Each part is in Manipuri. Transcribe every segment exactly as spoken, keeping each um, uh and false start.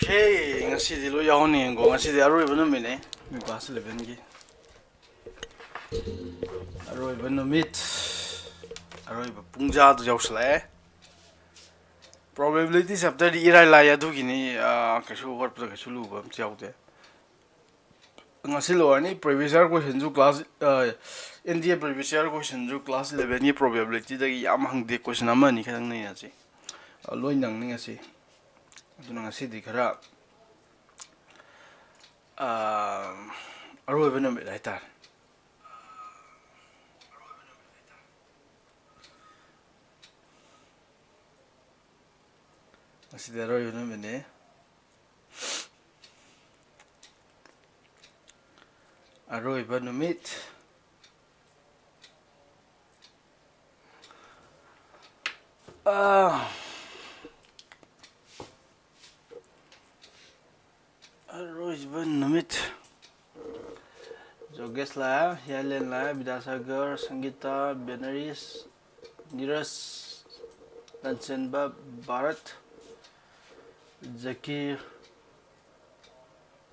ꯍꯦ, ꯉꯁꯤꯗꯤ ꯂꯣꯏ ꯌꯥꯎꯍꯟꯅꯤꯡꯉꯦꯀꯣ꯫ ꯉꯁꯤꯗꯤ ꯑꯔꯣꯏꯕ ꯅꯨꯃꯤꯠꯅꯦ class elevenꯒꯤ꯫ ꯑꯔꯣꯏꯕ ꯅꯨꯃꯤꯠ, ꯑꯔꯣꯏꯕ ꯄꯨꯡꯖꯥꯗꯨ ꯌꯧꯁꯤꯜꯂꯛꯑꯦ꯫ Probability chapterꯗꯤ ꯏꯔꯥꯏ ꯂꯥꯏ, ꯑꯗꯨꯒꯤꯅꯤ, ꯑꯥ, ꯀꯩꯁꯨ ꯍꯣꯠꯄꯗ ꯀꯩꯁꯨ ꯂꯨꯕ ꯑꯝꯇ ꯌꯥꯎꯗꯦ꯫ ꯉꯁꯤ ꯂꯣꯏꯔꯅꯤ꯫ Previous year questionꯁꯨ class, ah, N D A previous year questionꯁꯨ class elevenꯒꯤ probabilityꯗꯒꯤ ꯌꯥꯝ ꯍꯪꯗꯦ, question ꯑꯃ ꯑꯅꯤ ꯈꯛꯇꯪ ꯅꯩꯅꯁꯤ꯫ ꯑꯥ, ꯂꯣꯏ ꯅꯪꯅꯤ ꯉꯁꯤ꯫ ꯑꯗꯨꯅ ꯉꯁꯤꯗꯤ ꯈꯔ, ꯑꯥ, ꯑꯔꯣꯏꯕ ꯅꯨꯃꯤꯠ ꯍꯥꯏꯇꯥꯔꯦ꯫ ꯉꯁꯤꯗꯤ ꯑꯔꯣꯏꯕ ꯅꯨꯃꯤꯠꯅꯤ꯫ ꯑꯔꯣꯏꯕ ꯅꯨꯃꯤꯠ꯫ ꯑꯥ꯫ ꯑꯔꯣꯏꯕ ꯅꯨꯃꯤꯠ꯫ ꯖꯣꯒꯦꯁ ꯂꯥꯛꯑꯦ, ꯍꯤꯌꯥꯂꯦꯟ ꯂꯥꯛꯑꯦ, ꯕꯤꯗ꯭ꯌꯥꯁꯥꯒꯔ, ꯁꯪꯒꯤꯇꯥ, ꯕꯦꯅꯔꯤꯁ, ꯅꯤꯔꯖ, ꯂꯟꯆꯦꯟꯕ, ꯚꯥꯔꯠ, ꯖꯀꯤꯔ,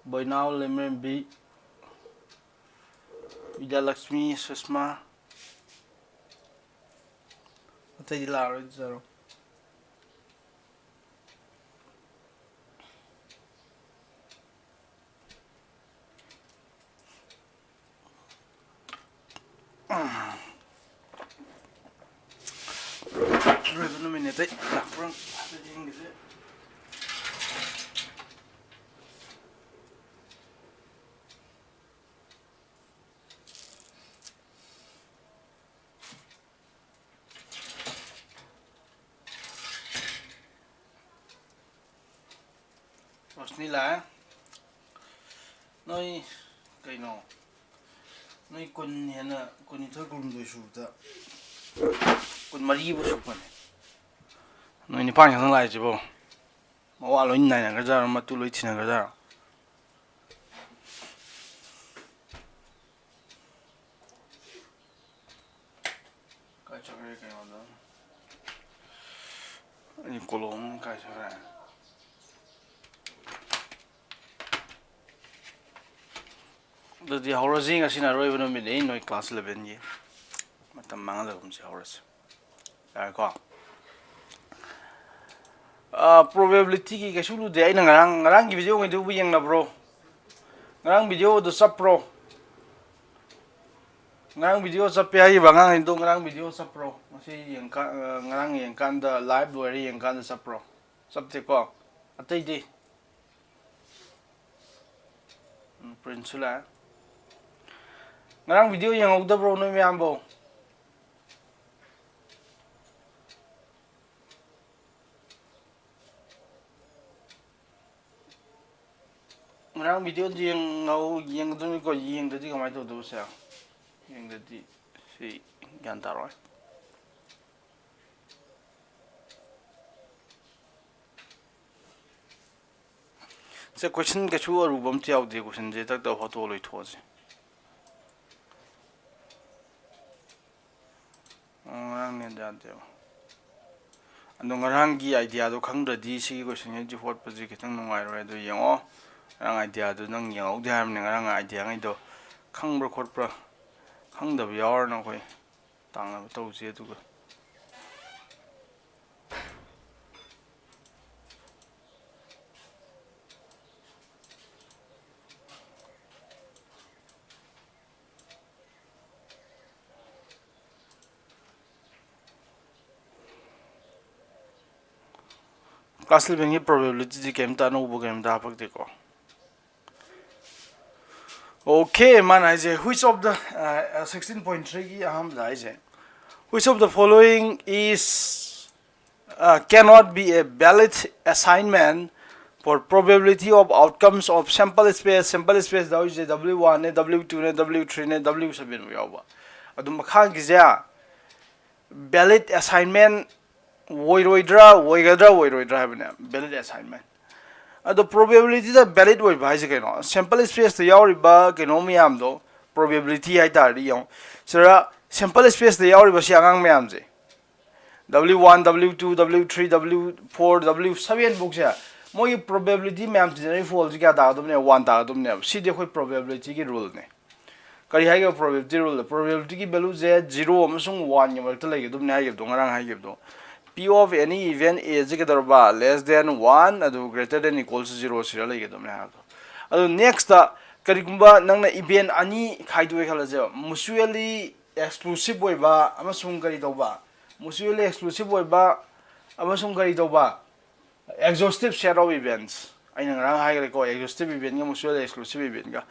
ꯕꯣꯏꯅꯥꯎ, ꯂꯦꯝꯔꯦꯝꯕꯤ, ꯕꯤꯗ꯭ꯌꯥꯂꯛꯁꯃꯤ, ꯁꯨꯁꯃꯥ꯫ ꯑꯇꯩꯗꯤ ꯂꯥꯛꯑꯔꯣꯏꯗ꯭ꯔꯣ? ꯑꯔꯣꯏꯕ ꯅꯨꯃꯤꯠꯅꯦ, ꯑꯇꯩ ꯂꯥꯛꯄ꯭ꯔꯥ ꯍꯥꯏꯐꯦꯠ ꯌꯦꯡꯒꯦꯁꯦ꯫ ꯔꯣꯁꯅꯤ ꯂꯥꯛꯑꯦ꯫ ꯅꯣꯏ ꯀꯩꯅꯣ, ꯅꯣꯏ ꯀꯨꯟ ꯍꯦꯟꯅ, ꯀꯨꯟꯅꯤꯊꯣꯏ, ꯀꯨꯟꯍꯨꯝꯗꯣꯏ ꯁꯨꯕꯗ, ꯀꯨꯟꯃꯔꯤꯕꯨ ꯁꯨꯕꯅꯦ꯫ ꯅꯣꯏ ꯅꯤꯄꯥꯟ ꯈꯛꯇꯪ ꯂꯥꯛꯏꯁꯤꯕꯣ? ꯃꯋꯥ ꯂꯣꯏ ꯅꯥꯏꯅꯈ꯭ꯔꯖꯥꯠꯔꯣ? ꯃꯇꯨ ꯂꯣꯏ ꯊꯤꯅꯈ꯭ꯔꯖꯥꯠꯔꯣ? ꯀꯥꯏ ꯆꯠꯈ꯭ꯔꯦ ꯀꯩꯅꯣꯗꯣ? ꯑꯩ ꯀꯣꯂꯣꯝ ꯀꯥꯏ ꯆꯠꯈ꯭ꯔꯦ? ꯑꯗꯨꯗꯤ ꯍꯧꯔꯁꯤ, ꯉꯁꯤꯅ ꯑꯔꯣꯏꯕ ꯅꯨꯃꯤꯠꯅꯤ ꯅꯣꯏ class eleven ꯒꯤ꯫ ꯃꯇꯝ ꯃꯥꯡꯍꯜꯂꯒꯨꯝꯁꯤ, ꯍꯧꯔꯁꯤ꯫ ꯌꯥꯔꯦꯀꯣ? Probability ꯒꯤ ꯀꯩꯁꯨ ꯂꯨꯗꯦ꯫ ꯑꯩꯅ ꯉꯔꯥꯡ, ꯉꯔꯥꯡꯒꯤ video ꯉꯩꯗꯨꯕꯨ ꯌꯦꯡꯅꯕ꯭ꯔꯣ? ꯉꯔꯥꯡ video ꯗꯨ ꯆꯞꯄ꯭ꯔꯣ? ꯉꯔꯥꯡ video ꯆꯞꯄꯦ ꯍꯥꯏꯈꯤꯕ ꯑꯉꯥꯡꯁꯤꯡꯗꯣ, ꯉꯔꯥꯡ video ꯆꯞꯄ꯭ꯔꯣ? ꯉꯁꯤ ꯌꯦꯡꯀꯥꯟ, ꯉꯔꯥꯡ ꯌꯦꯡꯀꯥꯟꯗ, live ꯂꯣꯏꯔꯦ ꯌꯦꯡꯀꯥꯟꯗ ꯆꯞꯄ꯭ꯔꯣ? ꯆꯞꯇꯦꯀꯣ? ꯑꯇꯩꯗꯤ? ꯎꯝ, Prince ꯁꯨ ꯂꯥꯛꯑꯦ꯫ ꯉꯔꯥꯡ video ꯌꯦꯡꯍꯧꯗꯕ꯭ꯔꯣ ꯅꯣꯏ ꯃꯌꯥꯝꯕꯣ? ꯉꯔꯥꯡ video ꯗꯤ ꯌꯦꯡꯍꯧ-, ꯌꯦꯡꯒꯗꯕꯅꯤꯀꯣ, ꯌꯦꯡꯗ꯭ꯔꯗꯤ ꯀꯃꯥꯏꯅ ꯇꯧꯗꯣꯏꯕ ꯁꯦ? ꯌꯦꯡꯗ꯭ꯔꯗꯤ ꯁꯤ ꯒ꯭ꯌꯥꯟ ꯇꯥꯔꯣꯏ꯫ ꯁꯦ, question ꯀꯩꯁꯨ ꯑꯔꯨꯕ ꯑꯝꯇ ꯌꯥꯎꯗꯦ, question ꯁꯦ ꯇꯛ ꯇꯛ ꯍꯣꯠꯇꯣꯛꯑ ꯂꯣꯏꯊꯣꯛꯑꯁꯦ꯫ ꯑꯣ, ꯉꯔꯥꯡ net ꯌꯥꯗꯦꯕ꯫ ꯑꯗꯣ ꯉꯔꯥꯡꯒꯤ idea ꯗꯣ ꯈꯪꯗ꯭ꯔꯗꯤ ꯁꯤꯒꯤ question ꯁꯦ ꯍꯣꯠꯄꯁꯦ ꯈꯤꯇꯪ ꯅꯨꯡꯉꯥꯏꯔꯣꯏ꯫ ꯑꯗꯨ ꯌꯦꯡꯉꯣ, ꯉꯔꯥꯡ idea ꯗꯨ ꯅꯪ ꯌꯦꯡꯍꯧꯗꯦ ꯍꯥꯏꯕꯅꯤ꯫ ꯉꯔꯥꯡ idea ꯉꯩꯗꯣ ꯈꯪꯕ꯭ꯔꯥ ꯈꯣꯠꯄ꯭ꯔꯥ, ꯈꯪꯗꯕ ꯌꯥꯎꯔꯅ ꯑꯩꯈꯣꯏ ꯇꯥꯡꯅꯕ ꯇꯧꯁꯦ꯫ ꯑꯗꯨꯒ class eleven ꯒꯤ probability ꯗꯤ ꯀꯩꯝꯇ ꯑꯅꯧꯕ ꯀꯩꯝꯇ ꯍꯥꯞꯄꯛꯇꯦꯀꯣ꯫ Okay, ꯃꯥꯅ ꯍꯥꯏꯁꯦ, which of the, uh, sixteen point three ꯒꯤ ꯑꯍꯥꯟꯕꯗ ꯍꯥꯏꯁꯦ, which of the following is, uh, cannot be a valid assignment for probability of outcomes of sample space? Sample space ꯗ ꯍꯧꯖꯤꯛꯁꯦ W one ꯅꯦ, W two ꯅꯦ, W three ꯅꯦ, W seven ꯐꯥꯎ ꯌꯥꯎꯕ꯫ ꯑꯗꯨ ꯃꯈꯥꯒꯤꯁꯦ valid assignment ꯑꯣꯏꯔꯣꯏꯗ꯭ꯔꯥ, ꯑꯣꯏꯒꯗ꯭ꯔꯥ, ꯑꯣꯏꯔꯣꯏꯗ꯭ꯔꯥ ꯍꯥꯏꯕꯅꯦ, valid assignment꯫ ꯑꯗꯣ probability ꯗ valid ꯑꯣꯏꯕ ꯍꯥꯏꯁꯦ ꯀꯩꯅꯣ? Sample space ꯇ ꯌꯥꯎꯔꯤꯕ ꯀꯩꯅꯣ ꯃꯌꯥꯝꯗꯣ, probability ꯍꯥꯏ ꯇꯥꯔꯗꯤ ꯌꯦꯡꯉꯣ꯫ ꯁꯤꯗ sample space ꯇ ꯌꯥꯎꯔꯤꯕ ꯁꯤ ꯑꯉꯥꯡ ꯃꯌꯥꯝꯁꯦ, W one, W two, W three, W four, W seven ꯐꯥꯎꯁꯦ ꯃꯣꯏꯒꯤ probability ꯃꯌꯥꯝ ꯇꯤꯟꯅꯔꯤ ꯐꯣꯜꯁꯤ ꯀꯌꯥ ꯇꯥꯒꯗꯕꯅꯦꯕ? ꯋꯥꯟ ꯇꯥꯒꯗꯕꯅꯦꯕ꯫ ꯁꯤꯗꯤ ꯑꯩꯈꯣꯏ probabilityꯒꯤ ruleꯅꯦ꯫ ꯀꯔꯤ ꯍꯥꯏꯒꯦ? Probability rule, probabilityꯒꯤ valueꯁꯦ zero ꯑꯃꯁꯨꯡ oneꯒꯤ ꯃꯔꯛꯇ ꯂꯩꯒꯗꯕꯅꯦ ꯍꯥꯏꯈꯤꯕꯗꯣ, ꯉꯔꯥꯡ ꯍꯥꯏꯈꯤꯕꯗꯣ꯫ P of any event A ꯁꯦ ꯀꯩꯗꯧꯔꯕ? Less than one, ꯑꯗꯨ greater than equals to zero ꯁꯤꯔ ꯂꯩꯒꯗꯕꯅꯦ ꯍꯥꯏꯕꯗꯣ꯫ ꯑꯗꯨ next, ꯀꯔꯤꯒꯨꯝꯕ ꯅꯪꯅ event ꯑꯅꯤ ꯈꯥꯏꯗꯣꯛꯑꯦ ꯈꯜꯂꯁꯦꯕ, mutually exclusive ꯑꯣꯏꯕ ꯑꯃꯁꯨꯡ ꯀꯔꯤ ꯇꯧꯕ? Mutually exclusive ꯑꯣꯏꯕ ꯑꯃꯁꯨꯡ ꯀꯔꯤ ꯇꯧꯕ? Exhaustive set of events꯫ ꯑꯩꯅ ꯉꯔꯥꯡ ꯍꯥꯏꯈ꯭ꯔꯦꯀꯣ, exhaustive eventꯒ mutually exclusive eventꯒ꯫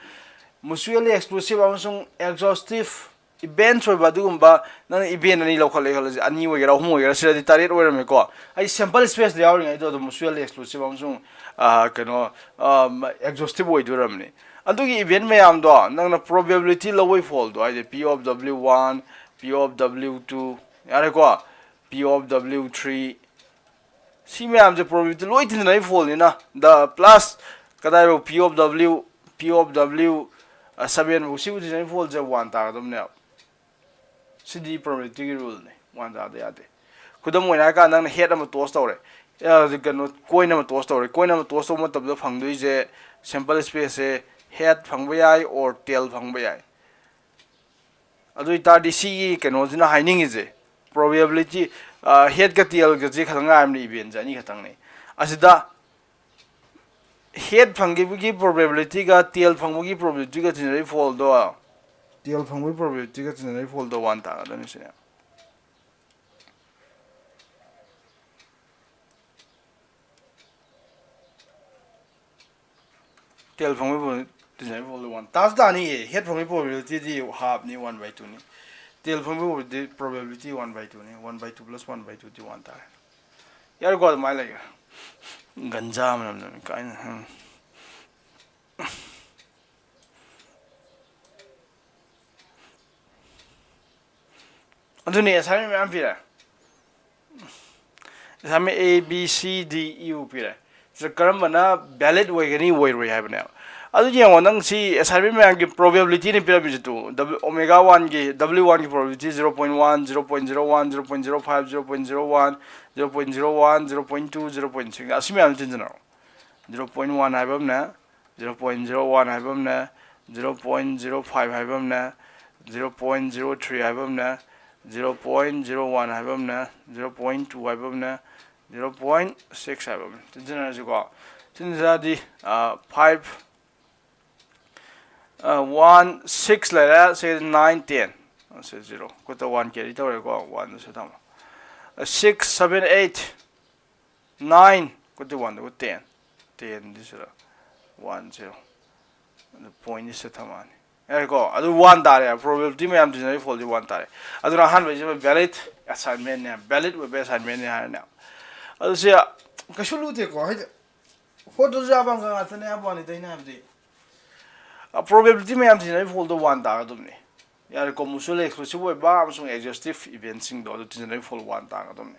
Mutually exclusive ꯑꯃꯁꯨꯡ exhaustive events ꯑꯣꯏꯕ ꯑꯗꯨꯒꯨꯝꯕ ꯅꯪꯅ event ꯑꯅꯤ ꯂꯧꯈꯠꯂꯦ ꯈꯜꯂꯁꯤ, ꯑꯅꯤ ꯑꯣꯏꯒꯦꯔꯥ ꯑꯍꯨꯝ ꯑꯣꯏꯒꯦꯔꯥ, ꯁꯤꯗꯗꯤ ꯇꯔꯦꯠ ꯑꯣꯏꯔꯝꯃꯦꯀꯣ꯫ ꯑꯩ sample spaceꯇ ꯌꯥꯎꯔꯤꯉꯩꯗꯣ ꯑꯗꯨꯝ mutually exclusive ꯑꯃꯁꯨꯡ, ꯑ, ꯀꯩꯅꯣ, ꯑ, exhaustive ꯑꯣꯏꯗꯣꯏꯔꯝꯅꯤ꯫ ꯑꯗꯨꯒꯤ event ꯃꯌꯥꯝꯗꯣ ꯅꯪꯅ probability ꯂꯧꯕꯩ ꯐꯣꯜꯗꯣ, ꯍꯥꯏꯗꯤ P of W one, P of W two, ꯌꯥꯔꯦꯀꯣ, P of W three, ꯁꯤ ꯃꯌꯥꯝꯁꯦ probability ꯂꯣꯏ ꯇꯤꯟꯅꯩ ꯐꯣꯜꯅꯤꯅ, the plus ꯀꯗꯥꯏꯐꯥꯎ? P of W, P of W seven ꯐꯥꯎ, ꯁꯤꯕꯨ ꯇꯤꯟꯅꯩ ꯐꯣꯜꯁꯦ ꯋꯥꯟ ꯇꯥꯒꯗꯕꯅꯦꯕ꯫ ꯁꯤꯗꯤ probabilityꯒꯤ ruleꯅꯦ, ꯋꯥꯟ ꯇꯥꯗ ꯌꯥꯗꯦ꯫ ꯈꯨꯗꯝ ꯑꯣꯏꯅ ꯍꯥꯏꯔꯀꯥꯟꯗ, ꯅꯪꯅ head ꯑꯃ toss ꯇꯧꯔꯦ, ꯑ, ꯀꯩꯅꯣ, coin ꯑꯃ toss ꯇꯧꯔꯦ꯫ Coin ꯑꯃ toss ꯇꯧꯕ ꯃꯇꯝꯗ ꯐꯪꯗꯣꯏꯁꯦ sample spaceꯁꯦ head ꯐꯪꯕ ꯌꯥꯏ or tail ꯐꯪꯕ ꯌꯥꯏ꯫ ꯑꯗꯨ ꯑꯣꯏꯇꯥꯔꯗꯤ ꯁꯤꯒꯤ ꯀꯩꯅꯣꯁꯤꯅ ꯍꯥꯏꯅꯤꯡꯉꯤꯁꯦ, probability, headꯀ tailꯒꯁꯦ ꯈꯛꯇꯪ ꯉꯥꯏꯔꯕꯅꯤ, eventꯁꯦ ꯑꯅꯤ ꯈꯛꯇꯪꯅꯤ꯫ ꯑꯁꯤꯗ head ꯐꯪꯈꯤꯕꯒꯤ probabilityꯒ tail ꯐꯪꯕꯒꯤ probabilityꯒ ꯇꯤꯟꯅꯔꯤ ꯐꯣꯜꯗꯣ, tail ꯐꯪꯕꯒꯤ probabilityꯒ ꯇꯤꯟꯅꯔꯤ ꯐꯣꯜꯗꯣ ꯋꯥꯟ ꯇꯥꯒꯗꯕꯅꯤ ꯁꯤꯅꯦ꯫ Tail ꯐꯪꯕꯒꯤ ꯇꯤꯟꯅꯔꯤ ꯐꯣꯜꯗꯣ ꯋꯥꯟ ꯇꯥꯁꯨ ꯇꯥꯅꯤꯌꯦ꯫ Head ꯐꯪꯕꯒꯤ probabilityꯗꯤ halfꯅꯤ, one by twoꯅꯤ꯫ Tail ꯐꯪꯕꯒꯤ probability one by twoꯅꯤ, one by two plus one by twoꯗꯤ ꯋꯥꯟ ꯇꯥꯔꯦ꯫ ꯌꯥꯔꯦꯀꯣ, ꯑꯗꯨꯃꯥꯏꯅ ꯂꯩꯈ꯭ꯔꯦ꯫ ꯒꯟꯖꯥ ꯃꯅꯝ ꯅꯝꯃꯤ ꯀꯥꯏꯅ꯫ ꯎꯝ꯫ ꯑꯗꯨꯅꯦ, assignment ꯃꯌꯥꯝ ꯄꯤꯔꯦ꯫ Assignment A, B, C, D, E ꯄꯤꯔꯦ꯫ ꯁꯤꯗ ꯀꯔꯝꯕꯅ valid ꯑꯣꯏꯒꯅꯤ, ꯑꯣꯏꯔꯣꯏ ꯍꯥꯏꯕꯅꯦꯕ꯫ ꯑꯗꯨ ꯌꯦꯡꯉꯣ, ꯅꯪ ꯁꯤ assignment ꯃꯌꯥꯝꯒꯤ probabilityꯅꯤ ꯄꯤꯔꯝꯃꯤꯁꯦ꯫ ꯇꯨ, W, omega oneꯒꯤ, W oneꯒꯤ probability zero point one, zero point zero one, zero point zero five, zero point zero one, zero point zero one, zero point two, zero point six, ꯑꯁꯤ ꯃꯌꯥꯝꯁꯤ ꯇꯤꯟꯁꯤꯟꯅꯔꯣ꯫ zero point one ꯍꯥꯏꯕ ꯑꯃꯅꯦ, zero point zero one ꯍꯥꯏꯕ ꯑꯃꯅꯦ, zero point zero five ꯍꯥꯏꯕ ꯑꯃꯅꯦ, zero point zero three ꯍꯥꯏꯕ ꯑꯃꯅꯦ, zero point zero one ꯍꯥꯏꯕ ꯑꯃꯅꯦ, zero point two ꯍꯥꯏꯕ ꯑꯃꯅꯦ, zero point six ꯍꯥꯏꯕ ꯑꯃꯅꯦ꯫ ꯇꯤꯟꯁꯤꯟꯅꯔꯁꯤꯀꯣ꯫ ꯇꯤꯟꯁꯤꯜꯂꯗꯤ five, one, six ꯂꯩꯔꯦ꯫ ꯁꯤ nine, ten꯫ ꯁꯤ zero꯫ ꯈꯨꯠꯇ one carry ꯇꯧꯔꯦꯀꯣ꯫ One ꯁꯤ ꯊꯝꯃꯣ꯫ Six, seven, eight, nine꯫ ꯈꯨꯠꯇ one ꯗꯨꯒ ten꯫ Ten ꯗꯤ ꯁꯤꯗ one, zero꯫ ꯑꯗꯨ point ꯁꯤ ꯊꯝꯃꯛꯑꯅꯤ꯫ ꯌꯥꯔꯦꯀꯣ? ꯑꯗꯨ one ꯇꯥꯔꯦ꯫ Probability ꯃꯌꯥꯝ ꯇꯤꯟꯅꯔꯤ ꯐꯣꯜꯗꯤ one ꯇꯥꯔꯦ꯫ ꯑꯗꯨꯅ ꯑꯍꯥꯟꯕꯩꯁꯤꯃ valid assignment ꯅꯦ, valid ꯑꯣꯏꯕ assignment ꯅꯦ ꯍꯥꯏꯔꯅꯦ꯫ ꯑꯗꯨ ꯁꯤ ꯀꯩꯁꯨ ꯂꯨꯗꯦꯀꯣ, ꯍꯥꯏꯗꯤ ꯍꯣꯠꯇ꯭ꯔꯁꯨ ꯌꯥꯕ ꯑꯪꯀ ꯉꯥꯛꯇꯅꯦ ꯍꯥꯏꯕ ꯋꯥꯅꯤꯗ꯫ ꯑꯩꯅ ꯍꯥꯏꯕꯗꯤ, probability ꯃꯌꯥꯝ ꯇꯤꯟꯅꯔꯤ ꯐꯣꯜꯗꯣ one ꯇꯥꯒꯗꯕꯅꯤ꯫ ꯌꯥꯔꯦꯀꯣ? Mutually exclusive ꯑꯣꯏꯕ ꯑꯃꯁꯨꯡ exhaustive event ꯁꯤꯡꯗꯣ ꯑꯗꯨ ꯇꯤꯟꯅꯔꯤ ꯐꯣꯜ one ꯇꯥꯒꯗꯕꯅꯤ꯫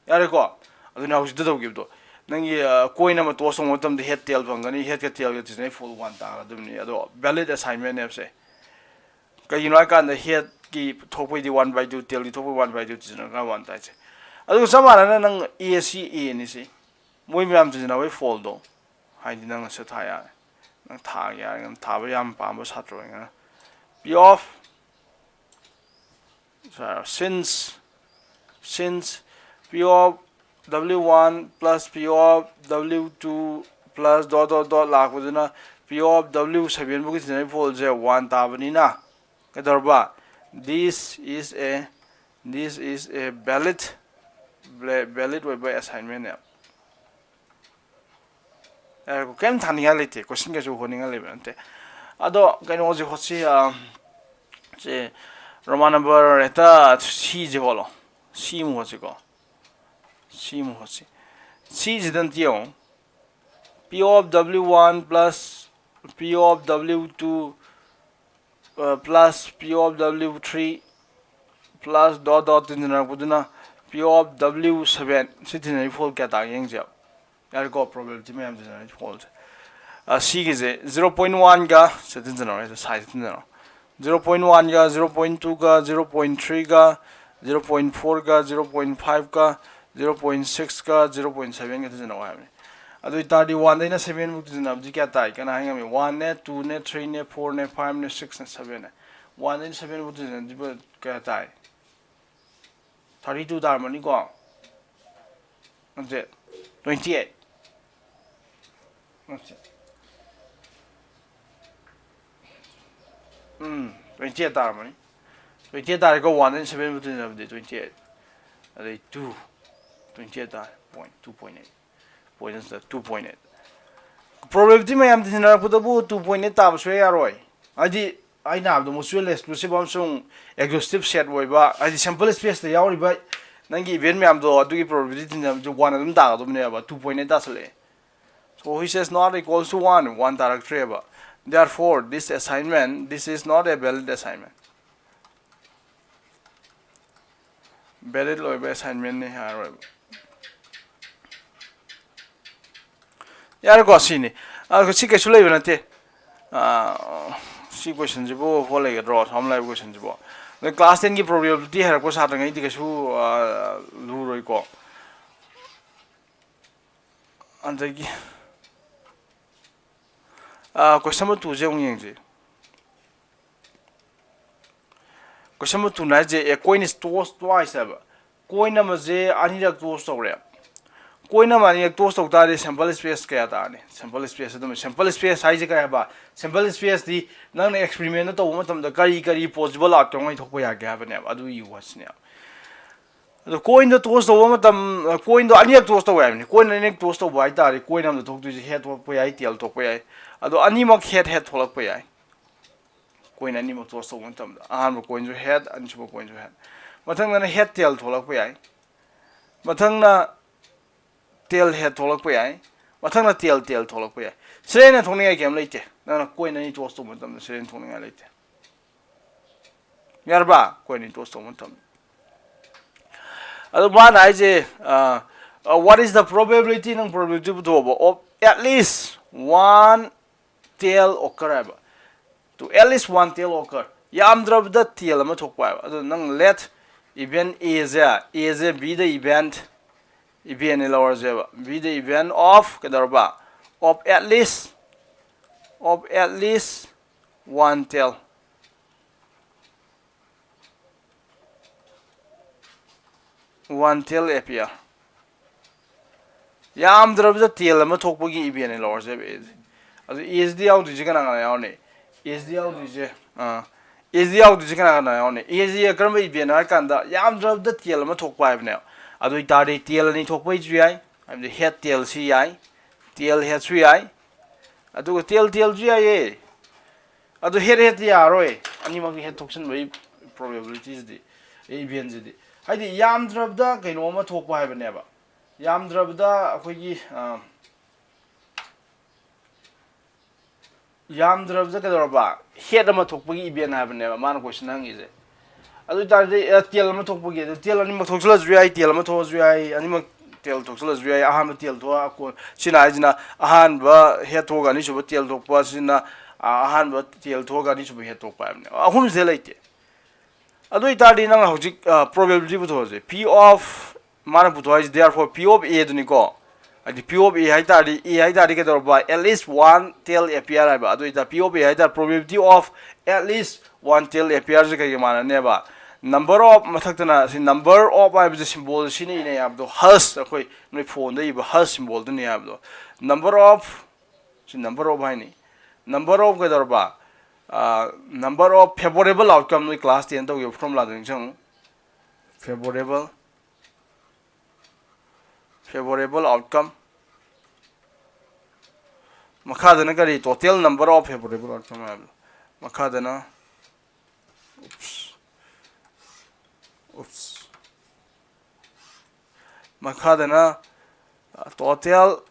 ꯌꯥꯔꯦꯀꯣ? ꯑꯗꯨꯅ ꯍꯧꯖꯤꯛꯇ ꯇꯧꯈꯤꯕꯗꯣ, ꯅꯪꯒꯤ coin ꯑꯃ toss ꯇꯧꯕ ꯃꯇꯝꯗ head, tail ꯐꯪꯒꯅꯤ꯫ Head ꯀ tail ꯒ ꯇꯤꯟꯅꯔꯤ ꯐꯣꯜ one ꯇꯥꯒꯗꯕꯅꯤ꯫ ꯑꯗꯣ valid assignment ꯅꯦꯕꯁꯦ꯫ ꯀꯩꯒꯤꯅꯣ ꯍꯥꯏꯀꯥꯟꯗ head ꯀꯤ ꯊꯣꯛꯄꯩꯗꯤ one by two, tail ꯒꯤ ꯊꯣꯛꯄꯩ one by two ꯇꯤꯟꯅꯔꯒ one ꯇꯥꯏꯁꯦ꯫ ꯑꯗꯨꯒ ꯆꯞ ꯃꯥꯟꯅꯅ ꯅꯪ A C, A ꯅꯤ ꯁꯤ꯫ ꯃꯣꯏ ꯃꯌꯥꯝ ꯇꯤꯟꯅꯕꯒꯤ ꯐꯣꯜꯗꯣ, ꯍꯥꯏꯗꯤ ꯅꯪꯅ ꯁꯤ ꯊꯥ ꯌꯥꯔꯦ꯫ ꯅꯪ ꯊꯥꯒꯦ ꯍꯥꯏꯔꯒꯅ, ꯊꯥꯕ ꯌꯥꯝ ꯄꯥꯝꯕ ꯁꯥꯇ꯭ꯔ ꯑꯣꯏꯔꯒꯅ P of, since, since P of W one plus P of W two plus dot dot dot ꯂꯥꯛꯄꯗꯨꯅ P of W seven ꯐꯥꯎꯒꯤ ꯇꯤꯟꯅꯔꯤ ꯐꯣꯜꯁꯦ one ꯇꯥꯕꯅꯤꯅ, ꯀꯩꯗꯧꯔꯕ? This is a, this is a valid, valid ꯑꯣꯏꯕ assignment ꯅꯦꯕ꯫ ꯌꯥꯔꯦꯀꯣ? ꯀꯩꯝ ꯊꯥꯅꯤꯡꯉꯥꯏ ꯂꯩꯇꯦ, question ꯀꯩꯁꯨ ꯍꯣꯠꯅꯤꯡꯉꯥꯏ ꯂꯩꯕ ꯅꯠꯇꯦ꯫ ꯑꯗꯣ ꯀꯩꯅꯣꯁꯦ ꯍꯣꯠꯁꯤ, ꯑ, ꯁꯦ, Roman number ꯍꯦꯛꯇ C ꯁꯦ ꯍꯣꯠꯂꯣ꯫ C ꯑꯃꯨꯛ ꯍꯣꯠꯁꯤꯀꯣ꯫ C ꯑꯃꯨꯛ ꯍꯣꯠꯁꯤ꯫ C ꯁꯤꯗ ꯑꯝꯇ ꯌꯦꯡꯉꯣ꯫ P of W one plus P of W two, plus P of W three plus dot dot ꯇꯤꯟꯅꯔꯛꯄꯗꯨꯅ P of W seven꯫ ꯁꯤ ꯇꯤꯟꯅꯔꯤ ꯐꯣꯜ ꯀꯌꯥ ꯇꯥꯒꯦ ꯌꯦꯡꯁꯦ꯫ ꯌꯥꯔꯦꯀꯣ? Probability ꯃꯌꯥꯝ ꯇꯤꯟꯅꯔꯤ ꯐꯣꯜꯁꯦ꯫ ꯑ, C ꯒꯤꯁꯦ zero point one ꯒ ꯁꯤ ꯇꯤꯟꯅꯔꯣ, ꯁꯤ ꯁꯥꯏꯗ ꯇꯤꯟꯅꯔꯣ꯫ Zero point one ꯒ, zero point two ꯒ, zero point three ꯒ, zero point four ꯒ, zero point five ꯒ, zero point six ꯒ, zero point seven ꯒ ꯇꯤꯟꯅꯔꯣ ꯍꯥꯏꯕꯅꯤ꯫ ꯑꯗꯨ ꯑꯣꯏꯇꯥꯔꯗꯤ ꯋꯥꯟꯗꯩꯅ ꯁꯚꯦꯟ ꯐꯥꯎ ꯇꯤꯟꯅꯕꯗꯤ ꯀꯌꯥ ꯇꯥꯏ? ꯀꯅꯥ ꯍꯥꯏ ꯉꯝꯃꯤ? ꯋꯥꯟꯅꯦ, ꯇꯨꯅꯦ, ꯊ꯭ꯔꯤꯅꯦ, ꯐꯣꯔꯅꯦ, ꯐꯥꯏꯚꯅꯦ, ꯁꯤꯛꯁꯅꯦ, ꯁꯚꯦꯟꯅꯦ꯫ ꯋꯥꯟꯗꯩꯅ ꯁꯚꯦꯟ ꯐꯥꯎ ꯇꯤꯟꯅꯕꯗꯤ ꯀꯌꯥ ꯇꯥꯏ? ꯊꯥꯔꯇꯤ ꯇꯨ ꯇꯥꯔꯝꯃꯅꯤꯀꯣ? ꯅꯠꯇꯦ, ꯇ꯭ꯋꯦꯟꯇꯤ ꯑꯩꯠ꯫ ꯅꯠꯇꯦ꯫ ꯎꯝ, ꯇ꯭ꯋꯦꯟꯇꯤ ꯑꯩꯠ ꯇꯥꯔꯝꯃꯅꯤ꯫ ꯇ꯭ꯋꯦꯟꯇꯤ ꯑꯩꯠ ꯇꯥꯔꯦꯀꯣ, ꯋꯥꯟꯗꯩꯅ ꯁꯚꯦꯟ ꯐꯥꯎ ꯇꯤꯟꯅꯕꯗꯤ ꯇ꯭ꯋꯦꯟꯇꯤ ꯑꯩꯠ꯫ ꯑꯗꯩ ꯇꯨ, ꯇ꯭ꯋꯦꯟꯇꯤ ꯑꯩꯠ ꯇꯥꯔꯦ, point two point eight. Point two point eight. Probability ꯃꯌꯥꯝ ꯇꯤꯟꯅꯔꯛꯄꯗꯕꯨ ꯇꯨ ꯄꯣꯏꯟ ꯑꯩꯠ ꯇꯥꯕ ꯁꯨꯡꯌꯥ ꯌꯥꯔꯣꯏ꯫ ꯍꯥꯏꯗꯤ ꯑꯩꯅ ꯍꯥꯏꯕꯗꯣ mutual exclusive ꯑꯃꯁꯨꯡ exhaustive set ꯑꯣꯏꯕ, ꯍꯥꯏꯗꯤ sample space ꯇ ꯌꯥꯎꯔꯤꯕ ꯅꯪꯒꯤ event ꯃꯌꯥꯝꯗꯣ, ꯑꯗꯨꯒꯤ ꯄ꯭ꯔꯣꯕꯦꯕꯤꯂꯤꯇꯤ ꯇꯤꯟꯅꯕꯁꯦ ꯋꯥꯟ ꯑꯗꯨꯝ ꯇꯥꯒꯗꯕꯅꯦꯕ, ꯇꯨ ꯄꯣꯏꯟ ꯑꯩꯠ ꯇꯥꯁꯜꯂꯛꯑꯦ꯫ So which is not equals to one, one ꯇꯥꯔꯛꯇ꯭ꯔꯦꯕ꯫ Therefore, this assignment, this is not a valid assignment. Valid ꯑꯣꯏꯕ assignment ꯅꯤ ꯍꯥꯏꯔꯣꯏꯕ꯫ ꯌꯥꯔꯦꯀꯣ, ꯁꯤꯅꯤ꯫ ꯑ, ꯁꯤ ꯀꯩꯁꯨ ꯂꯩꯕ ꯅꯠꯇꯦ꯫ ꯑ, ꯁꯤ question ꯁꯤꯕꯨ ꯍꯣꯠ ꯂꯩꯒꯗ꯭ꯔꯣ? ꯑꯁꯨꯛ ꯌꯥꯝ ꯂꯥꯏꯕ question ꯁꯤꯕꯨ꯫ ꯅꯣꯏ class ten ꯒꯤ probability ꯍꯥꯏꯔꯛꯄ ꯁꯥꯇ꯭ꯔꯉꯩꯗꯤ ꯀꯩꯁꯨ, ꯑ, ꯂꯨꯔꯣꯏꯀꯣ꯫ ꯑꯗꯒꯤ, ꯑ, question number two ꯁꯦ ꯑꯃꯨꯛ ꯌꯦꯡꯁꯤ꯫ Question number two ꯅ ꯍꯥꯏꯁꯦ, a coin is tossed twice ꯍꯥꯏꯕ꯫ Coin ꯑꯃꯁꯦ ꯑꯅꯤꯔꯛ toss ꯇꯧꯔꯦ꯫ Coin ꯑꯃ ꯑꯅꯤꯔꯛ toss ꯇꯧ ꯇꯥꯔꯗꯤ sample space ꯀꯌꯥ ꯇꯥꯔꯅꯤ? Sample space ꯑꯗꯨꯝ, sample space ꯍꯥꯏꯁꯦ ꯀꯩ ꯍꯥꯏꯕ? Sample space ꯇꯤ ꯅꯪꯅ experiment ꯇꯧꯕ ꯃꯇꯝꯗ ꯀꯔꯤ ꯀꯔꯤ possible outcome ꯉꯩ ꯊꯣꯛꯄ ꯌꯥꯒꯦ ꯍꯥꯏꯕꯅꯦꯕ꯫ ꯑꯗꯨ ꯌꯦꯡꯉꯨ ꯍꯥꯏꯁꯤꯅꯦꯕ꯫ ꯑꯗꯣ coin ꯗꯣ toss ꯇꯧꯕ ꯃꯇꯝ, coin ꯗꯣ ꯑꯅꯤꯔꯛ toss ꯇꯧꯕ ꯌꯥꯏꯕꯅꯤ꯫ Coin ꯑꯅꯤꯔꯛ toss ꯇꯧꯕ ꯍꯥꯏꯇꯥꯔꯗꯤ coin ꯑꯃꯗ ꯊꯣꯛꯇꯣꯏꯁꯦ head ꯊꯣꯛꯂꯛꯄ ꯌꯥꯏ, tail ꯊꯣꯛꯄ ꯌꯥꯏ꯫ ꯑꯗꯣ ꯑꯅꯤꯃꯛ head, head ꯊꯣꯛꯂꯛꯄ ꯌꯥꯏ꯫ Coin ꯑꯅꯤꯃꯛ toss ꯇꯧꯕ ꯃꯇꯝꯗ ꯑꯍꯥꯟꯕ coin ꯁꯨ head, ꯑꯅꯤꯁꯨꯕ coin ꯁꯨ head꯫ ꯃꯊꯪꯗꯅ head tail ꯊꯣꯛꯂꯛꯄ ꯌꯥꯏ꯫ ꯃꯊꯪꯅ tail head ꯊꯣꯛꯂꯛꯄ ꯌꯥꯏ꯫ ꯃꯊꯪꯅ tail, tail ꯊꯣꯛꯂꯛꯄ ꯌꯥꯏ꯫ ꯁꯤꯗ ꯍꯦꯟꯅ ꯊꯣꯛꯅꯤꯡꯉꯥꯏ ꯀꯩꯝ ꯂꯩꯇꯦ꯫ ꯅꯪꯅ coin ꯑꯅꯤ toss ꯇꯧꯕ ꯃꯇꯝꯗ ꯁꯤꯗ ꯍꯦꯟꯅ ꯊꯣꯛꯅꯤꯡꯉꯥꯏ ꯂꯩꯇꯦ꯫ ꯌꯥꯔꯕ? Coin ꯑꯅꯤ toss ꯇꯧꯕ ꯃꯇꯝꯗ꯫ ꯑꯗꯣ ꯃꯥꯅ ꯍꯥꯏꯁꯦ, ꯑ, ꯑ, what is the probability, ꯅꯪ probability ꯄꯨꯊꯣꯛꯑꯣꯕ, of at least one tail occur ꯍꯥꯏꯕ꯫ To at least one tail occur, ꯌꯥꯝꯗ꯭ꯔꯕꯗ tail ꯑꯃ ꯊꯣꯛꯄ ꯍꯥꯏꯕ꯫ ꯑꯗꯣ ꯅꯪ let event A say, A say be the event Event ꯅꯤ ꯂꯧꯔꯁꯦꯕ, be the event of ꯀꯩꯗꯧꯔꯕ, of at least, of at least one tail, one tail appear. ꯌꯥꯝꯗ꯭ꯔꯕꯗ tail ꯑꯃ ꯊꯣꯛꯄꯒꯤ event ꯅꯤ ꯂꯧꯔꯁꯦꯕ, A ꯁꯦ꯫ ꯑꯗꯨ A ꯁꯤꯗꯤ ꯌꯥꯎꯗꯣꯏꯁꯦ ꯀꯅꯥ ꯀꯅꯥ ꯌꯥꯎꯔꯅꯤ? A ꯁꯤꯗꯤ ꯌꯥꯎꯗꯣꯏꯁꯦ, ꯑꯥ, A ꯁꯤꯗꯤ ꯌꯥꯎꯗꯣꯏꯁꯦ ꯀꯅꯥ ꯀꯅꯥ ꯌꯥꯎꯔꯅꯤ? A ꯁꯤ ꯀꯔꯝꯕ event ꯅꯣ ꯍꯥꯏ ꯀꯥꯟꯗ ꯌꯥꯝꯗ꯭ꯔꯕꯗ tail ꯑꯃ ꯊꯣꯛꯄ ꯍꯥꯏꯕꯅꯦꯕ꯫ ꯑꯗꯨ ꯑꯣꯏꯇꯥꯔꯗꯤ tail ꯑꯅꯤ ꯊꯣꯛꯄꯩꯁꯨ ꯌꯥꯏ, ꯍꯥꯏꯕꯗꯤ head tail ꯁꯤ ꯌꯥꯏ, tail head ꯁꯨ ꯌꯥꯏ, ꯑꯗꯨꯒ tail tail ꯁꯨ ꯌꯥꯏꯌꯦ꯫ ꯑꯗꯨ head head ꯇꯤ ꯌꯥꯔꯣꯏ, ꯑꯅꯤꯃꯛꯀꯤ head ꯊꯣꯛꯆꯟꯕꯒꯤ probability ꯁꯤꯗꯤ, event ꯁꯤꯗꯤ꯫ ꯍꯥꯏꯗꯤ ꯌꯥꯝꯗ꯭ꯔꯕꯗ ꯀꯩꯅꯣ ꯑꯃ ꯊꯣꯛꯄ ꯍꯥꯏꯕꯅꯦꯕ, ꯌꯥꯝꯗ꯭ꯔꯕꯗ ꯑꯩꯈꯣꯏꯒꯤ, ꯑ, ꯌꯥꯝꯗ꯭ꯔꯕꯗ ꯀꯩꯗꯧꯔꯕ, head ꯑꯃ ꯊꯣꯛꯄꯒꯤ event ꯍꯥꯏꯕꯅꯦꯕ ꯃꯥꯅ question ꯍꯪꯉꯤꯁꯦ꯫ ꯑꯗꯨ ꯑꯣꯏꯇꯥꯔꯗꯤ, ꯑ, tail ꯑꯃ ꯊꯣꯛꯄꯒꯤ, ꯑꯗꯨ tail ꯑꯅꯤꯃꯛ ꯊꯣꯛꯆꯜꯂꯁꯨ ꯌꯥꯏ, tail ꯑꯃ ꯊꯣꯛꯑꯁꯨ ꯌꯥꯏ, ꯑꯅꯤꯃꯛ tail ꯊꯣꯛꯆꯜꯂꯁꯨ ꯌꯥꯏ꯫ ꯑꯍꯥꯟꯕ tail ꯊꯣꯛꯑ ꯀꯣꯟ-, ꯁꯤꯅ ꯍꯥꯏꯁꯤꯅ ꯑꯍꯥꯟꯕ head ꯊꯣꯛꯑꯒ ꯑꯅꯤꯁꯨꯕ tail ꯊꯣꯛꯄ, ꯁꯤꯅ, ꯑ, ꯑꯍꯥꯟꯕ tail ꯊꯣꯛꯑꯒ ꯑꯅꯤꯁꯨꯕ head ꯊꯣꯛꯄ ꯍꯥꯏꯕꯅꯦꯕ꯫ ꯑꯍꯨꯝꯁꯤꯗ ꯂꯩꯇꯦ꯫ ꯑꯗꯨ ꯑꯣꯏꯇꯥꯔꯗꯤ ꯅꯪꯅ ꯍꯧꯖꯤꯛ, ꯑ, probability ꯄꯨꯊꯣꯛꯑꯁꯦ꯫ P of, ꯃꯥꯅ ꯄꯨꯊꯣꯛ ꯍꯥꯏꯁꯦ therefore P of A ꯗꯨꯅꯤꯀꯣ꯫ ꯍꯥꯏꯗꯤ P of A ꯍꯥꯏ ꯇꯥꯔꯗꯤ, A ꯍꯥꯏ ꯇꯥꯔꯗꯤ ꯀꯩꯗꯧꯔꯕ? At least one tail appear ꯍꯥꯏꯕ꯫ ꯑꯗꯨ ꯑꯣꯏꯇꯥꯔꯗꯤ P of A ꯍꯥꯏ ꯇꯥꯔꯗꯤ probability of at least one tail appear ꯁꯦ ꯀꯩꯒ ꯃꯥꯟꯅꯅꯦꯕ? Number of, ꯃꯊꯛꯇꯅ ꯁꯤ number of ꯍꯥꯏꯕꯁꯦ symbol ꯁꯤꯅ ꯏꯅꯩ ꯍꯥꯏꯕꯗꯣ, hash, ꯑꯩꯈꯣꯏ ꯅꯣꯏ phone ꯗ ꯏꯕ hash symbol ꯗꯨꯅꯤ ꯍꯥꯏꯕꯗꯣ꯫ Number of, ꯁꯤ number of ꯍꯥꯏꯅꯤ꯫ Number of ꯀꯩꯗꯧꯔꯕ? ꯑ, number of favorable outcome, ꯅꯣꯏ class ten ꯇꯧꯈꯤꯕ formula ꯗꯣ ꯅꯤꯡꯁꯤꯡꯉꯨ꯫ Favorable, favorable outcome꯫ ꯃꯈꯥꯗꯅ ꯀꯔꯤ? Total number of favorable outcome ꯍꯥꯏꯕꯗꯣ꯫ ꯃꯈꯥꯗꯅ, oops, oops, ꯃꯈꯥꯗꯅ, ꯑ, total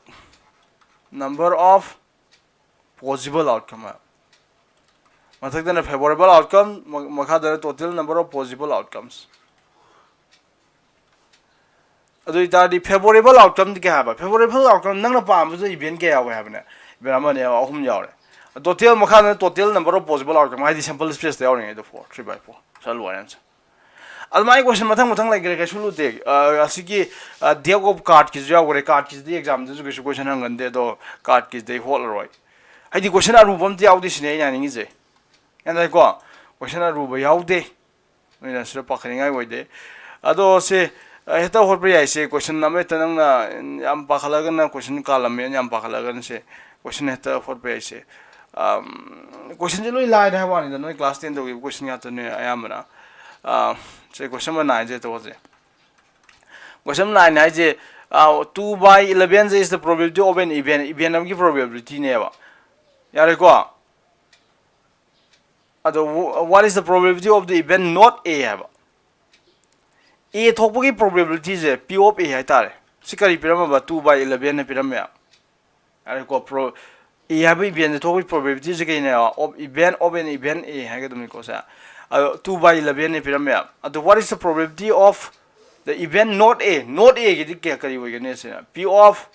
number of possible outcome ꯍꯥꯏꯕ꯫ ꯃꯊꯛꯇꯅ favorable outcome, ꯃ-, ꯃꯈꯥꯗꯅ total number of possible outcomes꯫ ꯑꯗꯨ ꯑꯣꯏꯇꯥꯔꯗꯤ favorable outcome ꯗꯤ ꯀꯌꯥ ꯍꯥꯏꯕ? Favorable outcome ꯅꯪꯅ ꯄꯥꯝꯕꯗꯨ event ꯀꯌꯥ ꯌꯥꯎꯋꯦ ꯍꯥꯏꯕꯅꯦ? Event ꯑꯃꯅꯦ, ꯑꯍꯨꯝ ꯌꯥꯎꯔꯦ꯫ Total, ꯃꯈꯥꯗꯅ total number of possible outcome, ꯍꯥꯏꯗꯤ sample space ꯇ ꯌꯥꯎꯔꯤꯉꯩꯗ four, three by four꯫ ꯁꯤ ꯂꯣꯏꯔꯦ answer꯫ ꯑꯗꯨꯃꯥꯏꯅ question ꯃꯊꯪ ꯃꯊꯪ ꯂꯩꯈ꯭ꯔꯦ, ꯀꯩꯁꯨ ꯂꯨꯗꯦ꯫ ꯑ, ꯑꯁꯤꯒꯤ, ꯑ, deck of cardꯀꯤꯁꯨ ꯌꯥꯎꯈ꯭ꯔꯦ꯫ Cardꯀꯤꯁꯤꯗꯤ examꯗꯁꯨ ꯀꯩꯁꯨ question ꯍꯪꯒꯟꯗꯦ, ꯑꯗꯣ cardꯀꯤꯁꯤꯗꯤ ꯑꯩ ꯍꯣꯠꯂꯔꯣꯏ꯫ ꯍꯥꯏꯗꯤ question ꯑꯔꯨꯕ ꯑꯝꯇ ꯌꯥꯎꯗꯦ ꯁꯤꯅꯦ ꯑꯩꯅ ꯍꯥꯏꯅꯤꯡꯉꯤꯁꯦ꯫ ꯒ꯭ꯌꯥꯟ ꯇꯥꯏꯀꯣ? Question ꯑꯔꯨꯕ ꯌꯥꯎꯗꯦ꯫ ꯅꯣꯏꯅ ꯁꯤꯗ ꯄꯥꯈꯠꯅꯤꯡꯉꯥꯏ ꯑꯣꯏꯗꯦ꯫ ꯑꯗꯣ ꯁꯦ, ꯑ, ꯍꯦꯛꯇ ꯍꯣꯠꯄ ꯌꯥꯏꯁꯦ꯫ Question ꯑꯃ ꯍꯦꯛꯇ ꯅꯪꯅ ꯌꯥꯝ ꯄꯥꯈꯠꯂꯒꯅ question ꯀꯥꯜꯂꯝꯃꯦꯅ ꯌꯥꯝ ꯄꯥꯈꯠꯂꯒꯅ ꯁꯦ, question ꯍꯦꯛꯇ ꯍꯣꯠꯄ ꯌꯥꯏꯁꯦ꯫ ꯑꯝ, questionꯁꯦ ꯂꯣꯏ ꯂꯥꯏꯔꯦ ꯍꯥꯏꯕ ꯋꯥꯅꯤꯗ, ꯅꯣꯏ class ten ꯇꯧꯈꯤꯕ question ꯉꯥꯛꯇꯅꯦ ꯑꯌꯥꯝꯕꯅ꯫ ꯑ, ꯁꯦ question number nineꯁꯦ ꯍꯦꯛꯇ ꯍꯣꯠꯁꯦ꯫ Question number nine ꯍꯥꯏꯁꯦ, ꯑ, two by elevenꯁꯦ is the probability of an event, event ꯑꯃꯒꯤ probabilityꯅꯦꯕ꯫ ꯌꯥꯔꯦꯀꯣ? ꯑꯗꯣ, what is the probability of the event not A ꯍꯥꯏꯕ? A ꯊꯣꯛꯄꯒꯤ probabilityꯁꯦ P of A ꯍꯥꯏꯇꯥꯔꯦ꯫ ꯁꯤ ꯀꯔꯤ ꯄꯤꯔꯝꯃꯕ? Two by elevenꯅ ꯄꯤꯔꯝꯃꯦ꯫ ꯌꯥꯔꯦꯀꯣ? Pro, A ꯍꯥꯏꯕ eventꯁꯦ ꯊꯣꯛꯄꯒꯤ probabilityꯁꯦ ꯀꯩꯅꯦꯕ? Of event, of an event A ꯍꯥꯏꯒꯗꯕꯅꯤꯀꯣ ꯁꯦ꯫ ꯑꯗꯣ two by elevenꯅ ꯄꯤꯔꯝꯃꯦ꯫ ꯑꯗꯣ what is the probability of the event not A? Not Aꯒꯤꯗꯤ ꯀꯌꯥ, ꯀꯔꯤ ꯑꯣꯏꯒꯅꯤ ꯁꯤꯅ? P of,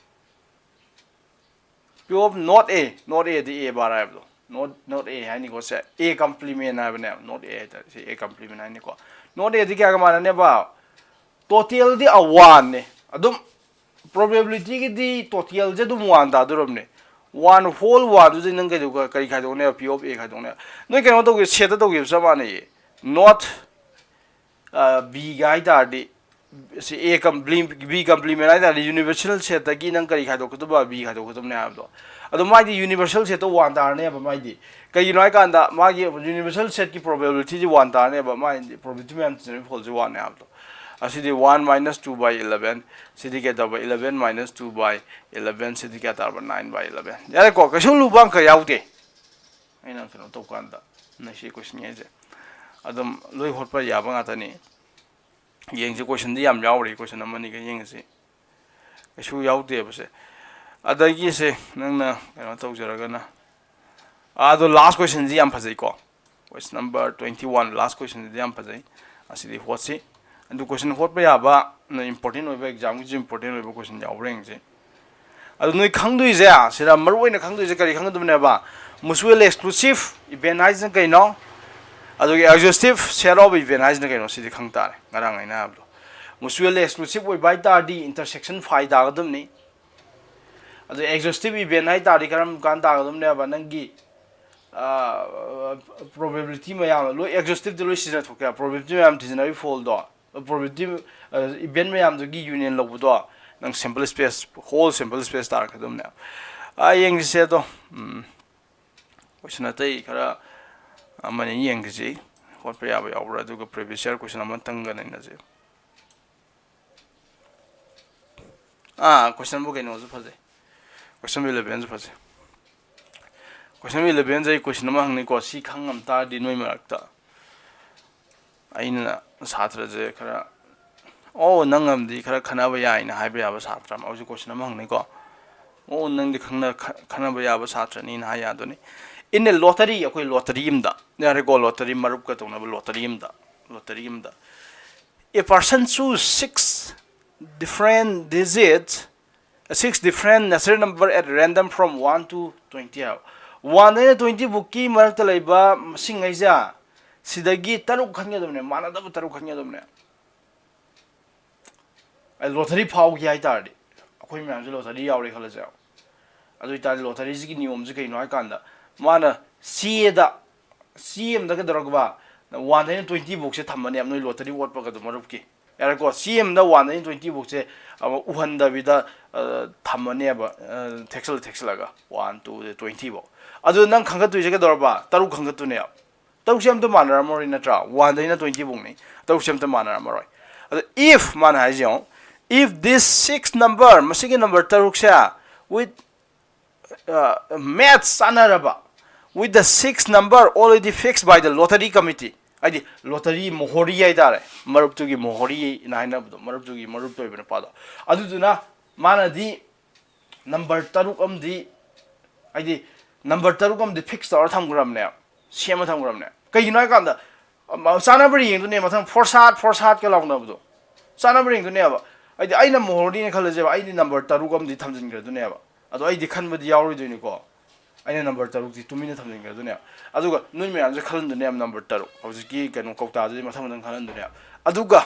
P of not A, not Aꯗꯤ A bar ꯍꯥꯏꯕꯗꯣ, not, not A ꯍꯥꯏꯅꯤꯀꯣ say, A complement ꯍꯥꯏꯕꯅꯦꯕ, not A ꯍꯥꯏꯇꯥꯔꯦ, ꯁꯤ A complement ꯍꯥꯏꯅꯤꯀꯣ꯫ Not Aꯗꯤ ꯀꯌꯥꯒ ꯃꯥꯟꯅꯅꯦꯕ? Totalꯗꯤ a oneꯅꯦ꯫ ꯑꯗꯨꯝ probabilityꯒꯤꯗꯤ totalꯁꯦ ꯑꯗꯨꯝ one ꯇꯥꯗꯣꯔꯕꯅꯦ꯫ One whole oneꯗꯨꯗꯤ ꯅꯪ ꯀꯩꯗꯧ-, ꯀꯔꯤ ꯈꯥꯏꯗꯣꯛꯅꯦꯕ? P of A ꯈꯥꯏꯗꯣꯛꯅꯦꯕ꯫ ꯅꯣꯏ ꯀꯩꯅꯣ ꯇꯧꯒꯦ, setꯇ ꯇꯧꯈꯤꯕ ꯆꯞ ꯃꯥꯟꯅꯩꯌꯦ꯫ Not, ꯑ, Bꯒ ꯍꯥꯏ ꯇꯥꯔꯗꯤ, ꯁꯤ A com-, B complement ꯍꯥꯏ ꯇꯥꯔꯗꯤ universal setꯇꯒꯤ ꯅꯪ ꯀꯔꯤ ꯈꯥꯏꯗꯣꯛꯀꯗꯕ? B ꯈꯥꯏꯗꯣꯛꯀꯗꯕꯅꯦ ꯍꯥꯏꯕꯗꯣ꯫ ꯑꯗꯣ ꯃꯥꯏꯗꯤ universal setꯇ one ꯇꯥꯔꯅꯦꯕ ꯃꯥꯏꯗꯤ꯫ ꯀꯩꯒꯤꯅꯣ ꯍꯥꯏꯀꯥꯟꯗ ꯃꯥꯒꯤ universal setꯀꯤ probabilityꯁꯤ one ꯇꯥꯔꯅꯦꯕ, ꯃꯥꯏꯗꯤ probability ꯃꯌꯥꯝ ꯇꯤꯟꯅꯕ ꯐꯣꯜꯁꯦ oneꯅꯦ ꯍꯥꯏꯕꯗꯣ꯫ ꯑꯁꯤꯗꯤ one minus two by eleven, ꯁꯤꯗꯤ ꯀꯩꯗꯧꯕ? Eleven minus two by eleven, ꯁꯤꯗꯤ ꯀꯌꯥ ꯇꯥꯔꯕ? Nine by eleven꯫ ꯌꯥꯔꯦꯀꯣ, ꯀꯩꯁꯨ ꯂꯨꯕ ꯑꯪꯀ ꯌꯥꯎꯗꯦ꯫ ꯑꯩꯅ ꯀꯩꯅꯣ ꯇꯧꯀꯥꯟꯗ ꯅꯣꯏ ꯁꯤ question ꯍꯥꯏꯁꯦ ꯑꯗꯨꯝ ꯂꯣꯏ ꯍꯣꯠꯄ ꯌꯥꯕ ꯉꯥꯛꯇꯅꯤ꯫ ꯌꯦꯡꯁꯤ, questionꯗꯤ ꯌꯥꯝ ꯌꯥꯎꯔꯤ, question ꯑꯃꯅꯤꯒ ꯌꯦꯡꯉꯁꯤ꯫ ꯀꯩꯁꯨ ꯌꯥꯎꯗꯦꯕꯁꯦ꯫ ꯑꯗꯒꯤꯁꯦ ꯅꯪꯅ ꯀꯩꯅꯣ ꯇꯧꯖꯔꯒꯅ, ꯑꯗꯣ last questionꯁꯤ ꯌꯥꯝ ꯐꯖꯩꯀꯣ꯫ Question number twenty one, last questionꯁꯤꯗꯤ ꯌꯥꯝ ꯐꯖꯩ꯫ ꯑꯁꯤꯗꯤ ꯍꯣꯠꯁꯤ꯫ ꯑꯗꯨ question ꯍꯣꯠꯄ ꯌꯥꯕ, ꯅ important ꯑꯣꯏꯕ, examꯒꯤꯁꯨ important ꯑꯣꯏꯕ question ꯌꯥꯎꯕ꯭ꯔꯥ ꯌꯦꯡꯁꯤ꯫ ꯑꯗꯨ ꯅꯣꯏ ꯈꯪꯗꯣꯏꯁꯦ, ꯁꯤꯗ ꯃꯔꯨ ꯑꯣꯏꯅ ꯈꯪꯗꯣꯏꯁꯦ ꯀꯔꯤ ꯈꯪꯒꯗꯕꯅꯦꯕ? Mutual exclusive event ꯍꯥꯏꯁꯤꯅ ꯀꯩꯅꯣ? ꯑꯗꯨꯒꯤ exhaustive set of event ꯍꯥꯏꯁꯤꯅ ꯀꯩꯅꯣ, ꯁꯤꯗꯤ ꯈꯪ ꯇꯥꯔꯦ, ꯉꯔꯥꯡ ꯑꯩꯅ ꯍꯥꯏꯕꯗꯣ꯫ Mutually exclusive ꯑꯣꯏꯕ ꯍꯥꯏ ꯇꯥꯔꯗꯤ intersection phi ꯇꯥꯒꯗꯕꯅꯤ꯫ ꯑꯗꯨ exhaustive event ꯍꯥꯏ ꯇꯥꯔꯗꯤ ꯀꯔꯝ ꯀꯥꯟ ꯇꯥꯒꯗꯕꯅꯦꯕ? ꯅꯪꯒꯤ probability ꯃꯌꯥꯝ ꯂꯣꯏ, exhaustive ꯇ ꯂꯣꯏ ꯁꯤꯖꯤꯟꯅꯊꯣꯛꯀꯦ꯫ Probability ꯃꯌꯥꯝ ꯊꯤꯖꯤꯟꯅꯕꯒꯤ ꯐꯣꯜꯗꯣ, probability event ꯃꯌꯥꯝꯗꯨꯒꯤ union ꯂꯧꯕꯗꯣ, ꯅꯪ sample space, whole sample space ꯇꯥꯔꯛꯀꯗꯕꯅꯦꯕ꯫ ꯌꯦꯡꯁꯤꯁꯦ ꯑꯗꯣ꯫ ꯎꯝ꯫ Question ꯑꯇꯩ ꯈꯔ ꯑꯃꯅꯤ ꯌꯦꯡꯈꯤꯁꯤ, ꯍꯣꯠꯄ ꯌꯥꯕ ꯌꯥꯎꯕ꯭ꯔꯥ, ꯑꯗꯨꯒ previous year question ꯑꯃꯇꯪꯒ ꯅꯩꯅꯁꯤ꯫ ꯑꯥ, question ꯕꯨ ꯀꯩꯅꯣꯁꯨ ꯐꯖꯩ, question eleven ꯁꯨ ꯐꯖꯩ꯫ Question eleven ꯁꯦ ꯑꯩ question ꯑꯃ ꯍꯪꯅꯤꯀꯣ, ꯁꯤ ꯈꯪꯉꯝ ꯇꯥꯔꯗꯤ ꯅꯣꯏ ꯃꯔꯛꯇ ꯑꯩꯅ ꯁꯥꯇ꯭ꯔꯁꯦ ꯈꯔ, "ꯑꯣ, ꯅꯪ ꯑꯃꯗꯤ ꯈꯔ ꯈꯟꯅꯕ ꯌꯥꯏꯅ" ꯍꯥꯏꯕ ꯌꯥꯕ ꯁꯥꯇ꯭ꯔ ꯑꯃ ꯍꯧꯖꯤꯛ question ꯑꯃ ꯍꯪꯅꯤꯀꯣ꯫ "ꯑꯣ, ꯅꯪꯗꯤ ꯈꯪꯅ-, ꯈ-, ꯈꯟꯅꯕ ꯌꯥꯕ ꯁꯥꯇ꯭ꯔꯅꯤꯅ" ꯍꯥꯏ ꯌꯥꯗꯣꯏꯅꯤ꯫ In a lottery, ꯑꯩꯈꯣꯏ lottery ꯑꯃꯗ, ꯌꯥꯔꯦꯀꯣ, lottery, ꯃꯔꯨꯞꯀ ꯇꯧꯅꯕ lottery ꯑꯃꯗ, lottery ꯑꯃꯗ, a person choose six different digits, six different natural number at random from one to twenty ꯍꯥꯏꯕ꯫ One ꯗꯩꯅ twenty ꯐꯥꯎꯀꯤ ꯃꯔꯛꯇ ꯂꯩꯕ ꯃꯁꯤꯡ ꯍꯥꯏꯁꯦ, ꯁꯤꯗꯒꯤ ꯇꯔꯨꯛ ꯈꯟꯒꯗꯕꯅꯦ, ꯃꯥꯟꯅꯗꯕ ꯇꯔꯨꯛ ꯈꯟꯒꯗꯕꯅꯦ꯫ ꯑꯩ lottery ꯐꯥꯎꯈꯤ ꯍꯥꯏ ꯇꯥꯔꯗꯤ, ꯑꯩꯈꯣꯏ ꯃꯌꯥꯝꯁꯦ lottery ꯌꯥꯎꯔꯦ ꯈꯜꯂꯁꯦ꯫ ꯑꯗꯨ ꯑꯣꯏꯇꯥꯔꯗꯤ lottery ꯁꯤꯒꯤ ꯅꯤꯌꯣꯝꯁꯦ ꯀꯩꯅꯣ ꯍꯥꯏ ꯀꯥꯟꯗ, ꯃꯥꯅ ꯆꯦꯗ, ꯆꯦ ꯑꯃꯗ ꯀꯩꯗꯧꯔꯒꯕ, one ꯗꯩꯅ twenty ꯐꯥꯎꯁꯦ ꯊꯝꯃꯅꯦꯕ, ꯅꯣꯏ lottery ꯑꯣꯠꯄꯒ ꯑꯗꯨꯝ ꯃꯔꯨꯞꯀꯤ꯫ ꯌꯥꯔꯦꯀꯣ? ꯆꯦ ꯑꯃꯗ one ꯗꯩꯅ twenty ꯐꯥꯎꯁꯦ, ꯑ, ꯎꯍꯟꯗꯕꯤꯗ, ꯑ, ꯊꯝꯃꯅꯦꯕ, ꯑ, ꯊꯦꯛꯆꯜ ꯊꯦꯛꯆꯜꯂꯒ, one, two, twenty ꯐꯥꯎ꯫ ꯑꯗꯨ ꯅꯪ ꯈꯟꯒꯠꯇꯣꯏꯁꯦ ꯀꯩꯗꯧꯔꯕ? ꯇꯔꯨꯛ ꯈꯟꯒꯠꯇꯣꯏꯅꯦꯕ꯫ ꯇꯔꯨꯛꯁꯦ ꯑꯝꯇ ꯃꯥꯟꯅꯔꯝꯃꯔꯣꯏ ꯅꯠꯇ꯭ꯔꯥ? One ꯗꯩꯅ twenty ꯐꯥꯎꯅꯤ꯫ ꯇꯔꯨꯛꯁꯦ ꯑꯝꯇ ꯃꯥꯟꯅꯔꯝꯃꯔꯣꯏ꯫ ꯑꯗꯣ if ꯃꯥꯅ ꯍꯥꯏꯁꯦ ꯌꯦꯡꯉꯣ, if this six number, ꯃꯁꯤꯒꯤ number ꯇꯔꯨꯛꯁꯦ, with, uh, match, ꯆꯥꯟꯅꯔꯕ, with the six number already fixed by the lottery committee, ꯍꯥꯏꯗꯤ lottery ꯃꯣꯍꯣꯔꯤ ꯍꯥꯏꯇꯥꯔꯦ, ꯃꯔꯨꯞꯇꯨꯒꯤ ꯃꯣꯍꯣꯔꯤꯅ ꯍꯥꯏꯅꯕꯗꯣ, ꯃꯔꯨꯞꯇꯨꯒꯤ ꯃꯔꯨꯞꯇ ꯑꯣꯏꯕ ꯅꯨꯄꯥꯗꯣ, ꯑꯗꯨꯗꯨꯅ ꯃꯥꯅꯗꯤ number ꯇꯔꯨꯛ ꯑꯃꯗꯤ, ꯍꯥꯏꯗꯤ number ꯇꯔꯨꯛ ꯑꯃꯗꯤ fix ꯇꯧꯔ ꯊꯝꯈ꯭ꯔꯕꯅꯦꯕ, ꯁꯦꯝꯃ ꯊꯝꯈ꯭ꯔꯕꯅꯦ꯫ ꯀꯩꯒꯤꯅꯣ ꯍꯥꯏ ꯀꯥꯟꯗ, ꯑꯃ, ꯆꯥꯅꯕ꯭ꯔꯥ ꯌꯦꯡꯗꯣꯏꯅꯦ, ꯃꯊꯪ four shot, four shot ꯀ ꯂꯥꯎꯅꯕꯗꯣ, ꯆꯥꯅꯕ꯭ꯔꯥ ꯌꯦꯡꯗꯣꯏꯅꯦꯕ꯫ ꯍꯥꯏꯗꯤ ꯑꯩꯅ ꯃꯣꯍꯣꯔꯤꯅꯦ ꯈꯜꯂꯁꯦꯕ, ꯑꯩꯗꯤ number ꯇꯔꯨꯛ ꯑꯃꯗꯤ ꯊꯝꯖꯤꯟꯈ꯭ꯔꯗꯣꯏꯅꯦꯕ꯫ ꯑꯗꯣ ꯑꯩꯗꯤ ꯈꯟꯕꯗꯤ ꯌꯥꯎꯔꯣꯏꯗꯣꯏꯅꯤꯀꯣ꯫ ꯑꯩꯅ ꯅꯝꯕꯔ ꯇꯔꯨꯛꯇꯤ ꯇꯨꯃꯤꯟꯅ ꯊꯝꯖꯤꯟꯈ꯭ꯔꯗꯣꯏꯅꯦꯕ꯫ ꯑꯗꯨꯒ ꯅꯣꯏ ꯃꯌꯥꯝꯁꯦ ꯈꯜꯍꯟꯗꯣꯏꯅꯦꯕ ꯅꯝꯕꯔ ꯇꯔꯨꯛ꯫ ꯍꯧꯖꯤꯛꯀꯤ ꯀꯩꯅꯣ ꯀꯧꯇꯥꯗꯨꯗꯤ ꯃꯊꯪ ꯃꯊꯪ ꯈꯜꯍꯟꯗꯣꯏꯅꯦꯕ꯫ ꯑꯗꯨꯒ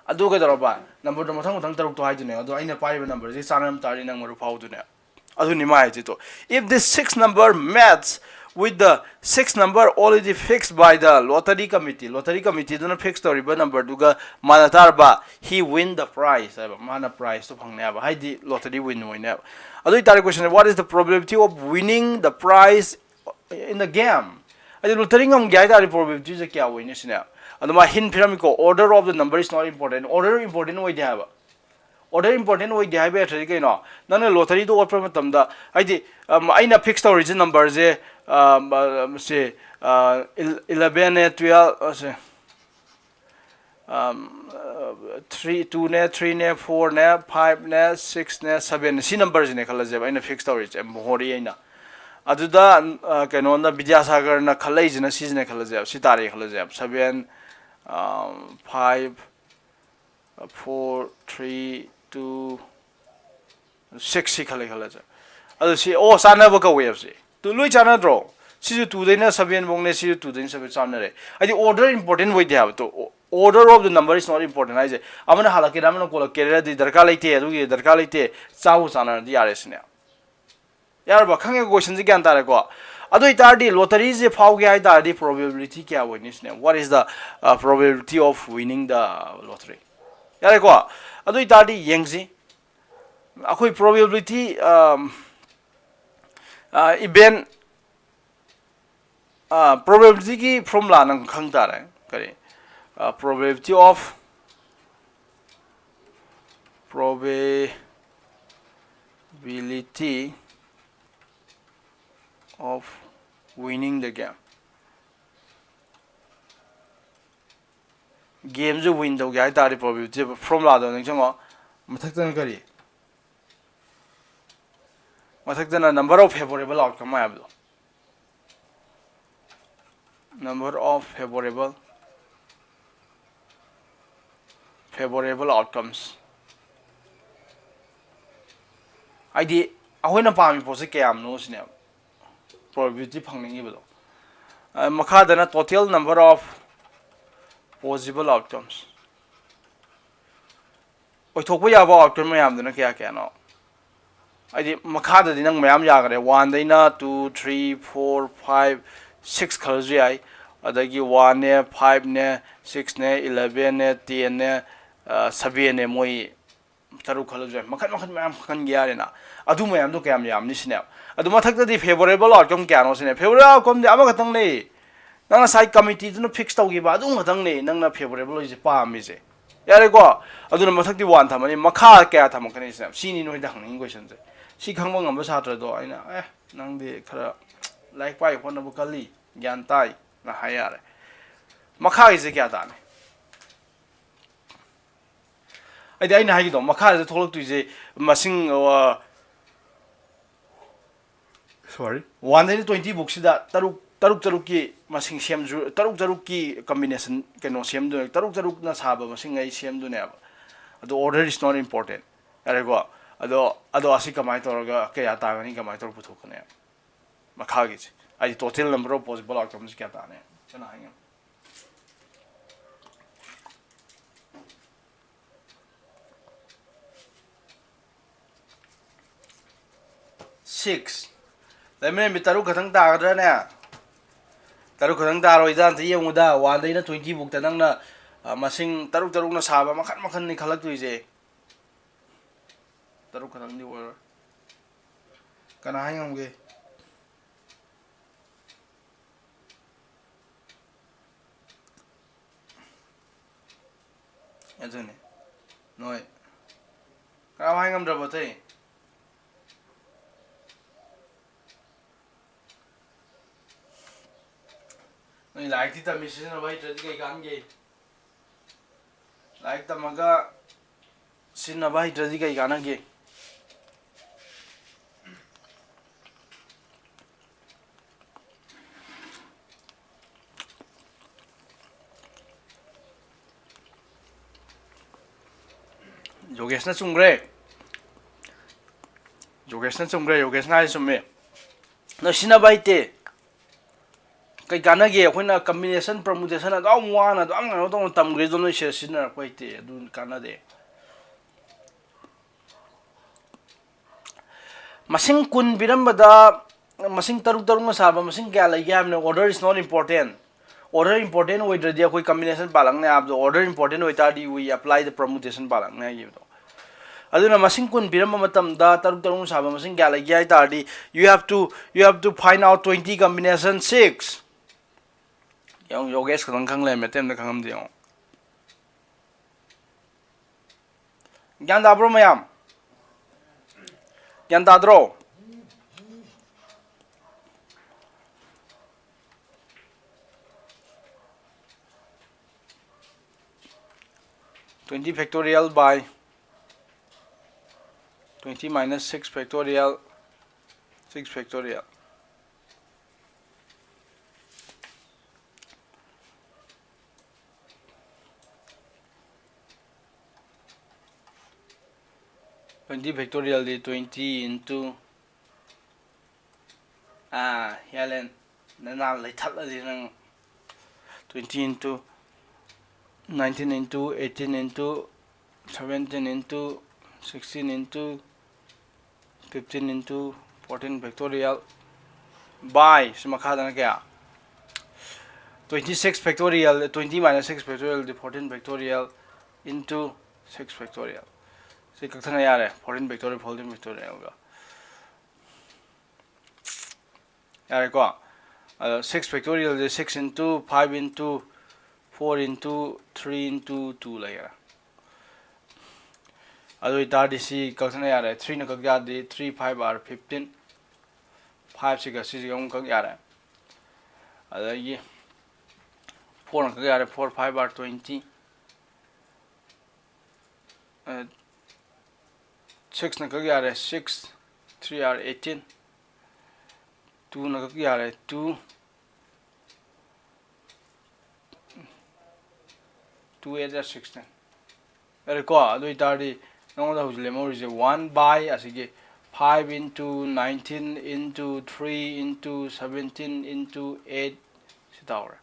ꯑꯗꯨ ꯀꯩꯗꯧꯔꯕ? ꯅꯝꯕꯔꯗꯣ ꯃꯊꯪ ꯃꯊꯪ ꯇꯔꯨꯛꯇꯣ ꯍꯥꯏꯗꯨꯅꯦ꯫ ꯑꯗꯣ ꯑꯩꯅ ꯄꯥꯏꯔꯤꯕ ꯅꯝꯕꯔꯁꯤ ꯆꯥꯟꯅꯔꯝ ꯇꯥꯔꯗꯤ ꯅꯪ ꯃꯔꯨꯞ ꯐꯥꯎꯗꯨꯅꯦ꯫ ꯑꯗꯨꯅꯤ ꯃꯥ ꯍꯥꯏꯁꯦ꯫ ꯇꯣ, if this six number match with the six number already fixed by the lottery committee, lottery committeeꯗꯨꯅ fix ꯇꯧꯔꯤꯕ ꯅꯝꯕꯔꯗꯨꯒ ꯃꯥꯟꯅ ꯇꯥꯔꯕ, he win the prize ꯍꯥꯏꯕ, ꯃꯥꯅ prizeꯇꯣ ꯐꯪꯅꯦ ꯍꯥꯏꯕ, ꯍꯥꯏꯗꯤ lottery win ꯑꯣꯏꯅꯦ ꯍꯥꯏꯕ꯫ ꯑꯗꯨ ꯑꯣꯏꯇꯥꯔꯗꯤ question, what is the probability of winning the prize in the game? ꯍꯥꯏꯗꯤ lottery ꯉꯝꯒꯦ ꯍꯥꯏ ꯇꯥꯔꯗꯤ probabilityꯁꯦ ꯀꯌꯥ ꯑꯣꯏꯅꯤ ꯁꯤꯅꯦ꯫ ꯑꯗꯣ ꯃꯥ hint ꯄꯤꯔꯝꯃꯤꯀꯣ, order of the number is not important, order important ꯑꯣꯏꯗꯦ ꯍꯥꯏꯕ꯫ Order important ꯑꯣꯏꯗꯦ ꯍꯥꯏꯕ ꯑꯔꯊꯗꯤ ꯀꯩꯅꯣ? ꯅꯪꯅ lotteryꯗꯣ ꯑꯣꯠꯄ ꯃꯇꯝꯗ, ꯍꯥꯏꯗꯤ, ꯑꯝ, ꯑꯩꯅ fix ꯇꯧꯔꯤꯁꯦ numberꯁꯦ, ꯑꯝ, ꯑ, ꯁꯦ, ꯑ, ꯏꯜ-, elevenꯅꯦ, twelve, ꯑ, ꯁꯦ, ꯑꯝ, ꯑ, three, twoꯅꯦ, threeꯅꯦ, fourꯅꯦ, fiveꯅꯦ, sixꯅꯦ, sevenꯅꯦ, ꯁꯤ numberꯁꯤꯅꯦ ꯈꯜꯂꯁꯦꯕ ꯑꯩꯅ fix ꯇꯧꯔꯤꯁꯦ, ꯃꯣꯍꯣꯔꯤ ꯑꯩꯅ꯫ ꯑꯗꯨꯗ, ꯑ, ꯀꯩꯅꯣꯅ, ꯕꯤꯗ꯭ꯌꯥꯁꯥꯒꯔꯅ ꯈꯜꯂꯛꯏꯁꯤꯅ ꯁꯤꯁꯤꯅꯦ ꯈꯜꯂꯁꯦꯕ, ꯁꯤ ꯇꯥꯔꯦ ꯈꯜꯂꯁꯦꯕ, seven, ꯑꯝ, five, four, three, two, six ꯁꯤ ꯈꯜꯂꯦ ꯈꯜꯂꯁꯦ꯫ ꯑꯗꯨ ꯁꯤ, ꯑꯣ, ꯆꯥꯟꯅꯕ ꯀꯧꯋꯦꯕ ꯁꯤ꯫ ꯇꯨ ꯂꯣꯏ ꯆꯥꯟꯅꯗ꯭ꯔꯣ? ꯁꯤꯁꯨ twoꯗꯩꯅ seven ꯐꯥꯎꯅꯦ, ꯁꯤꯁꯨ twoꯗꯩꯅ seven ꯆꯥꯟꯅꯔꯦ꯫ ꯍꯥꯏꯗꯤ order important ꯑꯣꯏꯗꯦ ꯍꯥꯏꯕ꯫ Two, order of the number is not important ꯍꯥꯏꯁꯦ꯫ ꯑꯃꯅ ꯍꯥꯜꯂꯛꯀꯦꯔꯥ, ꯑꯃꯅ ꯀꯣꯜꯂꯛꯀꯦꯔꯥꯗꯤ ꯗꯔꯀꯥꯔ ꯂꯩꯇꯦ, ꯑꯗꯨꯒꯤ ꯗꯔꯀꯥꯔ ꯂꯩꯇꯦ, ꯆꯥꯕꯨ ꯆꯥꯟꯅꯔꯗꯤ ꯌꯥꯔꯦ ꯁꯤꯅꯦ꯫ ꯌꯥꯔꯕ? ꯈꯪꯉꯦ, questionꯁꯦ ꯒ꯭ꯌꯥꯟ ꯇꯥꯔꯦꯀꯣ? ꯑꯗꯨ ꯑꯣꯏꯇꯥꯔꯗꯤ lotteryꯁꯦ ꯐꯥꯎꯒꯦ ꯍꯥꯏ ꯇꯥꯔꯗꯤ probability ꯀꯌꯥ ꯑꯣꯏꯅꯤ ꯁꯤꯅꯦ? What is the, uh, probability of winning the lottery? ꯌꯥꯔꯦꯀꯣ? ꯑꯗꯨ ꯑꯣꯏꯇꯥꯔꯗꯤ ꯌꯦꯡꯁꯤ꯫ ꯑꯩꯈꯣꯏ probability, ꯑꯝ, ꯑ, event, ꯑ, probabilityꯒꯤ formula ꯅꯪ ꯈꯪ ꯇꯥꯔꯦ꯫ ꯀꯔꯤ? ꯑ, probability of, probability of winning the game꯫ Gameꯁꯦ win ꯇꯧꯒꯦ ꯍꯥꯏ ꯇꯥꯔꯗꯤ probability formulaꯗꯣ ꯅꯤꯡꯁꯤꯡꯉꯣ꯫ ꯃꯊꯛꯇꯅ ꯀꯔꯤ? ꯃꯊꯛꯇꯅ number of favorable outcome ꯍꯥꯏꯕꯗꯣ꯫ Number of favorable, favorable outcomes꯫ ꯍꯥꯏꯗꯤ, ꯑꯩꯈꯣꯏꯅ ꯄꯥꯝꯃꯤ ꯄꯣꯠꯁꯦ ꯀꯌꯥꯝꯅꯣ ꯁꯤꯅꯦꯕ, probability ꯐꯪꯅꯤꯡꯉꯤꯕꯗꯣ꯫ ꯑ, ꯃꯈꯥꯗꯅ total number of possible outcomes, ꯑꯣꯏꯊꯣꯛꯄ ꯌꯥꯕ outcome ꯃꯌꯥꯝꯗꯨꯅ ꯀꯌꯥ ꯀꯌꯥꯅꯣ? ꯍꯥꯏꯗꯤ ꯃꯈꯥꯗꯗꯤ ꯅꯪ ꯃꯌꯥꯝ ꯌꯥꯈ꯭ꯔꯦ, ꯋꯥꯟꯗꯩꯅ two, three, four, five, six ꯈꯜꯂꯁꯨ ꯌꯥꯏ, ꯑꯗꯒꯤ ꯋꯥꯟꯅꯦ, ꯐꯥꯏꯚꯅꯦ, ꯁꯤꯛꯁꯅꯦ, ꯏꯂꯚꯦꯟꯅꯦ, ꯇꯦꯟꯅꯦ, ꯁꯚꯦꯟꯅꯦ, ꯃꯣꯏ ꯇꯔꯨꯛ ꯈꯜꯂꯁꯨ ꯌꯥꯏ, ꯃꯈꯟ ꯃꯈꯟ ꯃꯌꯥꯝ ꯈꯟꯒꯦ ꯌꯥꯔꯦꯅ꯫ ꯑꯗꯨ ꯃꯌꯥꯝꯗꯣ ꯀꯌꯥꯝ ꯌꯥꯝꯅꯤ ꯁꯤꯅꯦꯕ꯫ ꯑꯗꯨ ꯃꯊꯛꯇꯗꯤ favourable outcome ꯀꯌꯥꯅꯣ ꯁꯤꯅꯦ꯫ Favourable outcomeꯗꯤ ꯑꯃꯈꯛꯇꯪꯅꯦ, ꯅꯪ ꯉꯁꯥꯏ committeeꯗꯨꯅ fix ꯇꯧꯈꯤꯕ ꯑꯗꯨ ꯈꯛꯇꯪꯅꯦ ꯅꯪꯅ favourable ꯑꯣꯏꯁꯦ ꯄꯥꯝꯃꯤꯁꯦ꯫ ꯌꯥꯔꯦꯀꯣ? ꯑꯗꯨꯅ ꯃꯊꯛꯇꯤ ꯋꯥꯟ ꯊꯝꯃꯅꯤ, ꯃꯈꯥ ꯀꯌꯥ ꯊꯝꯃꯛꯀꯅꯤ ꯁꯤꯅꯦꯕ꯫ ꯁꯤꯅꯤ ꯅꯣꯏꯗ ꯍꯪꯅꯤꯡꯉꯤ questionꯁꯦ꯫ ꯁꯤ ꯈꯪꯕ ꯉꯝꯕ ꯁꯥꯇ꯭ꯔꯗꯣ ꯑꯩꯅ, "ꯑꯦ, ꯅꯪꯗꯤ ꯈꯔ ꯂꯥꯏꯔꯤꯛ ꯄꯥꯏ ꯍꯣꯠꯅꯕ ꯀꯜꯂꯤ, ꯒ꯭ꯌꯥꯟ ꯇꯥꯏ"ꯅ ꯍꯥꯏ ꯌꯥꯔꯦ꯫ ꯃꯈꯥꯒꯤꯁꯦ ꯀꯌꯥ ꯇꯥꯅꯤ? ꯍꯥꯏꯗꯤ ꯑꯩꯅ ꯍꯥꯏꯒꯤꯗꯣ ꯃꯈꯥꯁꯤꯗ ꯊꯣꯛꯂꯛꯇꯣꯏꯁꯦ ꯃꯁꯤꯡ, ꯑ, sorry, ꯋꯥꯟꯗꯩꯅ ꯇ꯭ꯋꯦꯟꯇꯤ ꯕꯨꯛꯁꯤꯗ ꯇꯔꯨꯛ, ꯇꯔꯨꯛ ꯇꯔꯨꯛꯀꯤ ꯃꯁꯤꯡ ꯁꯦꯝꯁꯨ, ꯇꯔꯨꯛ ꯇꯔꯨꯛꯀꯤ combination ꯀꯩꯅꯣ ꯁꯦꯝꯗꯣꯏꯅꯦ, ꯇꯔꯨꯛ ꯇꯔꯨꯛꯅ ꯁꯥꯕ ꯃꯁꯤꯡ ꯑꯩ ꯁꯦꯝꯗꯣꯏꯅꯦꯕ꯫ ꯑꯗꯣ order is not important꯫ ꯌꯥꯔꯦꯀꯣ? ꯑꯗꯣ, ꯑꯗꯣ ꯑꯁꯤ ꯀꯃꯥꯏꯅ ꯇꯧꯔꯒ ꯀꯌꯥ ꯇꯥꯒꯅꯤ, ꯀꯃꯥꯏꯅ ꯇꯧꯔꯒ ꯄꯨꯊꯣꯛꯀꯅꯤ? ꯃꯈꯥꯒꯤꯁꯦ ꯍꯥꯏꯗꯤ total number of possible outcomeꯁꯦ ꯀꯌꯥ ꯇꯥꯅꯤ? ꯀꯅꯥ ꯍꯥꯏ ꯉꯝꯃꯤ? Six꯫ ꯂꯩꯃꯔꯦꯟꯕꯤ, ꯇꯔꯨꯛ ꯈꯛꯇꯪ ꯇꯥꯒꯗ꯭ꯔꯥꯅꯦ? ꯇꯔꯨꯛ ꯈꯛꯇꯪ ꯇꯥꯔꯣꯏꯗ, ꯑꯝꯇ ꯌꯦꯡꯉꯨꯗ, ꯋꯥꯟꯗꯩꯅ ꯇ꯭ꯋꯦꯟꯇꯤ ꯕꯨꯛꯇ ꯅꯪꯅ, ꯑ, ꯃꯁꯤꯡ ꯇꯔꯨꯛ ꯇꯔꯨꯛꯅ ꯁꯥꯕ ꯃꯈꯟ ꯃꯈꯟꯅꯤ ꯈꯜꯂꯛꯇꯣꯏꯁꯦ꯫ ꯇꯔꯨꯛ ꯈꯛꯇꯪꯗꯤ ꯑꯣꯏꯔꯣꯏ꯫ ꯀꯅꯥ ꯍꯥꯏ ꯉꯝꯒꯦ? ꯑꯗꯨꯅꯤ꯫ ꯅꯣꯏ ꯀꯅꯥꯝ ꯍꯥꯏ ꯉꯝꯗ꯭ꯔꯕꯣ ꯑꯇꯩ? ꯅꯣꯏ ꯂꯥꯏꯔꯤꯛꯇꯤ ꯇꯝꯃꯤ, ꯁꯤꯖꯤꯟꯅꯕ ꯍꯩꯇ꯭ꯔꯗꯤ ꯀꯩ ꯀꯥꯟꯒꯦ? ꯂꯥꯏꯔꯤꯛ ꯇꯝꯃꯒ ꯁꯤꯖꯤꯟꯅꯕ ꯍꯩꯇ꯭ꯔꯗꯤ ꯀꯩ ꯀꯥꯟꯅꯒꯦ? ꯌꯣꯒꯦꯁꯅ ꯆꯨꯝꯈ꯭ꯔꯦ꯫ ꯌꯣꯒꯦꯁꯅ ꯆꯨꯝꯈ꯭ꯔꯦ, ꯌꯣꯒꯦꯁꯅ ꯍꯥꯏ ꯆꯨꯝꯃꯦ꯫ ꯅꯣꯏ ꯁꯤꯖꯤꯟꯅꯕ ꯍꯩꯇꯦ꯫ ꯀꯩ ꯀꯥꯟꯅꯒꯦ? ꯑꯩꯈꯣꯏꯅ combination permutation ꯑꯗꯨꯝ ꯋꯥꯅ ꯑꯗꯨꯝ ꯀꯩꯅꯣ ꯇꯧꯅ ꯇꯝꯈ꯭ꯔꯤꯗꯣ ꯅꯣꯏ ꯁꯤꯗ ꯁꯤꯖꯤꯟꯅꯔꯛꯄ ꯍꯩꯇꯦ, ꯑꯗꯨ ꯀꯥꯟꯅꯗꯦ꯫ ꯃꯁꯤꯡ ꯀꯨꯟ ꯄꯤꯔꯝꯕꯗ ꯃꯁꯤꯡ ꯇꯔꯨꯛ ꯇꯔꯨꯛꯅ ꯁꯥꯕ ꯃꯁꯤꯡ ꯀꯌꯥ ꯂꯩꯒꯦ ꯍꯥꯏꯕꯅꯤ꯫ Order is not important꯫ Order important ꯑꯣꯏꯗ꯭ꯔꯗꯤ ꯑꯩꯈꯣꯏ combination ꯄꯥꯜꯂꯛꯅꯤ ꯍꯥꯏꯕꯗꯣ, order important ꯑꯣꯏꯇꯥꯔꯗꯤ we apply the permutation ꯄꯥꯜꯂꯛꯅꯤ ꯍꯥꯏꯈꯤꯕꯗꯣ꯫ ꯑꯗꯨꯅ ꯃꯁꯤꯡ ꯀꯨꯟ ꯄꯤꯔꯝꯕ ꯃꯇꯝꯗ ꯇꯔꯨꯛ ꯇꯔꯨꯛꯅ ꯁꯥꯕ ꯃꯁꯤꯡ ꯀꯌꯥ ꯂꯩꯒꯦ ꯍꯥꯏ ꯇꯥꯔꯗꯤ, you have to, you have to find out twenty combination six꯫ ꯌꯦꯡꯉꯨ, ꯌꯣꯒꯦꯁ ꯈꯛꯇꯪ ꯈꯪ ꯂꯩꯔꯝꯃꯦ, ꯑꯇꯩ ꯑꯝꯇ ꯈꯪꯉꯝꯗꯦ ꯌꯦꯡꯉꯨ꯫ ꯒ꯭ꯌꯥꯟ ꯇꯥꯕ꯭ꯔꯣ ꯃꯌꯥꯝ? ꯒ꯭ꯌꯥꯟ ꯇꯥꯗ꯭ꯔꯣ? Twenty factorial by twenty minus six factorial, six factorial. Twenty factorial D twenty into, ah, Helen, ꯅꯅꯥ ꯂꯩꯊꯠꯂꯗꯤ ꯅꯪ꯫ Twenty into, nineteen into, eighteen into, seventeen into, sixteen into, fifteen into fourteen factorial by, ꯁꯤ ꯃꯈꯥꯗꯅ ꯀꯌꯥ? Twenty six factorial, twenty minus six factorial ꯗꯤ fourteen factorial into six factorial꯫ ꯁꯤ ꯀꯛꯊꯠꯅ ꯌꯥꯔꯦ, fourteen factorial, fourteen factorial ꯒ꯫ ꯌꯥꯔꯦꯀꯣ? ꯑꯗꯣ six factorial ꯁꯦ six into five into four into three into two ꯂꯩꯔꯦ꯫ ꯑꯗꯨ ꯑꯣꯏꯇꯥꯔꯗꯤ ꯁꯤ ꯀꯛꯊꯠꯅ ꯌꯥꯔꯦ꯫ Three ꯅ ꯀꯛ ꯌꯥꯔꯗꯤ three five are fifteen, five ꯁꯤꯒ ꯁꯤꯁꯤꯒ ꯑꯃꯨꯛ ꯀꯛ ꯌꯥꯔꯦ꯫ ꯑꯗꯒꯤ four ꯅ ꯀꯛ ꯌꯥꯔꯦ, four five are twenty꯫ ꯑ, six ꯅ ꯀꯛ ꯌꯥꯔꯦ, six three are eighteen꯫ Two ꯅ ꯀꯛ ꯌꯥꯔꯦ, two, two eight are sixteen꯫ ꯌꯥꯔꯦꯀꯣ? ꯑꯗꯨ ꯑꯣꯏꯇꯥꯔꯗꯤ ꯅꯉꯣꯟꯗ ꯍꯧꯖꯤꯛ ꯂꯦꯝꯍꯧꯔꯤꯁꯦ one by ꯑꯁꯤꯒꯤ five into nineteen into three into seventeen into eight ꯁꯤ ꯇꯧꯔꯦ꯫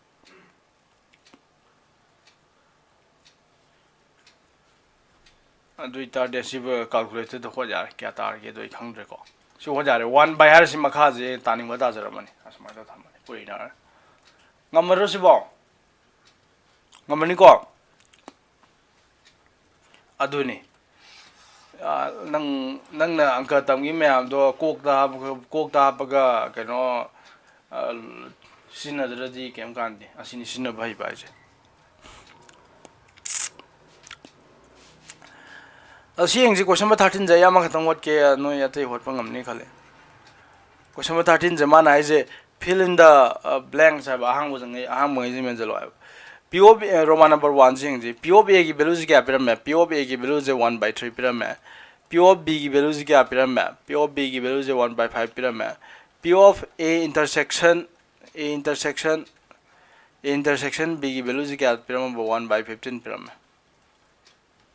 ꯑꯗꯨ ꯑꯣꯏꯇꯥꯔꯗꯤ ꯑꯁꯤꯕꯨ ꯀꯥꯜꯀꯨꯂꯦꯇꯔꯗ ꯍꯣꯠ ꯌꯥꯔꯦ, ꯀꯌꯥ ꯇꯥꯔꯒꯦ ꯑꯗꯨ ꯑꯩ ꯈꯪꯗ꯭ꯔꯦꯀꯣ꯫ ꯁꯤ ꯍꯣꯠ ꯌꯥꯔꯦ꯫ ꯋꯥꯟ ꯕꯥꯏ ꯍꯥꯏꯔꯤꯁꯤ ꯃꯈꯥꯁꯦ ꯇꯥꯅꯤꯡꯕ ꯇꯥꯖꯔꯝꯃꯅꯤ꯫ ꯑꯁꯨꯃꯥꯏꯅ ꯇꯧ ꯊꯝꯃꯅꯤ ꯀꯨꯏꯅ꯫ ꯉꯝꯃꯗ꯭ꯔꯣ ꯁꯤꯕꯣ? ꯉꯝꯃꯅꯤꯀꯣ? ꯑꯗꯨꯅꯤ꯫ ꯅꯪ ꯅꯪꯅ ꯑꯪꯀ ꯇꯝꯈꯤ ꯃꯌꯥꯝꯗꯣ ꯀꯣꯛꯇ ꯍꯥꯞꯄꯒ ꯀꯣꯛꯇ ꯍꯥꯞꯄꯒ ꯀꯩꯅꯣ ꯁꯤꯖꯤꯟꯅꯗ꯭ꯔꯗꯤ ꯀꯩꯝ ꯀꯥꯟꯗꯦ꯫ ꯑꯁꯤꯅꯤ ꯁꯤꯖꯤꯟꯅꯕ ꯍꯩꯕ ꯍꯥꯏꯁꯦ꯫ ꯑꯁꯤ ꯌꯦꯡꯁꯤ꯫ ꯀꯣꯏꯁꯟ ꯅꯝꯕꯔ ꯊꯥꯔꯇꯤꯟꯁꯦ ꯑꯩ ꯑꯃꯈꯛꯇꯪ ꯍꯣꯠꯀꯦ, ꯅꯣꯏ ꯑꯇꯩ ꯍꯣꯠꯄ ꯉꯝꯅꯤ ꯈꯜꯂꯦ꯫ ꯀꯣꯏꯁꯟ ꯅꯝꯕꯔ ꯊꯥꯔꯇꯤꯟꯁꯦ ꯃꯥꯅ ꯍꯥꯏꯁꯦ, fill in the blanks ꯍꯥꯏꯕ, ꯑꯍꯥꯡꯕ ꯆꯪꯉꯩ ꯑꯍꯥꯡꯕꯉꯩꯁꯦ ꯃꯦꯟꯁꯤꯜꯂꯣ ꯍꯥꯏꯕ꯫ P of A, Roman number one ꯁꯦ ꯌꯦꯡꯁꯤ꯫ P of A ꯒꯤ value ꯁꯦ ꯀꯌꯥ ꯄꯤꯔꯝꯃꯦ? P of A ꯒꯤ value say one by three ꯄꯤꯔꯝꯃꯦ꯫ P of B ꯒꯤ value ꯁꯦ ꯀꯌꯥ ꯄꯤꯔꯝꯃꯦ? P of B ꯒꯤ value say one by five ꯄꯤꯔꯝꯃꯦ꯫ P of A intersection, A intersection, A intersection B ꯒꯤ value ꯁꯦ ꯀꯌꯥ ꯄꯤꯔꯝꯃꯕ? One by fifteen ꯄꯤꯔꯝꯃꯦ꯫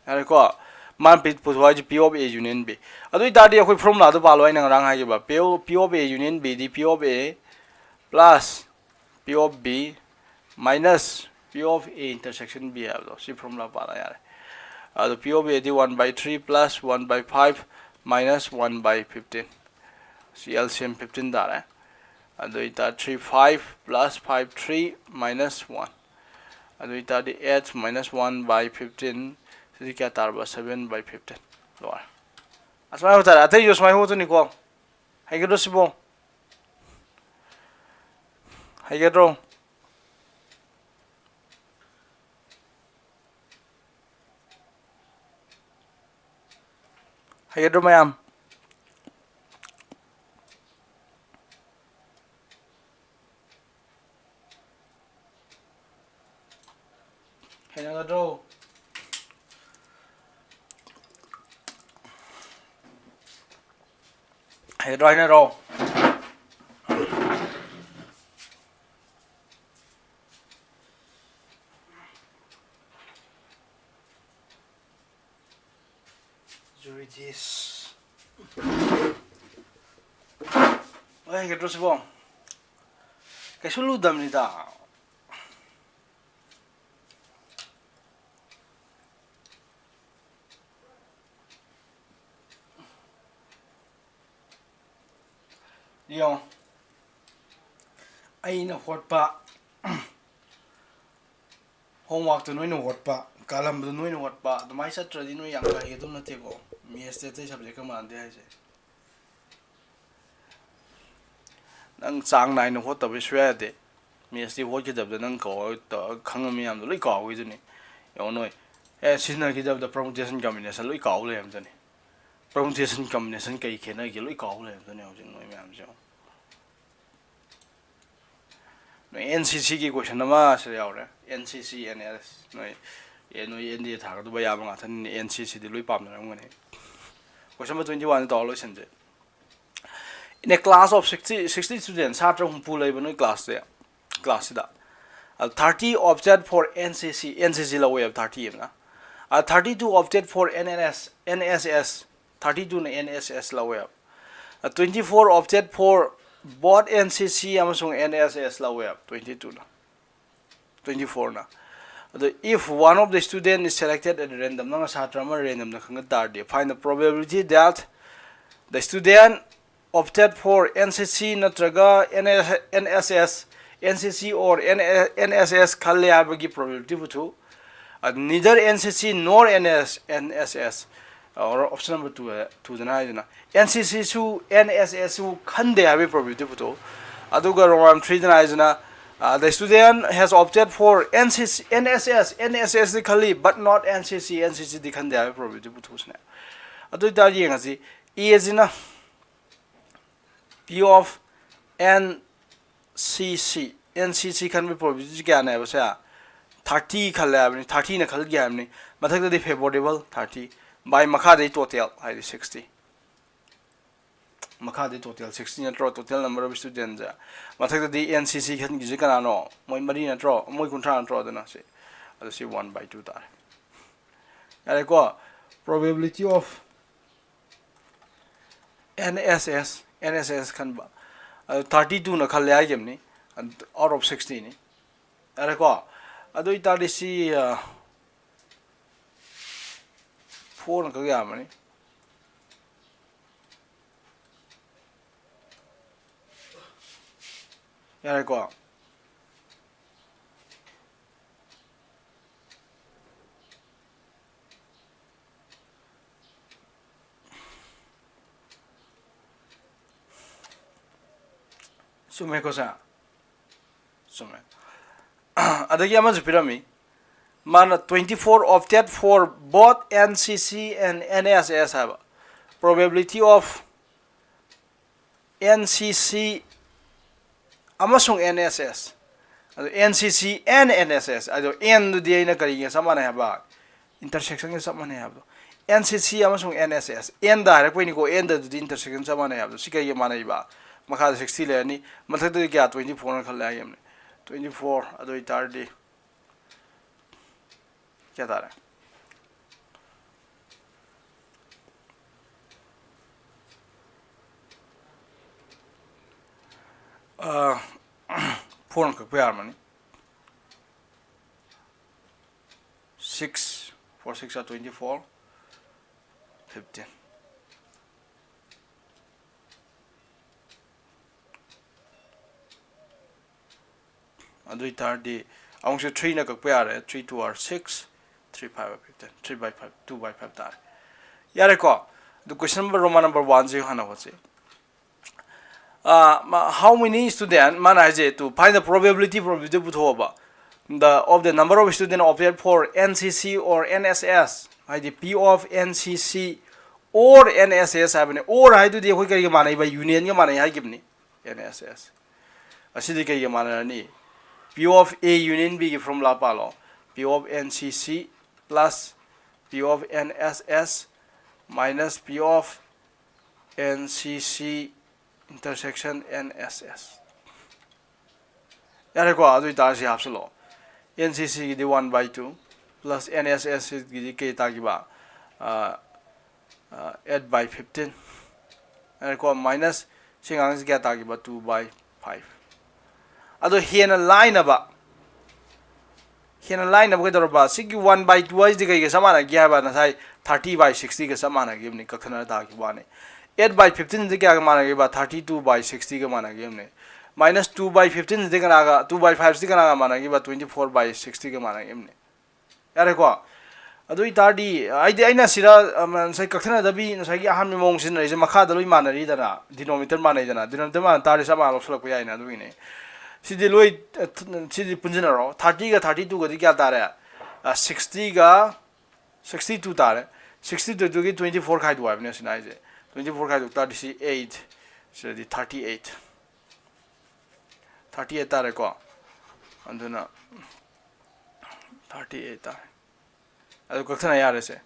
ꯌꯥꯔꯦꯀꯣ? ꯃꯥꯅ ꯄꯤ- ꯄꯨꯊꯣꯛ ꯍꯥꯏꯁꯦ P of A union B꯫ ꯑꯗꯨ ꯑꯣꯏꯇꯥꯔꯗꯤ ꯑꯩꯈꯣꯏ ꯐꯣꯔꯃꯨꯂꯥꯗꯣ ꯄꯥꯜꯂꯣ, ꯑꯩꯅ ꯉꯔꯥꯡ ꯍꯥꯏꯈꯤꯕ꯫ P of, P of A union B D P of A plus P of B minus P of A intersection B ꯍꯥꯏꯕꯗꯣ, ꯁꯤ ꯐꯣꯔꯃꯨꯂꯥ ꯄꯥꯜꯂ ꯌꯥꯔꯦ꯫ ꯑꯗꯣ P of A D one by three plus one by five minus one by fifteen꯫ ꯁꯤ L C M fifteen ꯇꯥꯔꯦ꯫ ꯑꯗꯨ ꯑꯣꯏꯇꯥꯔꯗꯤ three five plus five three minus one꯫ ꯑꯗꯨ ꯑꯣꯏꯇꯥꯔꯗꯤ eight minus one by fifteen꯫ ꯁꯤꯗꯤ ꯀꯌꯥ ꯇꯥꯔꯕ? Seven by fifteen꯫ ꯂꯣꯏꯔꯦ꯫ ꯑꯁꯨꯃꯥꯏꯅ ꯍꯣꯠꯇꯥꯔꯦ꯫ ꯑꯇꯩꯁꯨ ꯑꯁꯨꯃꯥꯏꯅ ꯍꯣꯠꯇꯣꯏꯅꯤꯀꯣ꯫ ꯍꯩꯒꯗ꯭ꯔꯣ ꯁꯤꯕꯣ? ꯍꯩꯒꯗ꯭ꯔꯣ? ꯍꯩꯒꯗ꯭ꯔꯣ ꯃꯌꯥꯝ? ꯍꯩꯅꯒꯗ꯭ꯔꯣ? ꯍꯩꯅꯗ꯭ꯔꯣ? ꯍꯩꯅꯔꯣ꯫ ꯖꯨꯔꯤꯗꯤꯁ꯫ ꯑꯩ ꯍꯩꯒꯗ꯭ꯔꯣ ꯁꯤꯕꯣ? ꯀꯩꯁꯨ ꯂꯨꯗꯕꯅꯤꯗ꯫ ꯌꯦꯡꯉꯣ, ꯑꯩꯅ ꯍꯣꯠꯄ, ꯍꯣꯝꯋꯥꯛꯇꯨ ꯅꯣꯏꯅ ꯍꯣꯠꯄ, ꯀꯥꯜꯂꯝꯕꯗꯨ ꯅꯣꯏꯅ ꯍꯣꯠꯄ, ꯑꯗꯨꯃꯥꯏꯅ ꯆꯠꯇ꯭ꯔꯗꯤ ꯅꯣꯏ ꯌꯥꯝ ꯀꯥ ꯍꯩꯒꯗꯧ ꯅꯠꯇꯦꯀꯣ꯫ ꯃꯦꯠꯁꯇꯤ ꯑꯇꯩ ꯁꯕꯖꯦꯛꯀ ꯃꯥꯟꯅꯗꯦ ꯍꯥꯏꯁꯦ꯫ ꯅꯪ ꯆꯥꯡ ꯅꯥꯏꯅ ꯍꯣꯠꯇꯕꯩ ꯁꯨꯌꯥ ꯌꯥꯗꯦ꯫ ꯃꯦꯠꯁꯇꯤ ꯍꯣꯠꯈꯤꯗꯕꯗ ꯅꯪ ꯀꯥꯎ-, ꯈꯪꯕ ꯃꯌꯥꯝꯗꯣ ꯂꯣꯏ ꯀꯥꯎꯈꯤꯗꯨꯅꯤ꯫ ꯌꯦꯡꯉꯣ ꯅꯣꯏ, ꯑꯦ, ꯁꯤꯖꯤꯟꯅꯈꯤꯗꯕꯗ permutation combination ꯂꯣꯏ ꯀꯥꯎ ꯂꯩꯔꯝꯗꯨꯅꯤ꯫ Permutation combination ꯀꯩ ꯈꯦꯠꯅꯒꯦ ꯂꯣꯏ ꯀꯥꯎ ꯂꯩꯔꯝꯗꯨꯅꯤ ꯍꯧꯖꯤꯛ ꯅꯣꯏ ꯃꯌꯥꯝꯁꯦ ꯌꯦꯡꯉꯣ꯫ ꯅꯣꯏ N C C ꯒꯤ question ꯑꯃ ꯁꯤꯗ ꯌꯥꯎꯔꯦ꯫ N C C, N S, ꯅꯣꯏ, ꯑꯦ, ꯅꯣꯏ N D A ꯊꯥꯒꯗꯕ ꯌꯥꯕ ꯉꯥꯛꯇꯅꯤꯅꯦ꯫ N C C ꯗꯤ ꯂꯣꯏ ꯄꯥꯝꯅꯔꯝꯒꯅꯤ꯫ Question number twenty one ꯇꯧꯔ ꯂꯣꯏꯁꯤꯟꯁꯦ꯫ In a class of sixty, sixty students, ꯁꯥꯇ꯭ꯔ ꯍꯨꯝꯐꯨ ꯂꯩꯕ ꯅꯣꯏ class ꯁꯦ, class ꯁꯤꯗ, ꯑ, thirty opted for N C C, N C C ꯂꯧꯋꯦꯕ thirty ꯑꯃꯅ꯫ ꯑ, thirty two opted for N S S, N S S, thirty two ꯅ N S S ꯂꯧꯋꯦꯕ꯫ ꯑ, twenty four opted for both N C C ꯑꯃꯁꯨꯡ N S S ꯂꯧꯋꯦꯕ twenty two ꯅ꯫ Twenty four ꯅ꯫ ꯑꯗꯣ, if one of the student is selected at random, ꯅꯪꯅ ꯁꯥꯇ꯭ꯔ ꯑꯃ random ꯗ ꯈꯟꯒꯠ ꯇꯥꯔꯗꯤ, find the probability that the student opted for N C C ꯅꯠꯇ꯭ꯔꯒ N S, N S S, N C C or N S S ꯈꯜꯂꯦ ꯍꯥꯏꯕꯒꯤ probability ꯄꯨꯊꯣꯛꯎ꯫ ꯑ, neither N C C nor N S, N S S, or option number two, two ꯗꯅ ꯍꯥꯏꯗꯅ, N C C ꯁꯨ N S S ꯁꯨ ꯈꯟꯗꯦ ꯍꯥꯏꯕꯒꯤ probability ꯄꯨꯊꯣꯛꯎ꯫ ꯑꯗꯨꯒ round number three ꯗꯅ ꯍꯥꯏꯗꯅ, uh, the student has opted for N C C, N S S, N S S ꯗꯤ ꯈꯜꯂꯤ, but not N C C, N C C ꯗꯤ ꯈꯟꯗꯦ ꯍꯥꯏꯕꯒꯤ probability ꯄꯨꯊꯣꯛꯁꯤꯅꯦ꯫ ꯑꯗꯨ ꯑꯣꯏꯇꯥꯔꯗꯤ ꯌꯦꯡꯉꯁꯤ, A ꯁꯤꯅ P of N C C, N C C ꯈꯟꯕꯒꯤ probability ꯀꯌꯥꯅꯦꯕ ꯁꯦ? Thirty ꯈꯜꯂꯦ ꯍꯥꯏꯕꯅꯤ, thirty ꯅ ꯈꯜꯒꯦ ꯍꯥꯏꯕꯅꯤ꯫ ꯃꯊꯛꯇꯗꯤ favorable thirty, by ꯃꯈꯥꯗꯩ total ꯍꯥꯏꯗꯤ sixty꯫ ꯃꯈꯥꯗꯩ total sixty ꯅꯠꯇ꯭ꯔꯣ, total number of student say? ꯃꯊꯛꯇꯗꯤ N C C ꯈꯟꯒꯤꯁꯦ ꯀꯅꯥꯅꯣ? ꯃꯣꯏ ꯃꯔꯤ ꯅꯠꯇ꯭ꯔꯣ? ꯃꯣꯏ ꯀꯨꯟꯊ꯭ꯔꯥ ꯅꯠꯇ꯭ꯔꯣ? ꯑꯗꯨꯅ ꯁꯤ, ꯑꯗꯨ ꯁꯤ one by two ꯇꯥꯔꯦ꯫ ꯌꯥꯔꯦꯀꯣ? Probability of N S S, N S S ꯈꯟꯕ꯫ ꯑꯗꯨ thirty two ꯅ ꯈꯜꯂꯦ ꯍꯥꯏꯈꯤꯕꯅꯤ, out of sixty ꯅꯤ꯫ ꯌꯥꯔꯦꯀꯣ? ꯑꯗꯨ ꯑꯣꯏꯇꯥꯔꯗꯤ ꯁꯤ, ꯑ, four ꯅ ꯀꯛ ꯌꯥꯔꯝꯃꯅꯤ꯫ ꯌꯥꯔꯦꯀꯣ? ꯆꯨꯝꯃꯦꯀꯣ ꯁꯦ? ꯆꯨꯝꯃꯦ꯫ ꯑꯗꯒꯤ ꯑꯃꯁꯨ ꯄꯤꯔꯝꯃꯤ, ꯃꯥꯅ twenty four opted for both N C C and N S S ꯍꯥꯏꯕ꯫ Probability of N C C ꯑꯃꯁꯨꯡ N S S꯫ ꯑꯗꯣ N C C and N S S꯫ ꯑꯗꯣ N ꯗꯨꯗꯤ ꯑꯩꯅ ꯀꯔꯤꯒ ꯆꯞ ꯃꯥꯟꯅꯩ ꯍꯥꯏꯕ? Intersection ꯒ ꯆꯞ ꯃꯥꯟꯅꯩ ꯍꯥꯏꯕꯗꯣ꯫ N C C ꯑꯃꯁꯨꯡ N S S꯫ N ꯗ ꯍꯥꯏꯔꯛꯄꯩꯅꯤꯀꯣ, N ꯗꯗꯨꯗꯤ intersection ꯆꯞ ꯃꯥꯟꯅꯩ ꯍꯥꯏꯕꯗꯣ꯫ ꯁꯤ ꯀꯩꯒꯤ ꯃꯥꯟꯅꯩꯕ? ꯃꯈꯥꯗ sixty ꯂꯩꯔꯅꯤ, ꯃꯊꯛꯇꯗꯤ ꯀꯌꯥ? Twenty four ꯅ ꯈꯜꯂꯦ ꯍꯥꯏꯈꯤꯕꯅꯦ꯫ Twenty four꯫ ꯑꯗꯨ ꯑꯣꯏꯇꯥꯔꯗꯤ ꯀꯌꯥ ꯇꯥꯔꯦ? ꯑ, four ꯅ ꯀꯛꯄ ꯌꯥꯔꯝꯃꯅꯤ꯫ Six, four six are twenty four, fifteen꯫ ꯑꯗꯨ ꯑꯣꯏꯇꯥꯔꯗꯤ ꯑꯃꯨꯛꯁꯨ three ꯅ ꯀꯛꯄ ꯌꯥꯔꯦ꯫ Three two are six, three five are fifteen, three by five, two by five ꯇꯥꯔꯦ꯫ ꯌꯥꯔꯦꯀꯣ? ꯑꯗꯨ question number, Roman number one ꯁꯦ ꯍꯥꯟꯅ ꯍꯣꯠꯁꯤ꯫ ꯑ, ꯃꯥ, how many student, ꯃꯥꯅ ꯍꯥꯏꯁꯦ, to find the probability, probability ꯄꯨꯊꯣꯛꯑꯕ, the, of the number of student opted for N C C or N S S, ꯍꯥꯏꯗꯤ P of N C C or N S S ꯍꯥꯏꯕꯅꯦ꯫ Or ꯍꯥꯏꯗꯨꯗꯤ ꯑꯩꯈꯣꯏ ꯀꯔꯤꯒ ꯃꯥꯟꯅꯩꯕ? Union ꯒ ꯃꯥꯟꯅꯩ ꯍꯥꯏꯈꯤꯕꯅꯤ꯫ N S S꯫ ꯑꯁꯤꯗꯤ ꯀꯩꯒ ꯃꯥꯟꯅꯔꯅꯤ? P of A union B ꯒꯤ formula ꯄꯥꯜꯂꯣ꯫ P of N C C plus P of N S S minus P of N C C intersection N S S꯫ ꯌꯥꯔꯦꯀꯣ? ꯑꯗꯨ ꯑꯣꯏꯇꯥꯔꯗꯤ ꯁꯤ ꯍꯥꯞꯆꯤꯜꯂꯣ꯫ N C C ꯒꯤꯗꯤ one by two plus N S S ꯒꯤꯗꯤ ꯀꯩ ꯇꯥꯈꯤꯕ? ꯑ, ꯑ, eight by fifteen꯫ ꯀꯣ, ꯃꯥꯏꯅꯁ ꯁꯤ ꯑꯉꯥꯡꯁꯤ ꯀꯌꯥ ꯇꯥꯈꯤꯕ? Two by five꯫ ꯑꯗꯣ ꯍꯦꯟꯅ ꯂꯥꯏꯅꯕ, ꯍꯦꯟꯅ ꯂꯥꯏꯅꯕ ꯀꯩꯗꯧꯔꯕ? ꯁꯤꯒꯤ one by two ꯍꯥꯏꯁꯤꯗꯤ ꯀꯩꯒ ꯆꯞ ꯃꯥꯟꯅꯒꯦ ꯍꯥꯏꯕ? ꯉꯁꯥꯏ thirty by sixty ꯒ ꯆꯞ ꯃꯥꯟꯅꯈꯤꯕꯅꯤ, ꯀꯛꯊꯠꯅꯔ ꯇꯥꯈꯤꯕ ꯋꯥꯅꯤ꯫ Eight by fifteen ꯁꯤꯗꯤ ꯀꯌꯥꯒ ꯃꯥꯟꯅꯒꯦꯕ? Thirty two by sixty ꯒ ꯃꯥꯟꯅꯈꯤꯕꯅꯤ꯫ Minus two by fifteen ꯁꯤꯗꯤ ꯀꯅꯥꯒ, two by five ꯁꯤꯗꯤ ꯀꯅꯥꯒ ꯃꯥꯟꯅꯈꯤꯕ? Twenty four by sixty ꯒ ꯃꯥꯟꯅꯈꯤꯕꯅꯤ꯫ ꯌꯥꯔꯦꯀꯣ? ꯑꯗꯨ ꯑꯣꯏꯇꯥꯔꯗꯤ ꯑꯩꯗꯤ, ꯑꯩꯅ ꯁꯤꯗ, ꯑꯝ, ꯉꯁꯥꯏ ꯀꯛꯊꯅꯗꯕꯤ ꯉꯁꯥꯏꯒꯤ ꯑꯍꯥꯟꯕ ꯃꯑꯣꯡ ꯁꯤꯖꯤꯟꯅꯔꯤꯁꯦ ꯃꯈꯥꯗ ꯂꯣꯏ ꯃꯥꯟꯅꯔꯤꯗꯅ, denominator ꯃꯥꯟꯅꯩꯗꯅ, denominator ꯃꯥꯟꯅ ꯇꯥꯔꯗꯤ ꯆꯞ ꯃꯥꯟꯅ ꯂꯧꯁꯤꯜꯂꯛꯄ ꯌꯥꯏꯅ꯫ ꯑꯗꯨꯒꯤꯅꯦ꯫ ꯁꯤꯗꯤ ꯂꯣꯏ, ꯑ, ꯊ-, ꯁꯤꯗꯤ ꯄꯨꯟꯁꯤꯟꯅꯔꯣ꯫ Thirty ꯒ thirty two ꯒꯗꯤ ꯀꯌꯥ ꯇꯥꯔꯦ? ꯑ, sixty ꯒ sixty two ꯇꯥꯔꯦ꯫ Sixty two ꯗꯨꯒꯤ twenty four ꯈꯥꯏꯗꯣꯛ ꯍꯥꯏꯕꯅꯦ ꯁꯤꯅ ꯍꯥꯏꯁꯦ꯫ Twenty four ꯈꯥꯏꯗꯣꯛ ꯇꯥꯔꯗꯤ ꯁꯤ eight, ꯁꯤꯗꯗꯤ thirty eight꯫ Thirty eight ꯇꯥꯔꯦꯀꯣ꯫ ꯑꯗꯨꯅ thirty eight ꯇꯥꯔꯦ꯫ ꯑꯗꯨ ꯀꯛꯊꯅ ꯌꯥꯔꯦꯁꯦ꯫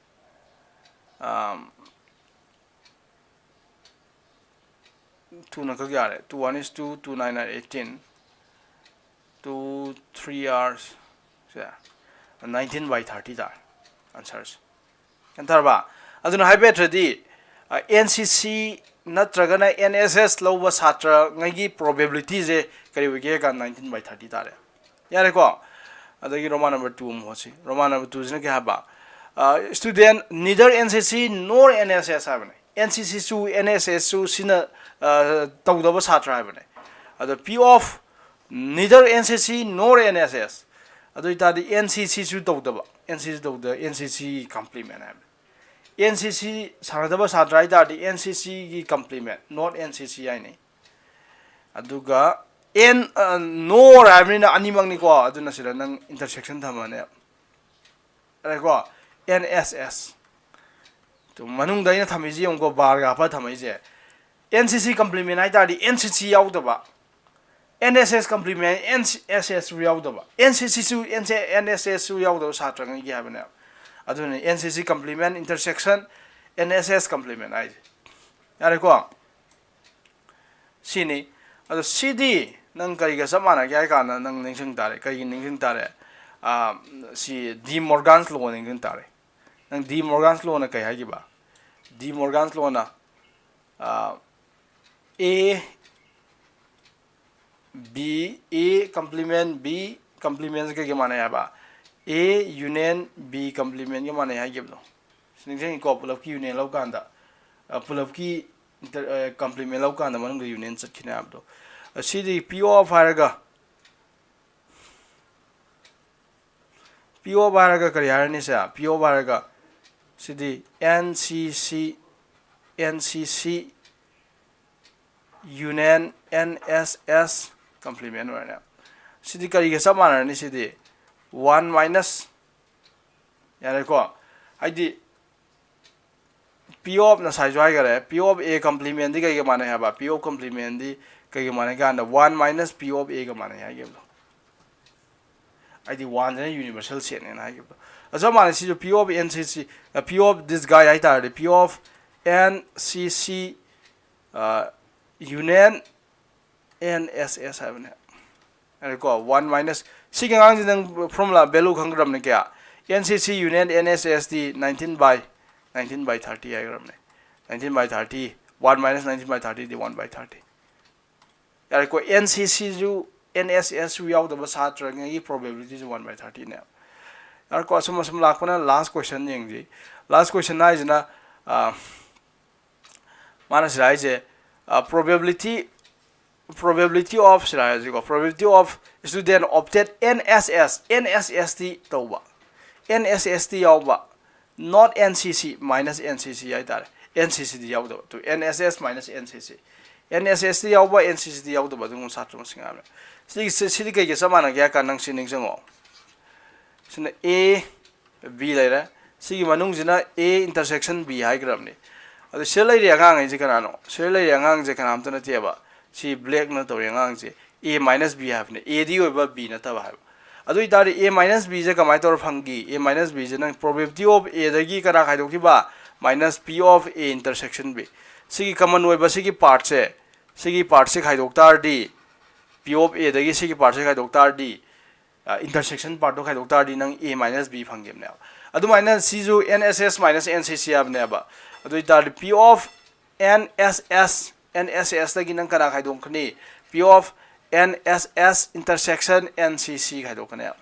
ꯑꯝ, two ꯅ ꯀꯛ ꯌꯥꯔꯦ꯫ Two one is two, two nine are eighteen, two three are, say, nineteen by thirty ꯇꯥꯔꯦ answer ꯁꯦ꯫ ꯒ꯭ꯌꯥꯟ ꯇꯥꯔꯕ? ꯑꯗꯨꯅ ꯍꯥꯏꯕ ꯌꯥꯗ꯭ꯔꯗꯤ, ꯑ, N C C ꯅꯠꯇ꯭ꯔꯒꯅ N S S ꯂꯧꯕ ꯁꯥꯇ꯭ꯔꯉꯩꯒꯤ probability ꯁꯦ ꯀꯔꯤ ꯑꯣꯏꯒꯦ ꯍꯥꯏ ꯀꯥꯟꯗ nineteen by thirty ꯇꯥꯔꯦ꯫ ꯌꯥꯔꯦꯀꯣ? ꯑꯗꯒꯤ Roman number two ꯑꯃꯨꯛ ꯍꯣꯠꯁꯤ꯫ Roman number two ꯁꯤꯅ ꯀꯩ ꯍꯥꯏꯕ? ꯑ, student neither N C C nor N S S ꯍꯥꯏꯕꯅꯦ꯫ N C C ꯁꯨ N S S ꯁꯨ ꯁꯤꯅ, ꯑ, ꯇꯧꯗꯕ ꯁꯥꯇ꯭ꯔ ꯍꯥꯏꯕꯅꯦ꯫ ꯑꯗꯣ P of neither N C C nor N S S꯫ ꯑꯗꯨ ꯑꯣꯏꯇꯥꯔꯗꯤ N C C ꯁꯨ ꯇꯧꯗꯕ, N C C ꯇꯧꯗ-, N C C complement ꯍꯥꯏꯕꯅꯦ꯫ N C C ꯁꯥꯟꯅꯗꯕ ꯁꯥꯇ꯭ꯔ ꯍꯥꯏ ꯇꯥꯔꯗꯤ N C C ꯒꯤ complement, not N C C ꯍꯥꯏꯅꯤ꯫ ꯑꯗꯨꯒ N, ꯑ, nor ꯍꯥꯏꯕꯅꯤꯅ ꯑꯅꯤꯃꯛꯅꯤꯀꯣ, ꯑꯗꯨꯅ ꯁꯤꯗ ꯅꯪ intersection ꯊꯝꯃꯅꯦ꯫ ꯑꯗꯩꯀꯣ, N S S꯫ Two ꯃꯅꯨꯡꯗ ꯑꯩꯅ ꯊꯝꯃꯤꯁꯤ ꯌꯦꯡꯉꯨꯀꯣ, ꯕꯥꯔꯒ ꯍꯥꯞꯄ ꯊꯝꯃꯛꯏꯁꯦ꯫ N C C complement ꯍꯥꯏ ꯇꯥꯔꯗꯤ N C C ꯌꯥꯎꯗꯕ, N S S complement N S S ꯁꯨ ꯌꯥꯎꯗꯕ, N C C ꯁꯨ N S S ꯁꯨ ꯌꯥꯎꯗꯕ ꯁꯥꯇ꯭ꯔꯉꯩꯒꯤ ꯍꯥꯏꯕꯅꯦꯕ꯫ ꯑꯗꯨꯅ N C C complement intersection N S S complement ꯍꯥꯏꯁꯦ꯫ ꯌꯥꯔꯦꯀꯣ? ꯁꯤꯅꯤ꯫ ꯑꯗꯣ ꯁꯤꯗꯤ ꯅꯪ ꯀꯔꯤꯒ ꯆꯞ ꯃꯥꯟꯅꯒꯦ ꯍꯥꯏ ꯀꯥꯟꯗ ꯅꯪ ꯅꯤꯡꯁꯤꯡ ꯇꯥꯔꯦ꯫ ꯀꯔꯤꯒꯤ ꯅꯤꯡꯁꯤꯡ ꯇꯥꯔꯦ? ꯑꯥ, ꯁꯤ De Morgan's law ꯅꯤꯡꯁꯤꯡ ꯇꯥꯔꯦ꯫ ꯅꯪ De Morgan's law ꯅ ꯀꯩ ꯍꯥꯏꯈꯤꯕ? De Morgan's law ꯅ ꯑ, A B, A complement B complement ꯀꯩꯒ ꯃꯥꯟꯅꯩ ꯍꯥꯏꯕ? A union B complement ꯀ ꯃꯥꯟꯅꯩ ꯍꯥꯏꯈꯤꯕꯗꯣ ꯅꯤꯡꯁꯤꯡꯉꯤꯀꯣ? ꯄꯨꯂꯞꯀꯤ union ꯂꯧꯀꯥꯟꯗ, ꯑ, ꯄꯨꯂꯞꯀꯤ inter-, ꯑ, complement ꯂꯧꯀꯥꯟꯗ ꯃꯅꯨꯡꯗ union ꯆꯠꯈꯤꯅꯦ ꯍꯥꯏꯕꯗꯣ꯫ ꯑ, ꯁꯤꯗꯤ P of ꯍꯥꯏꯔꯒ, P of ꯍꯥꯏꯔꯒ ꯀꯔꯤ ꯍꯥꯏꯔꯅꯤ ꯁꯦ? P of ꯍꯥꯏꯔꯒ ꯁꯤꯗꯤ N C C, N C C union N S S complement ꯑꯣꯏꯔꯅꯦ꯫ ꯁꯤꯗꯤ ꯀꯔꯤꯒ ꯆꯞ ꯃꯥꯟꯅꯔꯅꯤ? ꯁꯤꯗꯤ one minus, ꯌꯥꯔꯦꯀꯣ? ꯍꯥꯏꯗꯤ P of ꯉꯁꯥꯏꯁꯨ ꯍꯥꯏꯈꯔꯦ, P of A complement ꯗꯤ ꯀꯩꯒ ꯃꯥꯟꯅꯩ ꯍꯥꯏꯕ? P of complement ꯗꯤ ꯀꯩꯒ ꯃꯥꯟꯅꯩ ꯀꯥꯟꯗ one minus P of A ꯒ ꯃꯥꯟꯅꯩ ꯍꯥꯏꯈꯤꯕꯗꯣ꯫ ꯍꯥꯏꯗꯤ one ꯁꯤꯅ universal set ꯅꯦꯅ ꯍꯥꯏꯈꯤꯕꯗꯣ꯫ ꯑ, ꯆꯞ ꯃꯥꯟꯅꯩ꯫ ꯁꯤꯁꯨ P of N C C, ꯑ, P of this guy ꯍꯥꯏꯇꯥꯔꯗꯤ P of N C C, ꯑ, union N S S ꯍꯥꯏꯕꯅꯦ꯫ ꯑꯗꯨꯀꯣ, one minus, ꯁꯤꯒꯤ ꯑꯉꯥꯡꯁꯤ ꯅꯪ formula value ꯈꯪꯈ꯭ꯔꯕꯅꯤ ꯀꯌꯥ? N C C union N S S D nineteen by, nineteen by thirty ꯍꯥꯏꯈ꯭ꯔꯕꯅꯦ꯫ Nineteen by thirty, one minus nineteen by thirty D one by thirty꯫ ꯌꯥꯔꯦꯀꯣ, N C C ꯁꯨ N S S ꯁꯨ ꯌꯥꯎꯗꯕ ꯁꯥꯇ꯭ꯔꯉꯩꯒꯤ probability ꯁꯨ one by thirty ꯅꯦꯕ꯫ ꯌꯥꯔꯦꯀꯣ, ꯑꯁꯨꯝ ꯑꯁꯨꯝ ꯂꯥꯛꯄꯅ last question ꯌꯦꯡꯁꯤ꯫ Last question ꯍꯥꯏꯁꯤꯅ, ꯑ, ꯃꯥꯅ ꯁꯤꯗ ꯍꯥꯏꯁꯦ, ꯑ, probability, probability of ꯁꯤꯗ ꯍꯥꯏꯔꯁꯤꯀꯣ, probability of student obtain N S S, N S S T ꯇꯧꯕ, N S S ꯇꯤ ꯌꯥꯎꯕ, not N C C, minus N C C ꯍꯥꯏꯇꯥꯔꯦ, N C C ꯗꯤ ꯌꯥꯎꯗꯕ, two, N S S minus N C C, N S S T ꯌꯥꯎꯕ, N C C ꯗꯤ ꯌꯥꯎꯗꯕ ꯑꯗꯨꯒꯨꯝꯕ ꯁꯥꯇ꯭ꯔ ꯃꯁꯤꯡ ꯍꯥꯏꯕꯅꯦ꯫ ꯁꯤꯒꯤ, ꯁꯤ-, ꯁꯤꯗꯤ ꯀꯩꯒ ꯆꯞ ꯃꯥꯟꯅꯒꯦ ꯍꯥꯏ ꯀꯥꯟꯗ ꯅꯪ ꯁꯤ ꯅꯤꯡꯁꯤꯡꯉꯣ꯫ ꯁꯤꯅ A, B ꯂꯩꯔꯦ꯫ ꯁꯤꯒꯤ ꯃꯅꯨꯡꯁꯤꯅ A intersection B ꯍꯥꯏꯈ꯭ꯔꯕꯅꯤ꯫ ꯑꯗꯨ ꯁꯤꯗ ꯂꯩꯔꯤ ꯑꯉꯥꯡꯈꯩꯁꯦ ꯀꯅꯥꯅꯣ? ꯁꯤꯗ ꯂꯩꯔꯤ ꯑꯉꯥꯡꯁꯦ ꯀꯅꯥꯝꯇ ꯅꯠꯇꯦꯕ꯫ ꯁꯤ black ꯅ ꯇꯧꯔꯤ ꯑꯉꯥꯡꯁꯦ A minus B ꯍꯥꯏꯕꯅꯦ꯫ A ꯗꯤ ꯑꯣꯏꯕ, B ꯅꯠꯇꯕ ꯍꯥꯏꯕ꯫ ꯑꯗꯨ ꯑꯣꯏꯇꯥꯔꯗꯤ A minus B ꯁꯦ ꯀꯃꯥꯏꯅ ꯇꯧꯔ ꯐꯪꯈꯤ? A minus B ꯁꯦ ꯅꯪ probability of A ꯗꯒꯤ ꯀꯅꯥ ꯈꯥꯏꯗꯣꯛꯈꯤꯕ? Minus P of A intersection B꯫ ꯁꯤꯒꯤ common ꯑꯣꯏꯕ ꯁꯤꯒꯤ part ꯁꯦ, ꯁꯤꯒꯤ part ꯁꯦ ꯈꯥꯏꯗꯣꯛ ꯇꯥꯔꯗꯤ, P of A ꯗꯒꯤ ꯁꯤꯒꯤ part ꯁꯦ ꯈꯥꯏꯗꯣꯛ ꯇꯥꯔꯗꯤ, ꯑ, intersection part ꯇꯣ ꯈꯥꯏꯗꯣꯛ ꯇꯥꯔꯗꯤ ꯅꯪ A minus B ꯐꯪꯈꯤꯕꯅꯦꯕ꯫ ꯑꯗꯨꯃꯥꯏꯅ ꯁꯤꯁꯨ N S S minus N C C ꯍꯥꯏꯕꯅꯦꯕ꯫ ꯑꯗꯨ ꯑꯣꯏꯇꯥꯔꯗꯤ P of N S S, N S S ꯇꯒꯤ ꯅꯪ ꯀꯅꯥ ꯈꯥꯏꯗꯣꯛꯀꯅꯤ? P of N S S intersection N C C ꯈꯥꯏꯗꯣꯛꯀꯅꯦꯕ꯫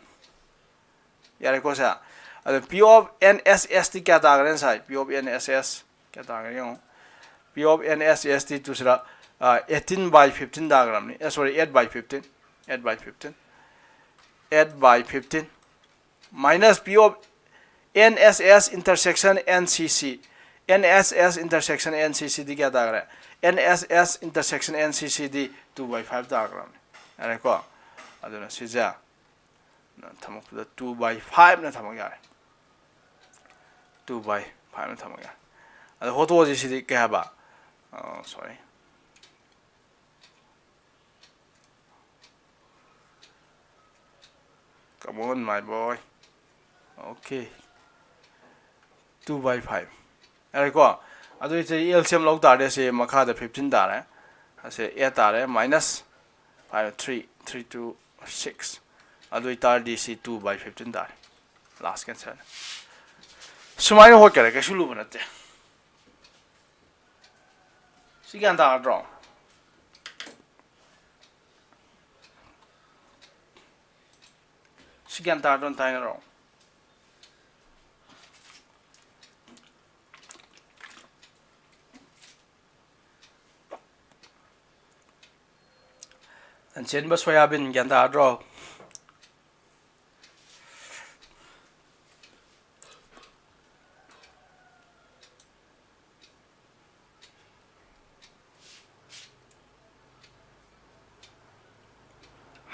ꯌꯥꯔꯦꯀꯣ ꯁꯦ? ꯑꯗꯣ P of N S S T ꯀꯌꯥ ꯇꯥꯈ꯭ꯔꯦ ꯉꯁꯥꯏ? P of N S S ꯀꯌꯥ ꯇꯥꯈ꯭ꯔꯦ ꯌꯦꯡꯉꯣ꯫ P of N S S T two ꯁꯤꯗ, ꯑ, eighteen by fifteen ꯇꯥꯈ꯭ꯔꯕꯅꯤ꯫ A, sorry, eight by fifteen, eight by fifteen, eight by fifteen minus P of N S S intersection N C C, N S S intersection N C C ꯗꯤ ꯀꯌꯥ ꯇꯥꯈ꯭ꯔꯦ? N S S intersection N C C D two by five ꯇꯥꯈ꯭ꯔꯕꯅꯤ꯫ ꯌꯥꯔꯦꯀꯣ? ꯑꯗꯨꯅ ꯁꯤꯁꯦ ꯊꯝꯃꯛꯄꯗ two by five ꯅ ꯊꯝꯃꯛ ꯌꯥꯔꯦ꯫ Two by five ꯅ ꯊꯝꯃꯛ ꯌꯥꯔꯦ꯫ ꯑꯗꯣ ꯍꯣꯠꯇꯣꯛꯑꯁꯤ ꯁꯤꯗꯤ ꯀꯩ ꯍꯥꯏꯕ? ꯑ, sorry꯫ Come on, my boy. Okay. Two by five꯫ ꯌꯥꯔꯦꯀꯣ? ꯑꯗꯨ ꯏꯆꯦ L C M ꯂꯧ ꯇꯥꯔꯗꯤ ꯑꯁꯤ ꯃꯈꯥꯗ fifteen ꯇꯥꯔꯦ꯫ ꯑꯁꯤ eight ꯇꯥꯔꯦ, minus five, three, three two six꯫ ꯑꯗꯨ ꯑꯣꯏꯇꯥꯔꯗꯤ ꯁꯤ two by fifteen ꯇꯥꯔꯦ꯫ Last cancer. ꯁꯨꯃꯥꯏꯅ ꯍꯣꯠꯈꯔꯦ, ꯀꯩꯁꯨ ꯂꯨꯕ ꯅꯠꯇꯦ꯫ ꯁꯤ ꯒ꯭ꯌꯥꯟ ꯇꯥꯔꯗ꯭ꯔꯣ? ꯁꯤ ꯒ꯭ꯌꯥꯟ ꯇꯥꯔꯗ꯭ꯔꯣ? ꯑꯝꯇ ꯍꯥꯏꯅꯔꯣ꯫ ꯂꯟꯆꯦꯟꯕ ꯁꯣꯌꯥꯕꯤꯟ, ꯒ꯭ꯌꯥꯟ ꯇꯥꯔꯗ꯭ꯔꯣ?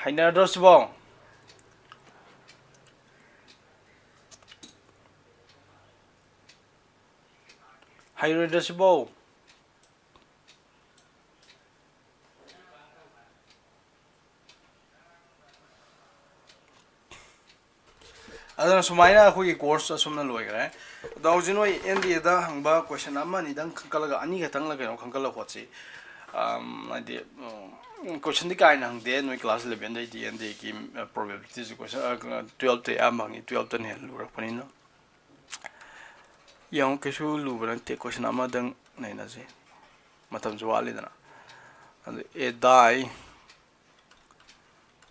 ꯍꯩꯅꯗ꯭ꯔꯣ ꯁꯤꯕꯣ? ꯍꯩꯔꯣꯏꯗ꯭ꯔꯣ ꯁꯤꯕꯣ? ꯑꯗꯨꯅ ꯁꯨꯃꯥꯏꯅ ꯑꯩꯈꯣꯏꯒꯤ course ꯑꯁꯨꯝꯅ ꯂꯣꯏꯈ꯭ꯔꯦ꯫ ꯑꯗꯣ ꯍꯧꯖꯤꯛ ꯅꯣꯏ N D A ꯗ ꯍꯪꯕ question ꯑꯃ ꯑꯅꯤꯗꯪ ꯈꯟꯀꯠꯂꯒ, ꯑꯅꯤꯈꯛꯇꯪꯂ ꯀꯩꯅꯣ ꯈꯟꯀꯠꯂꯒ ꯍꯣꯠꯁꯤ꯫ ꯑꯝ, ꯍꯥꯏꯗꯤ, ꯎꯝ, question ꯗꯤ ꯀꯥ ꯍꯦꯟꯅ ꯍꯪꯗꯦ, ꯅꯣꯏ class eleven ꯗꯩꯗꯤ N D A ꯒꯤ, ꯑ, probability ꯁꯦ question, ꯑ, twelve ꯇꯩ ꯑꯌꯥꯝꯕ ꯍꯪꯉꯤ, twelve ꯇꯅ ꯍꯦꯟꯅ ꯂꯨꯔꯛꯄꯅꯤꯅ꯫ ꯌꯦꯡꯉꯣ, ꯀꯩꯁꯨ ꯂꯨꯕ ꯅꯠꯇꯦ, question ꯑꯃꯗꯪ ꯅꯩꯅꯁꯤ꯫ ꯃꯇꯝꯁꯨ ꯋꯥꯠꯂꯤꯗꯅ꯫ ꯑꯗꯨ a die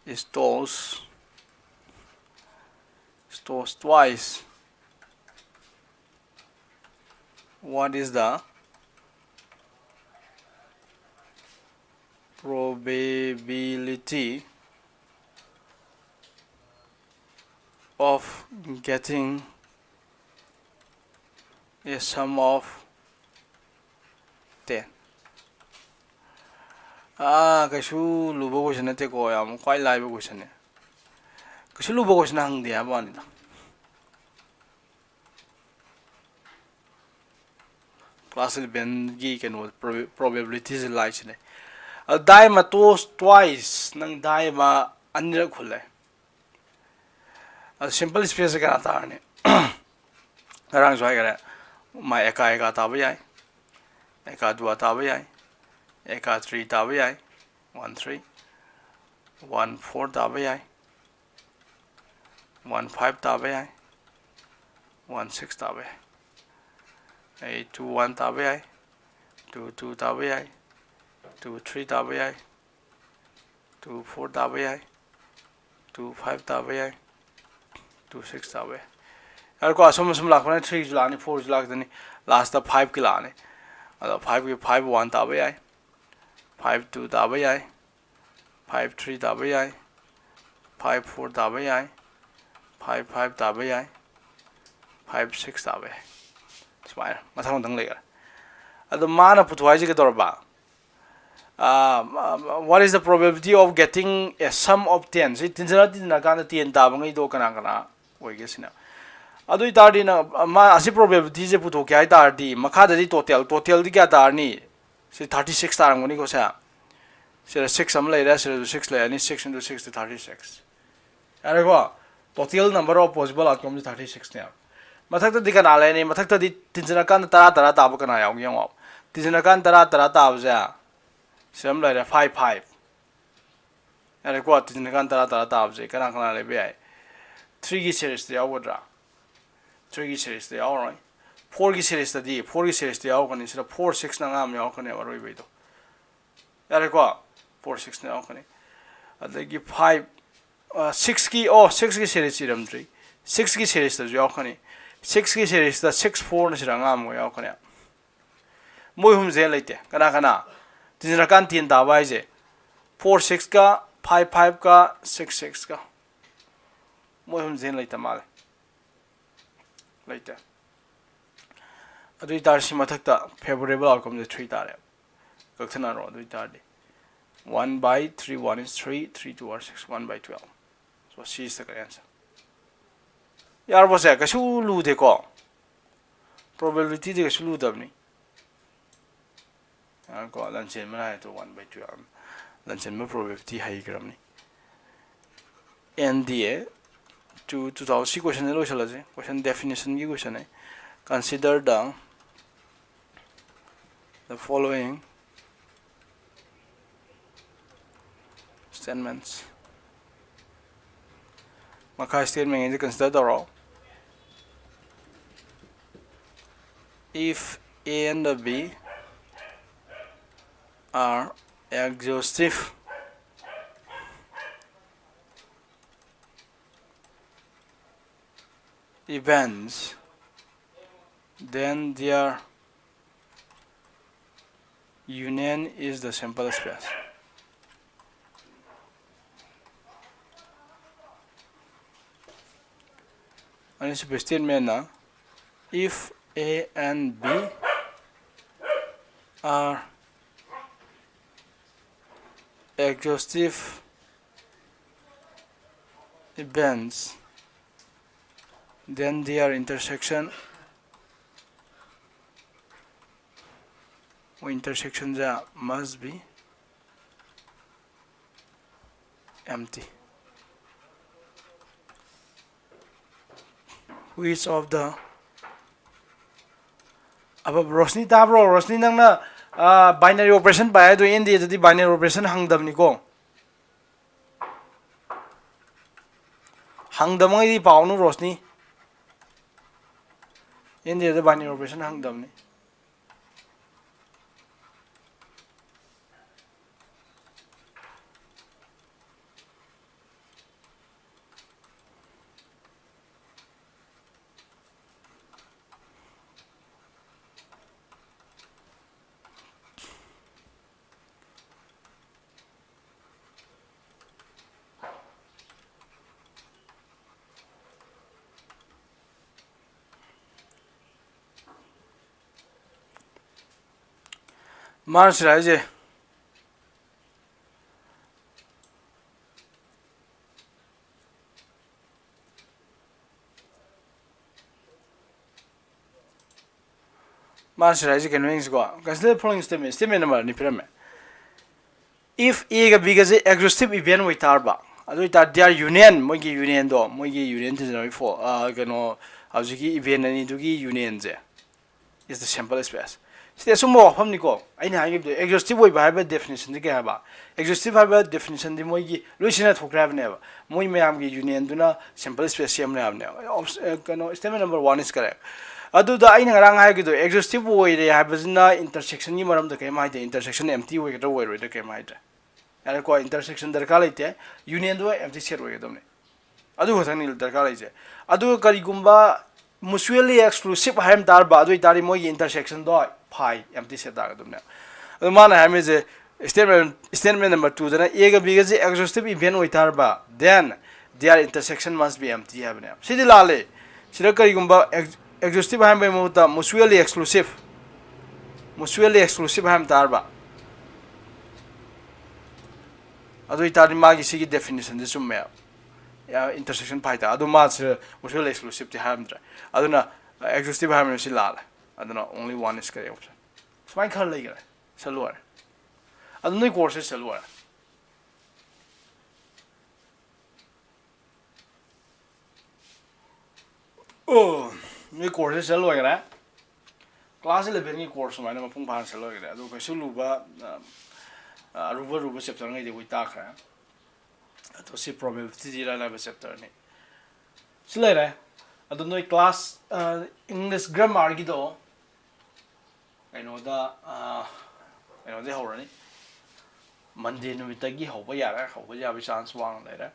is tossed, is tossed twice, what is the probability of getting a sum of ten? ꯑꯥ, ꯀꯩꯁꯨ ꯂꯨꯕ question ꯅꯠꯇꯦꯀꯣ, ꯌꯥꯝ ꯈ꯭ꯋꯥꯏ ꯂꯥꯏꯕ question ꯅꯦ꯫ ꯀꯩꯁꯨ ꯂꯨꯕ question ꯍꯪꯗꯦ ꯍꯥꯏꯕ ꯋꯥꯅꯤꯗ꯫ Class eleven ꯒꯤ ꯀꯩꯅꯣ, proba-, probability ꯁꯦ ꯂꯥꯏꯁꯤꯅꯦ꯫ ꯑꯗꯣ die ꯑꯃ toss twice, ꯅꯪ die ꯑꯃ ꯑꯅꯤꯔꯛ ꯍꯨꯜꯂꯦ꯫ ꯑꯗꯣ simple space ꯁꯦ ꯀꯅꯥ ꯇꯥꯔꯅꯤ? ꯉꯔꯥꯡꯁꯨ ꯍꯥꯏꯈꯔꯦ, ꯃꯥ ꯑꯦꯀꯥ ꯑꯦꯀꯥ ꯇꯥꯕ ꯌꯥꯏ, ꯑꯦꯀꯥ ꯗꯨꯋꯥ ꯇꯥꯕ ꯌꯥꯏ, ꯑꯦꯀꯥ three ꯇꯥꯕ ꯌꯥꯏ, one three, one four ꯇꯥꯕ ꯌꯥꯏ, one five ꯇꯥꯕ ꯌꯥꯏ, one six ꯇꯥꯕ ꯌꯥꯏ꯫ ꯑꯩ two one ꯇꯥꯕ ꯌꯥꯏ, two two ꯇꯥꯕ ꯌꯥꯏ, two three ꯇꯥꯕ ꯌꯥꯏ, two four ꯇꯥꯕ ꯌꯥꯏ, two five ꯇꯥꯕ ꯌꯥꯏ, two six ꯇꯥꯕ ꯌꯥꯏ꯫ ꯌꯥꯔꯦꯀꯣ, ꯑꯁꯨꯝ ꯑꯁꯨꯝ ꯂꯥꯛꯄꯅ three ꯁꯨ ꯂꯥꯛꯑꯅꯤ, four ꯁꯨ ꯂꯥꯛꯀꯅꯤ, last five ꯀꯤ ꯂꯥꯛꯑꯅꯤ꯫ ꯑꯗꯣ five ꯀꯤ, five one ꯇꯥꯕ ꯌꯥꯏ, five two ꯇꯥꯕ ꯌꯥꯏ, five three ꯇꯥꯕ ꯌꯥꯏ, five four ꯇꯥꯕ ꯌꯥꯏ, five five ꯇꯥꯕ ꯌꯥꯏ, five six ꯇꯥꯕ ꯌꯥꯏ꯫ ꯁꯨꯃꯥꯏꯅ ꯃꯊꯪ ꯃꯊꯪ ꯂꯩꯈꯔꯦ꯫ ꯑꯗꯣ ꯃꯥꯅ ꯄꯨꯊꯣꯛ ꯍꯥꯏꯁꯦ ꯀꯩꯗꯧꯔꯕ? ꯑꯥ, what is the probability of getting a sum of ten? ꯁꯤ ꯇꯤꯟꯖꯅ ꯇꯤꯟꯖꯅ ꯀꯥꯟꯗ ten ꯇꯥꯕꯉꯩꯗꯣ ꯀꯅꯥ ꯀꯅꯥ ꯑꯣꯏꯒꯦ ꯁꯤꯅ꯫ ꯑꯗꯨ ꯑꯣꯏꯇꯥꯔꯗꯤ ꯅꯪ, ꯃꯥ ꯑꯁꯤ probability ꯁꯦ ꯄꯨꯊꯣꯛꯀꯦ ꯍꯥꯏ ꯇꯥꯔꯗꯤ, ꯃꯈꯥꯗꯗꯤ total, total ꯗꯤ ꯀꯌꯥ ꯇꯥꯔꯅꯤ? ꯁꯤ thirty six ꯇꯥꯔꯝꯒꯅꯤꯀꯣ ꯁꯦ꯫ ꯁꯤꯗ six ꯑꯃ ꯂꯩꯔꯦ, ꯁꯤꯗꯁꯨ six ꯂꯩꯔꯅꯤ, six into six ꯗꯤ thirty six꯫ ꯌꯥꯔꯦꯀꯣ? Total number of possible outcome ꯁꯤ thirty six ꯅꯦꯕ꯫ ꯃꯊꯛꯇꯗꯤ ꯀꯅꯥ ꯂꯩꯔꯅꯤ? ꯃꯊꯛꯇꯗꯤ ꯇꯤꯟꯖꯅ ꯀꯥꯟꯗ ꯇꯔꯥ ꯇꯔꯥ ꯇꯥꯕ ꯀꯅꯥ ꯌꯥꯎꯒꯦ ꯌꯦꯡꯉꯣ꯫ ꯇꯤꯟꯖꯅ ꯀꯥꯟꯗ ꯇꯔꯥ ꯇꯔꯥ ꯇꯥꯕꯁꯦ ꯁꯤꯗ ꯑꯃ ꯂꯩꯔꯦ, five five꯫ ꯌꯥꯔꯦꯀꯣ, ꯇꯤꯟꯖꯅ ꯀꯥꯟꯗ ꯇꯔꯥ ꯇꯔꯥ ꯇꯥꯕꯁꯦ ꯀꯅꯥ ꯀꯅꯥ ꯂꯩꯕ ꯌꯥꯏ? Three ꯒꯤ series ꯇ ꯌꯥꯎꯒꯗ꯭ꯔꯥ? Three ꯒꯤ series ꯇ ꯌꯥꯎꯔꯣꯏ꯫ ꯐꯣꯔꯒꯤ ꯁꯦꯔꯤꯁꯇꯗꯤ, ꯐꯣꯔꯒꯤ ꯁꯦꯔꯤꯁꯇ ꯌꯥꯎꯔꯛꯀꯅꯤ, ꯁꯤꯗ ꯐꯣꯔ ꯁꯤꯛꯁꯅ ꯑꯉꯥꯡ ꯑꯃ ꯌꯥꯎꯔꯛꯀꯅꯦꯕ ꯑꯔꯣꯏꯕꯩꯗꯣ꯫ ꯌꯥꯔꯦꯀꯣ? ꯐꯣꯔ ꯁꯤꯛꯁꯅ ꯌꯥꯎꯔꯛꯀꯅꯤ꯫ ꯑꯗꯒꯤ ꯐꯥꯏꯚ, ꯁꯤꯛꯁꯀꯤ, ꯑꯣ, ꯁꯤꯛꯁꯀꯤ ꯁꯦꯔꯤꯁ ꯏꯔꯝꯗ꯭ꯔꯤ꯫ ꯁꯤꯛꯁꯀꯤ ꯁꯦꯔꯤꯁꯇꯁꯨ ꯌꯥꯎꯔꯛꯀꯅꯤ꯫ ꯁꯤꯛꯁꯀꯤ ꯁꯦꯔꯤꯁꯇ ꯁꯤꯛꯁ ꯐꯣꯔꯅ ꯁꯤꯗ ꯑꯉꯥꯡ ꯑꯃ ꯌꯥꯎꯔꯛꯀꯅꯤ꯫ ꯃꯣꯏ ꯑꯍꯨꯝꯁꯦ ꯂꯩꯇꯦ꯫ ꯀꯅꯥ ꯀꯅꯥ? ꯇꯤꯟꯖꯔꯀꯥꯟ ꯇꯦꯟ ꯇꯥꯕ ꯍꯥꯏꯁꯦ ꯐꯣꯔ ꯁꯤꯛꯁꯀ, ꯐꯥꯏꯚ ꯐꯥꯏꯚꯀ, ꯁꯤꯛꯁ ꯁꯤꯛꯁꯀ꯫ ꯃꯣꯏ ꯑꯍꯨꯝꯁꯦ ꯂꯩꯇ ꯃꯥꯜꯂꯦ꯫ ꯂꯩꯇꯦ꯫ ꯑꯗꯨ ꯑꯣꯏꯇꯥꯔꯗꯤ ꯁꯤ ꯃꯊꯛꯇ ꯐꯦꯕꯣꯔꯦꯕꯜ ꯑꯥꯎꯠꯀꯝꯁꯦ ꯊ꯭ꯔꯤ ꯇꯥꯔꯦ꯫ ꯀꯛꯊꯠꯅꯔꯣ꯫ ꯑꯗꯨ ꯑꯣꯏꯇꯥꯔꯗꯤ one by three, one is three, three two are six, one by twelve꯫ So C is the correct answer꯫ ꯌꯥꯔꯕꯣ ꯁꯦ? ꯀꯩꯁꯨ ꯂꯨꯗꯦꯀꯣ꯫ ꯄ꯭ꯔꯣꯕꯦꯕꯤꯂꯤꯇꯤꯗꯤ ꯀꯩꯁꯨ ꯂꯨꯗꯕꯅꯤ꯫ ꯀꯣ, ꯂꯟꯆꯦꯟꯕꯅ ꯍꯥꯏꯗꯣ one by twelve꯫ ꯂꯟꯆꯦꯟꯕ ꯄ꯭ꯔꯣꯕꯦꯕꯤꯂꯤꯇꯤ ꯍꯩꯈ꯭ꯔꯕꯅꯤ꯫ N D A to two thousand, ꯁꯤ ꯀꯣꯏꯁꯟꯁꯦ ꯂꯣꯏꯁꯤꯜꯂꯁꯤ꯫ ꯀꯣꯏꯁꯟ ꯗꯦꯐꯤꯅꯤꯁꯟꯒꯤ ꯀꯣꯏꯁꯟꯅꯦ꯫ Consider the, the following statements. ꯃꯈꯥ statement ꯒꯩꯁꯦ consider ꯇꯧꯔꯣ꯫ If A and the B are exhaustive events, then their union is the sample space. ꯑꯅꯤꯁꯨꯕ statement ꯅ, if A and B are exhaustive events, then their intersection, intersection say must be empty. Which of the above, Roshni ꯇꯥꯕ꯭ꯔꯣ? ꯔꯣꯁꯅꯤ, ꯅꯪꯅ binary operation ꯄꯥꯏ ꯍꯥꯏꯗꯣ, N D A ꯗꯗꯤ binary operation ꯍꯪꯗꯕꯅꯤꯀꯣ꯫ ꯍꯪꯗꯕꯉꯩꯗꯤ ꯄꯥꯎꯅꯨ, ꯔꯣꯁꯅꯤ꯫ ꯑꯦꯟ ꯗꯤ ꯑꯦꯗ binary operation ꯍꯪꯗꯕꯅꯤ꯫ ꯃꯥꯅ ꯁꯤꯗ ꯍꯥꯏꯁꯦ, ꯃꯥꯅ ꯁꯤꯗ ꯍꯥꯏꯁꯦ ꯀꯩꯅꯣ ꯌꯦꯡꯁꯤꯀꯣ, consider following statement, statement number ꯑꯅꯤ ꯄꯤꯔꯝꯃꯦ꯫ If A ꯒ B ꯒꯁꯦ exhaustive event ꯑꯣꯏꯇꯥꯔꯕ, ꯑꯗꯨ ꯑꯣꯏꯇꯥꯔꯗꯤ they are union, ꯃꯣꯏꯒꯤ unionꯗꯣ, ꯃꯣꯏꯒꯤ union ꯇꯤꯟꯅꯕꯒꯤ ꯐꯣ-, ꯑ, ꯀꯩꯅꯣ, ꯍꯧꯖꯤꯛꯀꯤ event ꯑꯅꯤꯗꯨꯒꯤ unionꯁꯦ is the sample space. ꯁꯤꯗꯤ ꯑꯆꯨꯝꯕ ꯋꯥꯐꯝꯅꯤꯀꯣ꯫ ꯑꯩꯅ ꯍꯥꯏꯈꯤꯕꯗꯣ exhaustive ꯑꯣꯏꯕ ꯍꯥꯏꯕ definitionꯗꯤ ꯀꯩ ꯍꯥꯏꯕ? Exhaustive ꯍꯥꯏꯕ definitionꯗꯤ ꯃꯣꯏꯒꯤ ꯂꯣꯏ ꯁꯤꯖꯤꯟꯅ ꯊꯣꯛꯈ꯭ꯔꯦ ꯍꯥꯏꯕꯅꯦꯕ꯫ ꯃꯣꯏ ꯃꯌꯥꯝꯒꯤ unionꯗꯨꯅ sample space ꯁꯦꯝꯂꯦ ꯍꯥꯏꯕꯅꯦꯕ꯫ Obs-, ꯑ, ꯀꯩꯅꯣ, statement number one is correct꯫ ꯑꯗꯨꯗ ꯑꯩꯅ ꯉꯔꯥꯡ ꯍꯥꯏꯈꯤꯗꯣ exhaustive ꯑꯣꯏꯔꯦ ꯍꯥꯏꯕꯁꯤꯅ intersectionꯒꯤ ꯃꯔꯝꯗ ꯀꯩꯝ ꯍꯥꯏꯗꯦ, intersection empty ꯑꯣꯏꯒꯗ꯭ꯔꯥ ꯑꯣꯏꯔꯣꯏꯗ꯭ꯔꯥ ꯀꯩꯝ ꯍꯥꯏꯗ꯭ꯔꯦ꯫ ꯌꯥꯔꯦꯀꯣ, intersection ꯗꯔꯀꯥꯔ ꯂꯩꯇꯦ, unionꯗꯨ empty set ꯑꯣꯏꯒꯗꯕꯅꯤ꯫ ꯑꯗꯨ ꯈꯛꯇꯪꯅꯤ ꯗꯔꯀꯥꯔ ꯂꯩꯁꯦ꯫ ꯑꯗꯨꯒ ꯀꯔꯤꯒꯨꯝꯕ mutually exclusive ꯍꯥꯏꯔꯝ ꯇꯥꯔꯕ, ꯑꯗꯨ ꯑꯣꯏꯇꯥꯔꯗꯤ ꯃꯣꯏꯒꯤ intersectionꯗꯣ ꯐꯥꯏ, empty set ꯇꯥꯒꯗꯕꯅꯦ꯫ ꯑꯗꯨ ꯃꯥꯅ ꯍꯥꯏꯔꯝꯃꯤꯁꯦ statement, statement number twoꯗꯅ A ꯒ B ꯒꯁꯦ exhaustive event ꯑꯣꯏꯇꯥꯔꯕ, then their intersection must be empty ꯍꯥꯏꯕꯅꯦꯕ꯫ ꯁꯤꯗꯤ ꯂꯥꯜꯂꯦ꯫ ꯁꯤꯗ ꯀꯔꯤꯒꯨꯝꯕ ex-, exhaustive ꯍꯥꯏꯕꯒꯤ ꯃꯍꯨꯠꯇ mutually exclusive, mutually exclusive ꯍꯥꯏꯔꯝ ꯇꯥꯔꯕ, ꯑꯗꯨ ꯑꯣꯏꯇꯥꯔꯗꯤ ꯃꯥꯒꯤ ꯁꯤꯒꯤ definitionꯁꯦ ꯆꯨꯝꯃꯦꯕ꯫ ꯌꯥ, intersection ꯐꯥꯏ ꯇꯥꯔꯦ꯫ ꯑꯗꯨ ꯃꯥꯁꯦ mutually exclusiveꯇꯤ ꯍꯥꯏꯔꯝꯗ꯭ꯔꯦ꯫ ꯑꯗꯨꯅ, ꯑ, exhaustive ꯍꯥꯏꯔꯝꯃꯤꯅ ꯁꯤ ꯂꯥꯜꯂꯦ꯫ ꯑꯗꯨꯅ only one is correct option꯫ ꯁꯨꯃꯥꯏꯅ ꯈꯔ ꯂꯩꯈ꯭ꯔꯦ꯫ ꯁꯤ ꯂꯣꯏꯔꯦ꯫ ꯑꯗꯨ ꯅꯣꯏ courseꯁꯦ ꯁꯤ ꯂꯣꯏꯔꯦ꯫ ꯑꯣ, ꯅꯣꯏ courseꯁꯦ ꯁꯤ ꯂꯣꯏꯈ꯭ꯔꯦ꯫ Class elevenꯒꯤ course ꯁꯨꯃꯥꯏꯅ ꯃꯄꯨꯡ ꯐꯥꯅ ꯁꯤ ꯂꯣꯏꯈ꯭ꯔꯦ꯫ ꯑꯗꯨ ꯀꯩꯁꯨ ꯂꯨꯕ, ꯑ, ꯑ, ꯑꯔꯨꯕ ꯑꯔꯨꯕ chapterꯉꯩꯗꯤ ꯑꯩꯈꯣꯏ ꯇꯥꯛꯈ꯭ꯔꯦ꯫ ꯑꯗꯣ ꯁꯤ probabilityꯗꯤ ꯏꯔꯥꯏ ꯂꯥꯏꯕ chapterꯅꯤ꯫ ꯁꯤ ꯂꯩꯔꯦ꯫ ꯑꯗꯣ ꯅꯣꯏ class English grammarꯒꯤꯗꯣ ꯀꯩꯅꯣꯗ ꯀꯩꯅꯣꯗꯒꯤ ꯍꯧꯔꯅꯤ꯫ Monday ꯅꯨꯃꯤꯠꯇꯒꯤ ꯍꯧꯕ ꯌꯥꯔꯦ꯫ ꯍꯧꯕ ꯌꯥꯕꯒꯤ chance ꯋꯥꯡꯅ ꯂꯩꯔꯦ꯫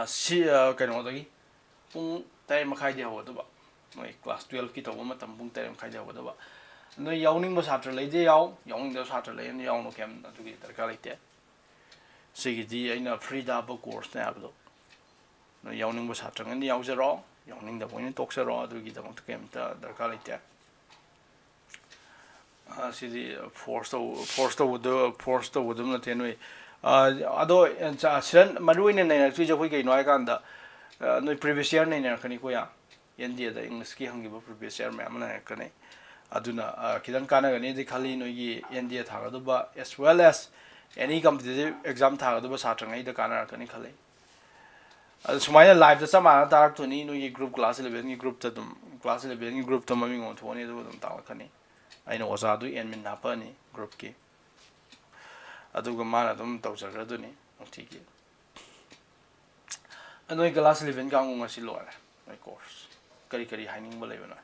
ꯁꯤ ꯀꯩꯅꯣꯗꯒꯤ ꯄꯨꯡ ꯇꯔꯦꯠ ꯃꯈꯥꯏꯗꯒꯤ ꯍꯧꯒꯗꯕ꯫ ꯅꯣꯏ class twelveꯀꯤ ꯇꯧꯕ ꯃꯇꯝ ꯄꯨꯡ ꯇꯔꯦꯠ ꯃꯈꯥꯏꯗꯒꯤ ꯍꯧꯒꯗꯕ꯫ ꯅꯣꯏ ꯌꯥꯎꯅꯤꯡꯕ ꯁꯥꯇ꯭ꯔ ꯂꯩꯗꯤ ꯌꯥꯎ, ꯌꯥꯎꯅꯤꯡꯗꯕ ꯁꯥꯇ꯭ꯔ ꯂꯩꯔꯗꯤ ꯌꯥꯎꯅꯨ, ꯀꯩꯝ ꯑꯗꯨꯒꯤ ꯗꯔꯀꯥꯔ ꯂꯩꯇꯦ꯫ ꯁꯤꯒꯤꯗꯤ ꯑꯩꯅ freeꯗ ꯍꯥꯞꯄ courseꯅꯦ ꯍꯥꯏꯕꯗꯣ꯫ ꯅꯣꯏ ꯌꯥꯎꯅꯤꯡꯕ ꯁꯥꯇ꯭ꯔꯉꯩꯅ ꯌꯥꯎꯖꯔꯣ, ꯌꯥꯎꯅꯤꯡꯗꯕ ꯑꯣꯏꯅ ꯇꯣꯛꯆꯔꯣ, ꯑꯗꯨꯒꯤꯗꯃꯛꯇ ꯀꯩꯝꯇ ꯗꯔꯀꯥꯔ ꯂꯩꯇꯦ꯫ ꯁꯤꯗꯤ force ꯇꯧ force ꯇꯧꯕꯗꯣ force ꯇꯧꯒꯗꯕ ꯅꯠꯇꯦ ꯅꯣꯏ꯫ ꯑꯗꯣ ꯁꯤꯗ ꯃꯔꯨ ꯑꯣꯏꯅ ꯅꯩꯅꯔꯛꯇꯣꯏꯁꯦ ꯑꯩꯈꯣꯏ ꯀꯩꯅꯣ ꯍꯥꯏꯀꯥꯟꯗ, ꯅꯣꯏ previous year ꯅꯩꯅꯔꯛꯀꯅꯤꯀꯣ꯫ ꯌꯥꯝ N D Aꯗ Englishꯀꯤ ꯍꯪꯈꯤꯕ previous year ꯃꯌꯥꯝ ꯑꯃ ꯅꯩꯅꯔꯛꯀꯅꯤ꯫ ꯑꯗꯨꯅ ꯈꯤꯇꯪ ꯀꯥꯟꯅꯒꯅꯤꯗꯤ ꯈꯜꯂꯤ ꯅꯣꯏꯒꯤ N D A ꯊꯥꯒꯗꯕ as well as any competitive exam ꯊꯥꯒꯗꯕ ꯁꯥꯇ꯭ꯔꯉꯩꯗ ꯀꯥꯟꯅꯔꯛꯀꯅꯤ ꯈꯜꯂꯤ꯫ ꯑꯗꯨ ꯁꯨꯃꯥꯏꯅ liveꯇ ꯆꯞ ꯃꯥꯟꯅ ꯇꯥꯔꯛꯇꯣꯏꯅꯤ꯫ ꯅꯣꯏꯒꯤ group class elevenꯒꯤ groupꯇ ꯑꯗꯨꯝ class elevenꯒꯤ groupꯇ ꯃꯃꯤꯡ ꯑꯣꯟꯊꯣꯛꯑꯅꯤ, ꯑꯗꯨꯒ ꯑꯗꯨꯝ ꯇꯥꯛꯂꯛꯀꯅꯤ꯫ ꯑꯩꯅ ꯑꯣꯖꯥꯗꯨ admin ꯍꯥꯞꯄꯛꯑꯅꯤ groupꯀꯤ, ꯑꯗꯨꯒ ꯃꯥꯅ ꯑꯗꯨꯝ ꯇꯧꯖꯈ꯭ꯔꯗꯣꯏꯅꯤ ꯅꯨꯡꯇꯤꯒꯤ꯫ ꯅꯣꯏ class eleven ꯀꯥꯡꯕꯨ ꯉꯁꯤ ꯂꯣꯏꯔꯦ ꯅꯣꯏ course꯫ ꯀꯔꯤ ꯀꯔꯤ ꯍꯥꯏꯅꯤꯡꯕ ꯂꯩꯕꯅꯣ?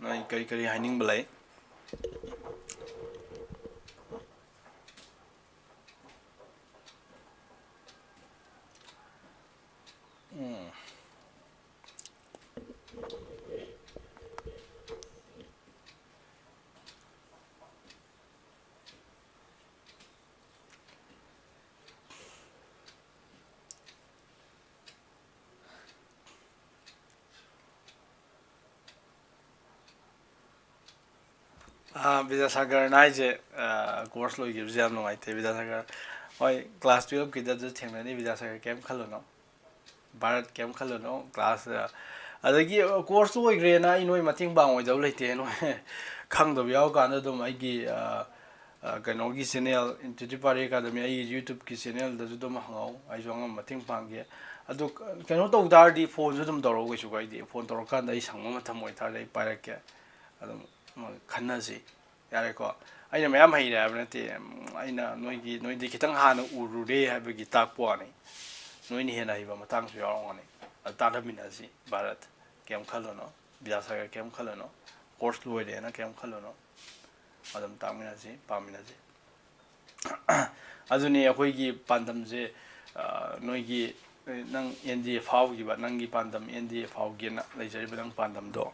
ꯅꯣꯏ ꯀꯔꯤ ꯀꯔꯤ ꯍꯥꯏꯅꯤꯡꯕ ꯂꯩ? ꯎꯝ꯫ ꯑꯥ, ꯕꯤꯗ꯭ꯌꯥꯁꯥꯒꯔꯅ ꯍꯥꯏꯁꯦ, ꯑꯥ, course ꯂꯣꯏꯈꯤꯕꯁꯦ ꯌꯥꯝ ꯅꯨꯡꯉꯥꯏꯇꯦ꯫ ꯕꯤꯗ꯭ꯌꯥꯁꯥꯒꯔ, ꯍꯣꯏ, class twelveꯀꯤꯗꯁꯨ ꯊꯦꯡꯅꯅꯤ꯫ ꯕꯤꯗ꯭ꯌꯥꯁꯥꯒꯔ, ꯀꯩꯝ ꯈꯜꯂꯨꯅꯨ꯫ ꯚꯥꯔꯠ, ꯀꯩꯝ ꯈꯜꯂꯨꯅꯨ꯫ Class, ꯑꯗꯒꯤ course ꯂꯣꯏꯈ꯭ꯔꯦꯅ ꯑꯩ ꯅꯣꯏ ꯃꯇꯦꯡ ꯄꯥꯡꯉꯣꯏꯗꯕ ꯂꯩꯇꯦ꯫ ꯅꯣꯏ ꯈꯪꯗꯕ ꯌꯥꯎꯔꯀꯥꯟꯗ ꯑꯗꯨꯝ ꯑꯩꯒꯤ, ꯑ, ꯑ, ꯀꯩꯅꯣꯒꯤ channel, Intuitive Pari Academy, ꯑꯩꯒꯤ YouTube-ꯀꯤ channel-ꯗꯁꯨ ꯑꯗꯨꯝ ꯍꯪꯉꯛꯑꯣ, ꯑꯩꯁꯨ ꯑꯉꯝꯕ ꯃꯇꯦꯡ ꯄꯥꯡꯒꯦ꯫ ꯑꯗꯨ ꯀ-, ꯀꯩꯅꯣ ꯇꯧ ꯇꯥꯔꯗꯤ phone-ꯁꯨ ꯑꯗꯨꯝ ꯇꯧꯔꯛꯑꯣ, ꯀꯩꯁꯨ ꯀꯥꯏꯗꯦ꯫ Phone ꯇꯧꯔꯀꯥꯟꯗ ꯑꯩ ꯁꯪꯕ ꯃꯇꯝ ꯑꯣꯏꯇꯥꯔꯗꯤ ꯑꯩ ꯄꯥꯏꯔꯛꯀꯦ, ꯑꯗꯨꯝ, ꯎꯝ, ꯈꯟꯅꯁꯤ꯫ ꯌꯥꯔꯦꯀꯣ? ꯑꯩꯅ ꯃꯌꯥꯝ ꯍꯩꯔꯦ ꯍꯥꯏꯕ ꯅꯠꯇꯦ꯫ ꯎꯝ, ꯑꯩꯅ ꯅꯣꯏꯒꯤ, ꯅꯣꯏꯗꯤ ꯈꯤꯇꯪ ꯍꯥꯟꯅ ꯎꯔꯨꯔꯦ ꯍꯥꯏꯕꯒꯤ ꯇꯥꯛꯄ ꯋꯥꯅꯤ꯫ ꯅꯣꯏꯅ ꯍꯦꯟꯅ ꯍꯩꯕ ꯃꯇꯥꯡꯁꯨ ꯌꯥꯎꯔꯝꯒꯅꯤ꯫ ꯑꯗꯨ ꯇꯥꯟꯅꯃꯤꯟꯅꯁꯤ, ꯚꯥꯔꯠ꯫ ꯀꯩꯝ ꯈꯜꯂꯨꯅꯨ꯫ ꯕꯤꯗ꯭ꯌꯥꯁꯥꯒꯔ, ꯀꯩꯝ ꯈꯜꯂꯨꯅꯨ꯫ Course ꯂꯣꯏꯔꯦꯅ ꯀꯩꯝ ꯈꯜꯂꯨꯅꯨ꯫ ꯑꯗꯨꯝ ꯇꯥꯛꯃꯤꯟꯅꯁꯤ, ꯄꯥꯃꯤꯟꯅꯁꯤ꯫ ꯑꯗꯨꯅꯤ ꯑꯩꯈꯣꯏꯒꯤ ꯄꯥꯟꯗꯝꯁꯦ, ꯑ, ꯅꯣꯏꯒꯤ, ꯅꯪ N D A ꯐꯥꯎꯈꯤꯕ, ꯅꯪꯒꯤ ꯄꯥꯟꯗꯝ N D A ꯐꯥꯎꯒꯦꯅ ꯂꯩꯖꯔꯤꯕ ꯅꯪ ꯄꯥꯟꯗꯝꯗꯣ,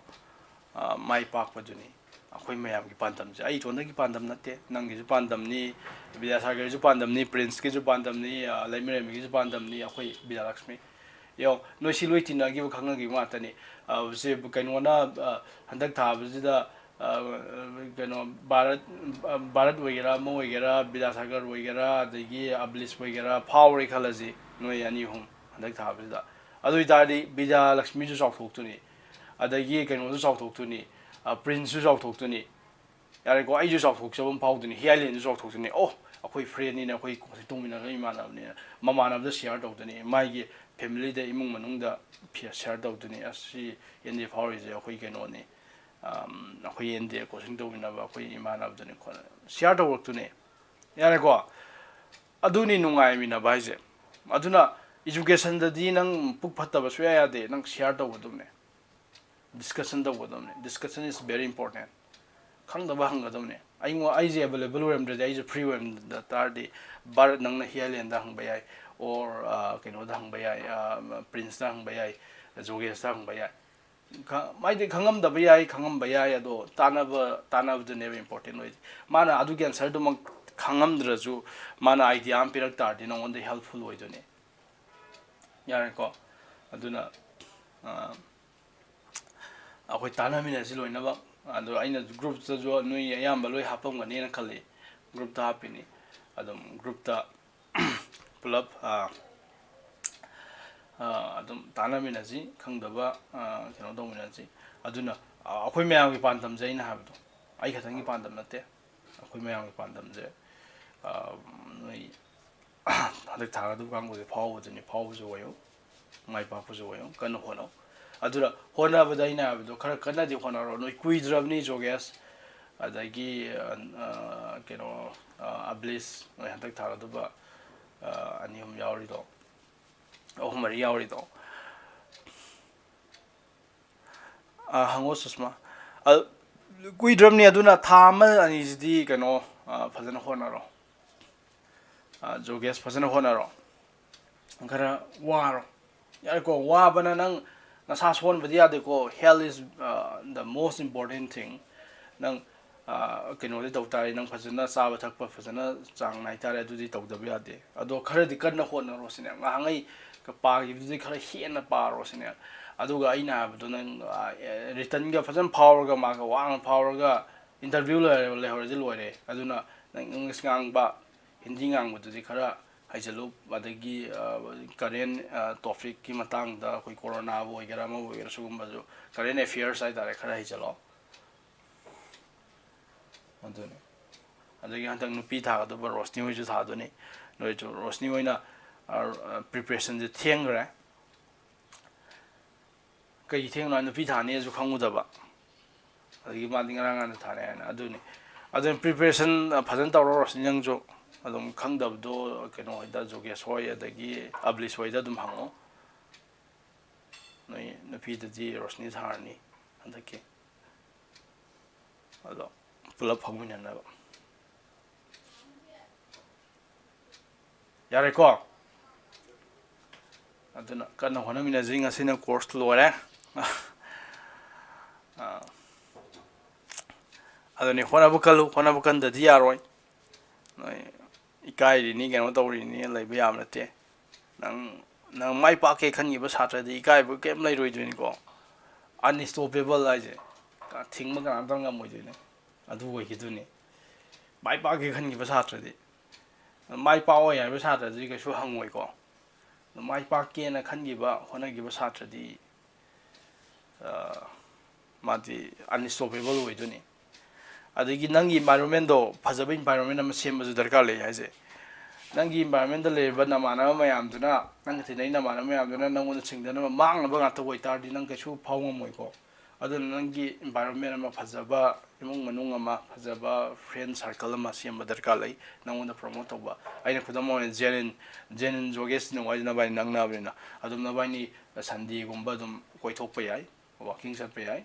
ꯑ, ꯃꯥꯏ ꯄꯥꯛꯄꯗꯨꯅꯤ ꯑꯩꯈꯣꯏ ꯃꯌꯥꯝꯒꯤ ꯄꯥꯟꯗꯝꯁꯦ꯫ ꯑꯩ ꯏꯇꯣꯟꯗꯒꯤ ꯄꯥꯟꯗꯝ ꯅꯠꯇꯦ, ꯅꯪꯒꯤꯁꯨ ꯄꯥꯟꯗꯝꯅꯤ, ꯕꯤꯗ꯭ꯌꯥꯁꯥꯒꯔꯒꯤꯁꯨ ꯄꯥꯟꯗꯝꯅꯤ, ꯄ꯭ꯔꯤꯟꯁꯀꯤꯁꯨ ꯄꯥꯟꯗꯝꯅꯤ, ꯑ, ꯂꯩꯃꯔꯦꯝꯕꯤꯒꯤꯁꯨ ꯄꯥꯟꯗꯝꯅꯤ, ꯑꯩꯈꯣꯏ ꯕꯤꯗ꯭ꯌꯥꯂꯛꯁꯃꯤ꯫ ꯌꯦꯡꯉꯣ, ꯅꯣꯏ ꯁꯤ ꯂꯣꯏ ꯇꯤꯟꯅꯈꯤꯕ, ꯈꯪꯅꯈꯤꯕ ꯉꯥꯛꯇꯅꯤ꯫ ꯑ, ꯁꯤ ꯀꯩꯅꯣꯅ, ꯑ, ꯍꯟꯗꯛ ꯊꯥꯕꯁꯤꯗ, ꯑ, ꯀꯩꯅꯣ, ꯚꯥꯔꯠ, ꯑ, ꯚꯥꯔꯠ ꯑꯣꯏꯒꯦꯔꯥ, ꯑꯃ ꯑꯣꯏꯒꯦꯔꯥ, ꯕꯤꯗ꯭ꯌꯥꯁꯥꯒꯔ ꯑꯣꯏꯒꯦꯔꯥ, ꯑꯗꯒꯤ ꯑꯕꯂꯤꯁ ꯑꯣꯏꯒꯦꯔꯥ, ꯐꯥꯎꯔꯦ ꯈꯜꯂꯁꯤ, ꯅꯣꯏ ꯑꯅꯤ ꯑꯍꯨꯝ ꯍꯟꯗꯛ ꯊꯥꯕꯁꯤꯗ꯫ ꯑꯗꯨ ꯑꯣꯏꯇꯥꯔꯗꯤ ꯕꯤꯗ꯭ꯌꯥꯂꯛꯁꯃꯤꯁꯨ ꯆꯥꯎꯊꯣꯛꯇꯣꯏꯅꯤ, ꯑꯗꯒꯤ ꯀꯩꯅꯣꯁꯨ ꯆꯥꯎꯊꯣꯛꯇꯣꯏꯅꯤ, ꯑ, ꯄ꯭ꯔꯤꯟꯁꯁꯨ ꯆꯥꯎꯊꯣꯛꯇꯣꯏꯅꯤ꯫ ꯌꯥꯔꯦꯀꯣ, ꯑꯩꯁꯨ ꯆꯥꯎꯊꯣꯛꯆꯕ ꯑꯃ ꯐꯥꯎꯗꯣꯏꯅꯤ, ꯍꯤꯌꯥꯏꯂꯦꯟꯁꯨ ꯆꯥꯎꯊꯣꯛꯇꯣꯏꯅꯤ꯫ ꯑꯣ, ꯑꯩꯈꯣꯏ friend-ꯅꯤꯅ, ꯑꯩꯈꯣꯏ coaching ꯇꯧꯃꯤꯟꯅꯔꯒ ꯏꯃꯥꯟꯅꯕꯅꯤꯅ, ꯃꯃꯥꯟꯅꯕꯗ share ꯇꯧꯗꯣꯏꯅꯤ, ꯃꯥꯒꯤ family-ꯗ, ꯏꯃꯨꯡ ꯃꯅꯨꯡꯗ ꯐꯤ-, share ꯇꯧꯗꯣꯏꯅꯤ꯫ ꯑꯁ, ꯁꯤ N D A ꯐꯥꯎꯔꯤꯁꯦ ꯑꯩꯈꯣꯏ ꯀꯩꯅꯣꯅꯤ, ꯑꯝ, ꯑꯩꯈꯣꯏ N D A coaching ꯇꯧꯃꯤꯟꯅꯕ ꯑꯩꯈꯣꯏ ꯏꯃꯥꯟꯅꯕꯗꯨꯅꯤ ꯈꯣꯠꯂꯦ, share ꯇꯧꯔꯛꯇꯣꯏꯅꯤ꯫ ꯌꯥꯔꯦꯀꯣ, ꯑꯗꯨꯅꯤ ꯅꯨꯡꯉꯥꯏꯃꯤꯟꯅꯕ ꯍꯥꯏꯁꯦ꯫ ꯑꯗꯨꯅ education-ꯗꯗꯤ ꯅꯪ ꯄꯨꯛ ꯐꯠꯇꯕ ꯁꯨꯡꯌꯥ ꯌꯥꯗꯦ, ꯅꯪ share ꯇꯧꯒꯗꯕꯅꯦ꯫ Discussion ꯇꯧꯒꯗꯕꯅꯦ꯫ Discussion is very important. ꯈꯪꯗꯕ ꯍꯪꯒꯗꯕꯅꯦ꯫ ꯑꯩꯉꯣꯟ-, ꯑꯩꯁꯦ available ꯑꯣꯏꯔꯝꯗ꯭ꯔꯗꯤ, ꯑꯩꯁꯦ free ꯑꯣꯏꯔꯝꯗ ꯇꯥꯔꯗꯤ, ꯚꯥꯔꯠ, ꯅꯪꯅ ꯍꯤꯌꯥꯏꯂꯦꯟꯗ ꯍꯪꯕ ꯌꯥꯏ, or, ꯑ, ꯀꯩꯅꯣꯗ ꯍꯪꯕ ꯌꯥꯏ, ꯑ, ꯄ꯭ꯔꯤꯟꯁꯇ ꯍꯪꯕ ꯌꯥꯏ, ꯖꯣꯒꯦꯁꯇ ꯍꯪꯕ ꯌꯥꯏ꯫ ꯈ-, ꯃꯥꯏꯗꯤ ꯈꯪꯉꯝꯗꯕ ꯌꯥꯏ, ꯈꯪꯉꯝꯕ ꯌꯥꯏ, ꯑꯗꯣ ꯇꯥꯟꯅꯕ, ꯇꯥꯟꯅꯕꯗꯨꯅꯦꯕ important ꯑꯣꯏꯁꯦ꯫ ꯃꯥꯅ ꯑꯗꯨꯒꯤ answer-ꯗꯨꯃꯛ ꯈꯪꯉꯝꯗ꯭ꯔꯁꯨ, ꯃꯥꯅ idea ꯑꯃ ꯄꯤꯔꯛ ꯇꯥꯔꯗꯤ ꯅꯉꯣꯟꯗ helpful ꯑꯣꯏꯗꯣꯏꯅꯦ꯫ ꯌꯥꯔꯦꯀꯣ? ꯑꯗꯨꯅ, ꯑ, ꯑꯩꯈꯣꯏ ꯇꯥꯟꯅꯃꯤꯟꯅꯁꯤ ꯂꯣꯏꯅꯃꯛ꯫ ꯑꯗꯣ ꯑꯩꯅ group-ꯇꯁꯨ ꯅꯣꯏ ꯑꯌꯥꯝꯕ ꯂꯣꯏ ꯍꯥꯞꯄꯝꯒꯅꯤꯅ ꯈꯜꯂꯤ, group-ꯇ ꯍꯥꯞꯄꯤꯅꯤ꯫ ꯑꯗꯨꯝ group-ꯇ ꯄꯨꯂꯞ, ꯑ, ꯑ, ꯑꯗꯨꯝ ꯇꯥꯟꯅꯃꯤꯟꯅꯁꯤ, ꯈꯪꯗꯕ, ꯑ, ꯀꯩꯅꯣ ꯇꯧꯃꯤꯟꯅꯁꯤ꯫ ꯑꯗꯨꯅ, ꯑ, ꯑꯩꯈꯣꯏ ꯃꯌꯥꯝꯒꯤ ꯄꯥꯟꯗꯝꯁꯦ ꯑꯩꯅ ꯍꯥꯏꯕꯗꯣ, ꯑꯩ ꯈꯛꯇꯪꯒꯤ ꯄꯥꯟꯗꯝ ꯅꯠꯇꯦ, ꯑꯩꯈꯣꯏ ꯃꯌꯥꯝꯒꯤ ꯄꯥꯟꯗꯝꯁꯦ, ꯑ, ꯅꯣꯏ ꯍꯟꯗꯛ ꯊꯥꯒꯗꯕ ꯀꯥꯡꯕꯨꯁꯦ ꯐꯥꯎꯕꯗꯨꯅꯤ, ꯐꯥꯎꯕꯁꯨ ꯑꯣꯏꯌꯨ, ꯃꯥꯏ ꯄꯥꯛꯄꯁꯨ ꯑꯣꯏꯌꯨ, ꯀꯟꯅ ꯍꯣꯠꯅꯧ꯫ ꯑꯗꯨꯅ ꯍꯣꯠꯅꯕꯗ ꯑꯩꯅ ꯍꯥꯏꯕꯗꯣ ꯈꯔ ꯀꯟꯅꯗꯤ ꯍꯣꯠꯅꯔꯣ, ꯅꯣꯏ ꯀꯨꯏꯗ꯭ꯔꯕꯅꯤ ꯖꯣꯒꯦꯁ, ꯑꯗꯒꯤ, ꯑ, ꯑ, ꯀꯩꯅꯣ, ꯑ, ꯑꯕꯂꯤꯁ, ꯅꯣꯏ ꯍꯟꯗꯛ ꯊꯥꯒꯗꯕ, ꯑ, ꯑꯅꯤ ꯑꯍꯨꯝ ꯌꯥꯎꯔꯤꯗꯣ, ꯑꯍꯨꯝ ꯃꯔꯤ ꯌꯥꯎꯔꯤꯗꯣ꯫ ꯑ, ꯍꯪꯉꯣ ꯁꯨꯁꯃꯥ꯫ ꯑ, ꯀꯨꯏꯗ꯭ꯔꯕꯅꯤ, ꯑꯗꯨꯅ ꯊꯥ ꯑꯃ ꯑꯅꯤꯁꯤꯗꯤ ꯀꯩꯅꯣ, ꯑ, ꯐꯖꯅ ꯍꯣꯠꯅꯔꯣ꯫ ꯑ, ꯖꯣꯒꯦꯁ, ꯐꯖꯅ ꯍꯣꯠꯅꯔꯣ꯫ ꯈꯔ ꯋꯥꯔꯣ꯫ ꯌꯥꯔꯦꯀꯣ, ꯋꯥꯕꯅ ꯅꯪ ꯅꯁꯥ ꯁꯣꯟꯕꯗꯤ ꯌꯥꯗꯦꯀꯣ꯫ Health is, uh, the most important thing. ꯅꯪ, ꯑ, ꯀꯩꯅꯣꯗꯤ ꯇꯧ ꯇꯥꯔꯦ, ꯅꯪ ꯐꯖꯅ ꯆꯥꯕ ꯊꯛꯄ ꯐꯖꯅ ꯆꯥꯡ ꯅꯥꯏ ꯇꯥꯔꯦ, ꯑꯗꯨꯗꯤ ꯇꯧꯗꯕ ꯌꯥꯗꯦ꯫ ꯑꯗꯣ ꯈꯔꯗꯤ ꯀꯟꯅ ꯍꯣꯠꯅꯔꯣ ꯁꯤꯅꯦ꯫ ꯉꯍꯥꯟꯉꯩ ꯄꯥꯈꯤꯕꯗꯨꯗꯤ ꯈꯔ ꯍꯦꯟꯅ ꯄꯥꯔꯣ ꯁꯤꯅꯦ꯫ ꯑꯗꯨꯒ ꯑꯩꯅ ꯍꯥꯏꯕꯗꯣ ꯅꯪ, ꯑ, ꯔꯤꯇꯟꯒ ꯐꯖꯅ ꯐꯥꯎꯔꯒ, ꯃꯥꯒ ꯋꯥꯡꯅ ꯐꯥꯎꯔꯒ ꯏꯟꯇꯔꯚ꯭ꯌꯨ ꯂꯩꯍꯧꯔꯗꯤ ꯂꯣꯏꯔꯦ꯫ ꯑꯗꯨꯅ ꯅꯪ ꯏꯪꯂꯤꯁ ꯉꯥꯡꯕ, ꯍꯤꯟꯗꯤ ꯉꯥꯡꯕꯗꯨꯗꯤ ꯈꯔ ꯍꯩꯖꯜꯂꯨ꯫ ꯑꯗꯒꯤ, ꯑ, ꯀꯔꯦꯟ, ꯑ, ꯇꯣꯄꯤꯛꯀꯤ ꯃꯇꯥꯡꯗ ꯑꯩꯈꯣꯏ ꯀꯣꯔꯣꯅꯥꯕꯨ ꯑꯣꯏꯒꯦꯔꯥ ꯑꯃꯕꯨ ꯑꯣꯏꯒꯦꯔꯥ ꯁꯤꯒꯨꯝꯕꯁꯨ ꯀꯔꯦꯟ ꯑꯦꯐꯤꯌꯔꯁ ꯍꯥꯏꯇꯥꯔꯦ, ꯈꯔ ꯍꯩꯖꯜꯂꯣ꯫ ꯑꯗꯨꯅꯤ꯫ ꯑꯗꯒꯤ ꯍꯟꯗꯛ ꯅꯨꯄꯤ ꯊꯥꯒꯗꯕ ꯔꯣꯁꯅꯤ ꯍꯣꯏꯁꯨ ꯊꯥꯗꯣꯏꯅꯤ꯫ ꯅꯣꯏꯁꯨ ꯔꯣꯁꯅꯤ ꯍꯣꯏꯅ, ꯑ, ꯑ, ꯄ꯭ꯔꯤꯄꯦꯔꯦꯁꯟꯁꯦ ꯊꯦꯡꯈ꯭ꯔꯦ꯫ ꯀꯩꯒꯤ ꯊꯦꯡꯅꯣ ꯍꯥꯏ, ꯅꯨꯄꯤ ꯊꯥꯅꯤꯁꯨ ꯈꯪꯉꯨꯗꯕ꯫ ꯑꯗꯒꯤ ꯃꯥꯗꯤ ꯉꯔꯥꯡ ꯉꯥꯟꯅ ꯊꯥꯅꯤ ꯍꯥꯏꯅ꯫ ꯑꯗꯨꯅꯤ꯫ ꯑꯗꯨꯅ ꯄ꯭ꯔꯤꯄꯦꯔꯦꯁꯟ ꯐꯖꯅ ꯇꯧꯔꯣ ꯔꯣꯁꯅꯤ, ꯅꯪꯁꯨ꯫ ꯑꯗꯨꯝ ꯈꯪꯗꯕꯗꯣ ꯀꯩꯅꯣ ꯍꯣꯏꯗ, ꯖꯣꯒꯦꯁ ꯍꯣꯏ ꯑꯗꯒꯤ ꯑꯕꯂꯤꯁ ꯍꯣꯏꯗ ꯑꯗꯨꯝ ꯍꯪꯉꯣ꯫ ꯅꯣꯏ ꯅꯨꯄꯤꯗꯗꯤ ꯔꯣꯁꯅꯤ ꯊꯥꯔꯅꯤ ꯍꯟꯗꯛꯀꯤ꯫ ꯑꯗꯣ ꯄꯨꯂꯞ ꯐꯝꯃꯤꯟꯅꯅꯕ꯫ ꯌꯥꯔꯦꯀꯣ? ꯑꯗꯨꯅ ꯀꯟꯅ ꯍꯣꯠꯅꯃꯤꯟꯅꯁꯤ꯫ ꯉꯁꯤꯅ ꯀꯣꯔꯁ ꯂꯣꯏꯔꯦ꯫ ꯑꯥ, ꯑꯗꯨꯅꯤ, ꯍꯣꯠꯅꯕ ꯀꯜꯂꯨ, ꯍꯣꯠꯅꯕ ꯀꯟꯗꯗꯤ ꯌꯥꯔꯣꯏ꯫ ꯅꯣꯏ ꯏꯀꯥꯏꯔꯤꯅꯤ, ꯀꯩꯅꯣ ꯇꯧꯔꯤꯅꯤ ꯂꯩꯕ ꯌꯥꯕ ꯅꯠꯇꯦ꯫ ꯅꯪ, ꯅꯪ ꯃꯥꯏ ꯄꯥꯛꯀꯦ ꯈꯟꯈꯤꯕ ꯁꯥꯇ꯭ꯔꯗꯤ ꯏꯀꯥꯏꯕ ꯀꯩꯝ ꯂꯩꯔꯣꯏꯗꯣꯏꯅꯤꯀꯣ꯫ Unstoppable ꯍꯥꯏꯁꯦ, ꯊꯤꯡꯕ ꯀꯅꯥꯝꯇ ꯉꯝꯃꯣꯏꯗꯣꯏꯅꯤ꯫ ꯑꯗꯨ ꯑꯣꯏꯈꯤꯗꯣꯏꯅꯤ꯫ ꯃꯥꯏ ꯄꯥꯛꯀꯦ ꯈꯟꯈꯤꯕ ꯁꯥꯇ꯭ꯔꯗꯤ꯫ ꯃꯥꯏ ꯄꯥꯛꯑꯣꯏ ꯍꯥꯏꯕ ꯁꯥꯇ꯭ꯔꯗꯨꯗꯤ ꯀꯩꯁꯨ ꯍꯪꯉꯣꯏꯀꯣ꯫ ꯑꯗꯣ ꯃꯥꯏ ꯄꯥꯛꯀꯦꯅ ꯈꯟꯈꯤꯕ, ꯍꯣꯠꯅꯈꯤꯕ ꯁꯥꯇ꯭ꯔꯗꯤ, ꯑ, ꯃꯥꯗꯤ unstoppable ꯑꯣꯏꯗꯣꯏꯅꯤ꯫ ꯑꯗꯒꯤ ꯅꯪꯒꯤ environment ꯗꯣ ꯐꯖꯕ environment ꯑꯃ ꯁꯦꯝꯕꯁꯨ ꯗꯔꯀꯥꯔ ꯂꯩ ꯍꯥꯏꯁꯦ꯫ ꯅꯪꯒꯤ environment ꯗ ꯂꯩꯔꯤꯕ ꯅꯃꯥꯟꯅꯕ ꯃꯌꯥꯝꯗꯨꯅ, ꯅꯪꯒ ꯇꯤꯟꯅꯩ ꯅꯃꯥꯟꯅꯕ ꯃꯌꯥꯝꯗꯨꯅ ꯅꯪꯉꯣꯟꯗ ꯆꯤꯡꯗꯅꯕ, ꯃꯥꯡꯅꯕ ꯉꯥꯛꯇ ꯑꯣꯏꯇꯥꯔꯗꯤ ꯅꯪ ꯀꯩꯁꯨ ꯐꯥꯎ ꯉꯝꯃꯣꯏꯀꯣ꯫ ꯑꯗꯨꯅ ꯅꯪꯒꯤ environment ꯑꯃ ꯐꯖꯕ, ꯏꯃꯨꯡ ꯃꯅꯨꯡ ꯑꯃ ꯐꯖꯕ, friend circle ꯑꯃ ꯁꯦꯝꯕ ꯗꯔꯀꯥꯔ ꯂꯩ ꯅꯪꯉꯣꯟꯗ promote ꯇꯧꯕ꯫ ꯑꯩꯅ ꯈꯨꯗꯝ ꯑꯣꯏꯅ ꯖꯦꯅꯤꯟ, ꯖꯦꯅꯤꯟ ꯖꯣꯒꯦꯁ ꯅꯨꯡꯉꯥꯏꯗꯤ ꯅꯕꯥꯏꯅꯤ ꯅꯛꯅꯕꯅꯤꯅ ꯑꯗꯨꯝ ꯅꯕꯥꯏꯅꯤ Sunday ꯒꯨꯝꯕ ꯑꯗꯨꯝ ꯀꯣꯏꯊꯣꯛꯄ ꯌꯥꯏ, walking ꯆꯠꯄ ꯌꯥꯏ,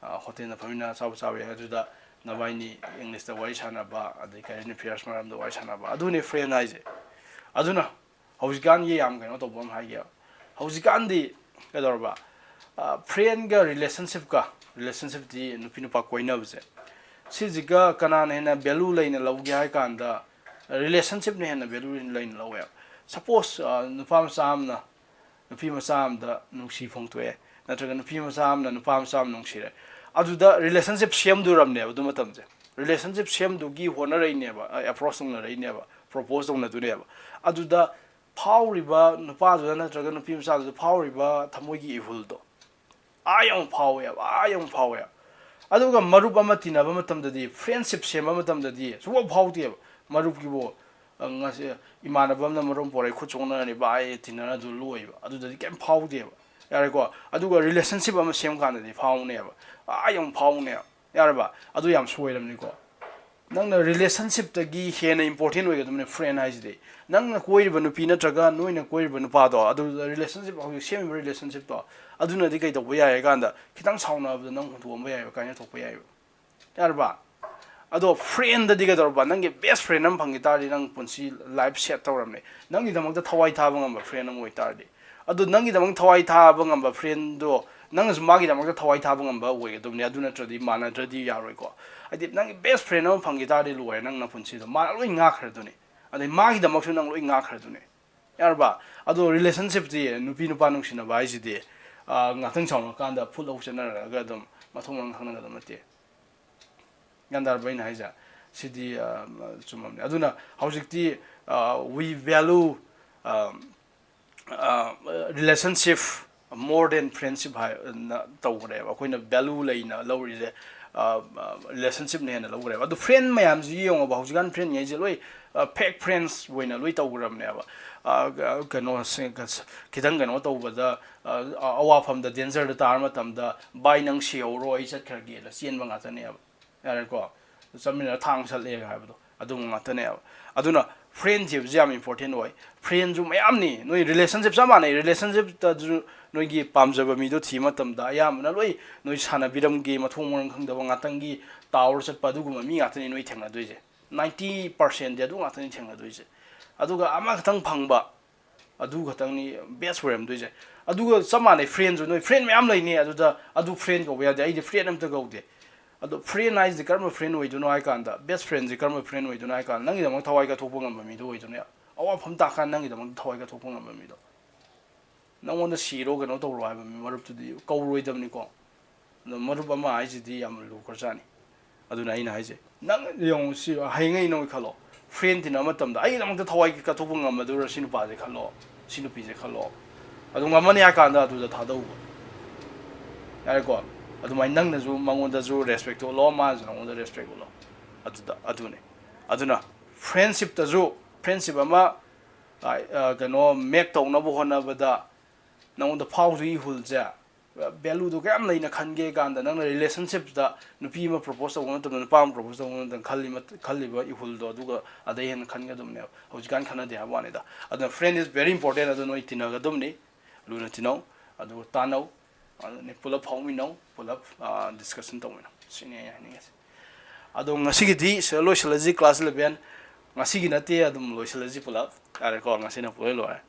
ꯑ, hotel ꯗ ꯐꯝꯃꯤꯟꯅ ꯑꯆꯥꯄꯣꯠ ꯆꯥꯕ ꯌꯥꯏ꯫ ꯑꯗꯨꯗ ꯅꯕꯥꯏꯅꯤ English ꯇ ꯋꯥꯔꯤ ꯁꯥꯟꯅꯕ, ꯑꯗꯩ current affairs ꯃꯔꯝꯗ ꯋꯥꯔꯤ ꯁꯥꯟꯅꯕ, ꯑꯗꯨꯅꯤ friend ꯍꯥꯏꯁꯦ꯫ ꯑꯗꯨꯅ ꯍꯧꯖꯤꯛꯀꯥꯟꯒꯤ ꯌꯥꯝ ꯀꯩꯅꯣ ꯇꯧꯕ ꯑꯃ ꯍꯥꯏꯒꯦ꯫ ꯍꯧꯖꯤꯛꯀꯥꯟꯗꯤ ꯀꯩꯗꯧꯔꯕ? ꯑ, friend ꯀ relationship ꯀ, relationship ꯇꯤ ꯅꯨꯄꯤ ꯅꯨꯄꯥ ꯀꯣꯏꯅꯕꯁꯦ, ꯁꯤꯁꯤꯒ ꯀꯅꯥꯅ ꯍꯦꯟꯅ value ꯂꯩꯅ ꯂꯧꯒꯦ ꯍꯥꯏ ꯀꯥꯟꯗ relationship ꯅ ꯍꯦꯟꯅ value ꯂꯩꯅ ꯂꯧꯋꯦꯕ꯫ Suppose, ꯑ, ꯅꯨꯄꯥ ꯃꯆꯥ ꯑꯃꯅ ꯅꯨꯄꯤ ꯃꯆꯥ ꯑꯃꯗ ꯅꯨꯡꯁꯤ ꯐꯣꯡꯗꯣꯛꯑꯦ, ꯅꯠꯇ꯭ꯔꯒ ꯅꯨꯄꯤ ꯃꯆꯥ ꯑꯃꯅ ꯅꯨꯄꯥ ꯃꯆꯥ ꯑꯃ ꯅꯨꯡꯁꯤꯔꯦ, ꯑꯗꯨꯗ relationship ꯁꯦꯝꯗꯣꯔꯝꯅꯦꯕ ꯑꯗꯨ ꯃꯇꯝꯁꯦ꯫ Relationship ꯁꯦꯝꯗꯨꯒꯤ ꯍꯣꯠꯅꯔꯛꯏꯅꯦꯕ, ꯑ, approach ꯇꯧꯅꯔꯛꯏꯅꯦꯕ, propose ꯇꯧꯅꯗꯣꯏꯅꯦꯕ꯫ ꯑꯗꯨꯗ ꯐꯥꯎꯔꯤꯕ ꯅꯨꯄꯥꯗꯨꯗ ꯅꯠꯇ꯭ꯔꯒ ꯅꯨꯄꯤ ꯃꯆꯥꯗꯨꯗ ꯐꯥꯎꯔꯤꯕ ꯊꯃꯣꯏꯒꯤ ꯏꯍꯨꯜꯗꯣ ꯑꯥ ꯌꯧꯅ ꯐꯥꯎꯋꯦꯕ, ꯑꯥ ꯌꯧꯅ ꯐꯥꯎꯋꯦꯕ꯫ ꯑꯗꯨꯒ ꯃꯔꯨꯞ ꯑꯃ ꯇꯤꯟꯅꯕ ꯃꯇꯝꯗꯗꯤ, friendship ꯁꯦꯝꯕ ꯃꯇꯝꯗꯗꯤ ꯁꯨꯡꯐꯥꯎ ꯐꯥꯎꯗꯦꯕ꯫ ꯃꯔꯨꯞꯀꯤꯕꯨ, ꯑ, ꯉꯁꯤ ꯏꯃꯥꯟꯅꯕ ꯑꯃꯅ ꯃꯔꯨꯞ ꯄꯣꯔꯛꯑꯦ, ꯈꯨꯠ ꯆꯣꯛꯅꯔꯅꯤ, ꯚꯥꯏ, ꯇꯤꯟꯅꯔ ꯑꯗꯨ ꯂꯣꯏꯕ꯫ ꯑꯗꯨꯗꯗꯤ ꯀꯩꯝ ꯐꯥꯎꯗꯦꯕ꯫ ꯌꯥꯔꯦꯀꯣ? ꯑꯗꯨꯒ relationship ꯑꯃ ꯁꯦꯝ ꯀꯥꯟꯗꯗꯤ ꯐꯥꯎꯅꯦꯕ꯫ ꯑꯥ ꯌꯧꯅ ꯐꯥꯎꯅꯦꯕ꯫ ꯌꯥꯔꯕ? ꯑꯗꯨ ꯌꯥꯝ ꯁꯣꯏꯔꯕꯅꯤꯀꯣ꯫ ꯅꯪꯅ relationship ꯇꯒꯤ ꯍꯦꯟꯅ important ꯑꯣꯏꯒꯗꯕꯅꯦ friend ꯍꯥꯏꯁꯤꯗꯤ꯫ ꯅꯪꯅ ꯀꯣꯏꯔꯤꯕ ꯅꯨꯄꯤ ꯅꯠꯇ꯭ꯔꯒ ꯅꯣꯏꯅ ꯀꯣꯏꯔꯤꯕ ꯅꯨꯄꯥꯗꯣ, ꯑꯗꯨꯗ relationship, ꯍꯧꯖꯤꯛ ꯁꯦꯝꯃꯤꯕ relationship ꯇꯣ, ꯑꯗꯨꯅꯗꯤ ꯀꯩꯗꯧꯕ ꯌꯥꯏ ꯍꯥꯏ ꯀꯥꯟꯗ, ꯈꯤꯇꯪ ꯁꯥꯎꯅꯕꯗ ꯅꯪ ꯍꯨꯟꯗꯣꯛꯑꯝꯕ ꯌꯥꯏꯕ, ꯀꯥꯏꯅ ꯊꯣꯛꯄ ꯌꯥꯏꯕ꯫ ꯌꯥꯔꯕ? ꯑꯗꯣ friend ꯗꯗꯤ ꯀꯩꯗꯧꯔꯕ? ꯅꯪꯒꯤ best friend ꯑꯃ ꯐꯪꯈꯤ ꯇꯥꯔꯗꯤ ꯅꯪ ꯄꯨꯟꯁꯤ life set ꯇꯧꯔꯕꯅꯦ꯫ ꯅꯪꯒꯤꯗꯃꯛꯇ ꯊꯋꯥꯏ ꯊꯥꯕ ꯉꯝꯕ friend ꯑꯃ ꯑꯣꯏꯇꯥꯔꯗꯤ꯫ ꯑꯗꯣ ꯅꯪꯒꯤꯗꯃꯛ ꯊꯋꯥꯏ ꯊꯥꯕ ꯉꯝꯕ friend ꯗꯣ ꯅꯪꯅꯁꯨ ꯃꯥꯒꯤꯗꯃꯛꯇ ꯊꯋꯥꯏ ꯊꯥꯕ ꯉꯝꯕ ꯑꯣꯏꯒꯗꯕꯅꯦ꯫ ꯑꯗꯨ ꯅꯠꯇ꯭ꯔꯗꯤ ꯃꯥꯟꯅꯗ꯭ꯔꯗꯤ ꯌꯥꯔꯣꯏꯀꯣ꯫ ꯍꯥꯏꯗꯤ ꯅꯪꯒꯤ best friend ꯑꯃ ꯐꯪꯈꯤ ꯇꯥꯔꯗꯤ ꯂꯣꯏꯔꯦ, ꯅꯪ ꯅꯄꯨꯟꯁꯤꯗꯣ꯫ ꯃꯥꯅ ꯂꯣꯏ ꯉꯥꯛꯈ꯭ꯔꯗꯨꯅꯤ꯫ ꯑꯗꯩ ꯃꯥꯒꯤꯗꯃꯛꯁꯨ ꯅꯪ ꯂꯣꯏ ꯉꯥꯛꯈ꯭ꯔꯗꯨꯅꯤ꯫ ꯌꯥꯔꯕ? ꯑꯗꯣ relationship ꯇꯤ, ꯅꯨꯄꯤ ꯅꯨꯄꯥ ꯅꯨꯡꯁꯤꯅꯕ ꯍꯥꯏꯁꯤꯗꯤ, ꯑ, ꯉꯥꯛꯇꯪ ꯁꯥꯎꯅꯔꯀꯥꯟꯗ ꯐꯨꯠ ꯂꯧ ꯆꯠꯅꯔꯒ ꯑꯗꯨꯝ ꯃꯊꯣꯡ ꯃꯔꯝ ꯈꯪꯅꯒꯗꯕ ꯅꯠꯇꯦ꯫ ꯒ꯭ꯌꯥꯟ ꯇꯥꯔꯕ ꯑꯩꯅ ꯍꯥꯏꯁꯦ? ꯁꯤꯗꯤ, ꯑ, ꯆꯨꯝꯃꯕꯅꯦ꯫ ꯑꯗꯨꯅ ꯍꯧꯖꯤꯛꯇꯤ, ꯑ, we value, ꯑ, ꯑ, relationship more than friendship ꯍꯥꯏꯅ ꯇꯧꯈ꯭ꯔꯦꯕ꯫ ꯑꯩꯈꯣꯏꯅ value ꯂꯩꯅ ꯂꯧꯔꯤꯁꯦ, ꯔꯤꯂꯦꯁꯟꯁꯤꯞꯅ ꯍꯦꯟꯅ ꯂꯧꯈ꯭ꯔꯦꯕ꯫ ꯑꯗꯨ ꯐ꯭ꯔꯦꯟ ꯃꯌꯥꯝꯁꯤ ꯌꯦꯡꯉꯣꯕ, ꯍꯧꯖꯤꯛꯀꯥꯟ ꯐ꯭ꯔꯦꯟꯉꯩꯁꯦ ꯂꯣꯏ ꯐꯦꯛ ꯐ꯭ꯔꯦꯟꯁ ꯑꯣꯏꯅ ꯂꯣꯏ ꯇꯧꯈ꯭ꯔꯕꯅꯦꯕ꯫ ꯑ, ꯀ- ꯀꯩꯅꯣꯁꯦ, ꯀ- ꯈꯤꯇꯪ ꯀꯩꯅꯣ ꯇꯧꯕꯗ, ꯑ, ꯑꯋꯥꯐꯝꯗ, ꯗꯦꯟꯖꯔꯗ ꯇꯥꯔ ꯃꯇꯝꯗ, "ꯚꯥꯏ, ꯅꯪ ꯁꯤꯍꯧꯔꯣ, ꯑꯩ ꯆꯠꯈ꯭ꯔꯒꯦꯅ" ꯆꯦꯟꯕ ꯉꯥꯛꯇꯅꯦꯕ꯫ ꯌꯥꯔꯦꯀꯣ? ꯆꯠꯃꯤꯟꯅꯔ ꯊꯥꯡ ꯁꯠꯂꯦꯒ ꯍꯥꯏꯕꯗꯣ ꯑꯗꯨꯝꯕ ꯉꯥꯛꯇꯅꯦꯕ꯫ ꯑꯗꯨꯅ ꯐ꯭ꯔꯦꯟꯁꯤꯞꯁꯦ ꯌꯥꯝ ꯏꯝꯄꯣꯔꯇꯦꯟ ꯑꯣꯏ꯫ ꯐ꯭ꯔꯦꯟꯁꯨ ꯃꯌꯥꯝꯅꯤ꯫ ꯅꯣꯏ ꯔꯤꯂꯦꯁꯟꯁꯤꯞ ꯆꯞ ꯃꯥꯟꯅꯩ꯫ ꯔꯤꯂꯦꯁꯟꯁꯤꯞꯇꯁꯨ ꯅꯣꯏꯒꯤ ꯄꯥꯝꯖꯕ ꯃꯤꯗꯣ ꯊꯤꯕ ꯃꯇꯝꯗ ꯑꯌꯥꯝꯕꯅ ꯂꯣꯏ ꯅꯣꯏ ꯁꯥꯟꯅꯕꯤꯔꯝꯒꯦ, ꯃꯊꯣꯡ ꯃꯔꯝ ꯈꯪꯗꯕ, ꯉꯥꯛꯇꯪꯒꯤ ꯇꯥꯎꯔ ꯆꯠꯄ, ꯑꯗꯨꯒꯨꯝꯕ ꯃꯤ ꯉꯥꯛꯇꯅꯤ ꯅꯣꯏ ꯊꯦꯡꯅꯗꯣꯏꯁꯦ꯫ ꯅꯥꯏꯟꯇꯤ ꯄꯥꯔꯁꯦꯟꯗꯤ ꯑꯗꯨ ꯉꯥꯛꯇꯅꯤ ꯊꯦꯡꯅꯗꯣꯏꯁꯦ꯫ ꯑꯗꯨꯒ ꯑꯃꯈꯛꯇꯪ ꯐꯪꯕ, ꯑꯗꯨ ꯈꯛꯇꯪꯅꯤ ꯕꯦꯁ ꯑꯣꯏꯔꯝꯗꯣꯏꯁꯦ꯫ ꯑꯗꯨꯒ ꯆꯞ ꯃꯥꯟꯅꯩ, ꯐ꯭ꯔꯦꯟꯁꯨ, ꯅꯣꯏ ꯐ꯭ꯔꯦꯟ ꯃꯌꯥꯝ ꯂꯩꯅꯤ, ꯑꯗꯨꯗ ꯑꯗꯨ ꯐ꯭ꯔꯦꯟ ꯀꯧꯕ ꯌꯥꯗꯦ, ꯑꯩꯗꯤ ꯐ꯭ꯔꯦꯟ ꯑꯝꯇ ꯀꯧꯗꯦ꯫ ꯑꯗꯣ ꯐ꯭ꯔꯦꯟ ꯍꯥꯏꯁꯤꯗꯤ ꯀꯔꯝꯕ ꯐ꯭ꯔꯦꯟ ꯑꯣꯏꯗꯣꯏꯅꯣ ꯍꯥꯏ ꯀꯥꯟꯗ, ꯕꯦꯁ ꯐ꯭ꯔꯦꯟꯁꯤ ꯀꯔꯝꯕ ꯐ꯭ꯔꯦꯟ ꯑꯣꯏꯗꯣꯏꯅꯣ ꯍꯥꯏ ꯀꯥꯟꯗ, ꯅꯪꯒꯤꯗꯃꯛ ꯊꯋꯥꯏ ꯀꯠꯊꯣꯛꯄ ꯉꯝꯕ ꯃꯤꯗꯣ ꯑꯣꯏꯗꯣꯏꯅꯦ꯫ ꯑꯋꯥꯐꯝ ꯇꯥꯀꯥꯟꯗ ꯅꯪꯒꯤꯗꯃꯛ ꯊꯋꯥꯏ ꯀꯠꯊꯣꯛꯄ ꯉꯝꯕ ꯃꯤꯗꯣ꯫ ꯅꯪꯉꯣꯟꯗ ꯁꯤꯔꯣ ꯀꯩꯅꯣ ꯇꯧꯔꯣ ꯍꯥꯏꯕ ꯃꯤ ꯃꯔꯨꯞꯇꯨꯗꯤ ꯀꯧꯔꯣꯏꯗꯕꯅꯤꯀꯣ꯫ ꯑꯗꯣ ꯃꯔꯨꯞ ꯑꯃ ꯍꯥꯏꯁꯤꯗꯤ ꯌꯥꯝ ꯂꯨꯈ꯭ꯔꯖꯥꯠꯅꯤ꯫ ꯑꯗꯨꯅ ꯑꯩꯅ ꯍꯥꯏꯁꯦ, ꯅꯪ ꯌꯦꯡꯉꯨ, ꯁꯤ ꯍꯌꯦꯡ ꯑꯩ ꯅꯣꯏ ꯈꯜꯂꯣ, ꯐ꯭ꯔꯦꯟ ꯇꯤꯟꯅꯕ ꯃꯇꯝꯗ ꯑꯩꯒꯤꯗꯃꯛꯇ ꯊꯋꯥꯏ ꯀꯠꯊꯣꯛꯄ ꯉꯝꯃꯗꯣꯏꯔꯥ ꯁꯤ ꯅꯨꯄꯥꯁꯦ ꯈꯜꯂꯣ, ꯁꯤ ꯅꯨꯄꯤꯁꯦ ꯈꯜꯂꯣ꯫ ꯑꯗꯨ ꯉꯝꯃꯅꯤ ꯍꯥꯏ ꯀꯥꯟꯗ ꯑꯗꯨꯗ ꯊꯥꯗꯧꯕ꯫ ꯌꯥꯔꯦꯀꯣ? ꯑꯗꯨꯃꯥꯏꯅ ꯅꯪꯅꯁꯨ ꯃꯉꯣꯟꯗꯁꯨ ꯔꯦꯁꯄꯦꯛꯇꯣ ꯎꯠꯂꯣ, ꯃꯥꯅꯁꯨ ꯅꯉꯣꯟꯗ ꯔꯦꯁꯄꯦꯛ ꯎꯠꯂꯣ꯫ ꯑꯗꯨꯗ, ꯑꯗꯨꯅꯦ꯫ ꯑꯗꯨꯅ ꯐ꯭ꯔꯦꯟꯁꯤꯞꯇꯁꯨ, ꯐ꯭ꯔꯦꯟꯁꯤꯞ ꯑꯃ, ꯑ, ꯑ, ꯀꯩꯅꯣ, ꯃꯦꯛ ꯇꯧꯅꯕ ꯍꯣꯠꯅꯕꯗ ꯅꯉꯣꯟꯗ ꯐꯥꯎꯗꯣꯏ ꯏꯍꯨꯜꯁꯦ, ꯚꯦꯂꯨꯗꯣ ꯀꯌꯥꯝ ꯂꯩꯅ ꯈꯟꯒꯦ ꯀꯥꯟꯗ, ꯅꯪꯅ ꯔꯤꯂꯦꯁꯟꯁꯤꯞꯇ ꯅꯨꯄꯤ ꯑꯃ ꯄ꯭ꯔꯣꯄꯣꯁ ꯇꯧꯕ ꯃꯇꯝꯗ, ꯅꯨꯄꯥ ꯑꯃ ꯄ꯭ꯔꯣꯄꯣꯁ ꯇꯧꯕ ꯃꯇꯝꯗ ꯈꯜꯂꯤ ꯃꯠ-, ꯈꯜꯂꯤꯕ ꯏꯍꯨꯜꯗꯣ, ꯑꯗꯨꯒ ꯑꯗꯩ ꯍꯦꯟꯅ ꯈꯟꯒꯗꯕꯅꯦꯕ꯫ ꯍꯧꯖꯤꯛꯀꯥꯟ ꯈꯟꯅꯗꯦ ꯍꯥꯏꯕ ꯋꯥꯅꯤꯗ꯫ ꯑꯗꯨꯅ friend is very important꯫ ꯑꯗꯨ ꯅꯣꯏ ꯇꯤꯟꯅꯒꯗꯕꯅꯤ, ꯂꯨꯅ ꯇꯤꯟꯅꯧ, ꯑꯗꯨꯒ ꯇꯥꯟꯅꯧ, ꯑꯗꯨꯅꯤ ꯄꯨꯂꯞ ꯐꯥꯎꯃꯤꯟꯅꯧ, ꯄꯨꯂꯞ, ꯑ, ꯗꯤꯁꯀꯁꯟ ꯇꯧꯃꯤꯟꯅꯧ꯫ ꯁꯤꯅꯤ ꯑꯩ ꯍꯥꯏꯅꯤꯡꯉꯤꯁꯦ꯫ ꯑꯗꯣ ꯉꯁꯤꯒꯤꯗꯤ ꯁꯤꯗ ꯂꯣꯏꯁꯤꯜꯂꯁꯤ, class eleven꯫ ꯉꯁꯤꯒꯤ ꯅꯠꯇꯦ, ꯑꯗꯨꯝ ꯂꯣꯏꯁꯤꯜꯂꯁꯤ ꯄꯨꯂꯞ꯫ ꯌꯥꯔꯦꯀꯣ, ꯉꯁꯤꯅ ꯄꯨꯂꯣꯏ ꯂꯣꯏꯔꯦ꯫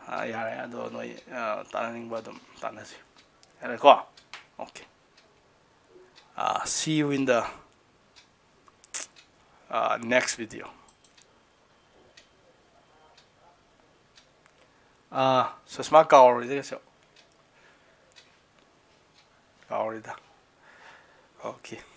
ꯑ, ꯌꯥꯔꯦ, ꯑꯗꯣ ꯅꯣꯏ, ꯑ, ꯇꯥꯟꯅꯅꯤꯡꯕ ꯑꯗꯨꯝ ꯇꯥꯟꯅꯁꯤ꯫ ꯌꯥꯔꯦꯀꯣ? Okay꯫ Uh, see you in the, uh, next video. Uh, ꯁꯨꯁꯃꯥ ꯀꯥꯎꯔꯣꯏꯗ ꯀꯩꯁꯨ꯫ ꯀꯥꯎꯔꯣꯏꯗ꯫ Okay꯫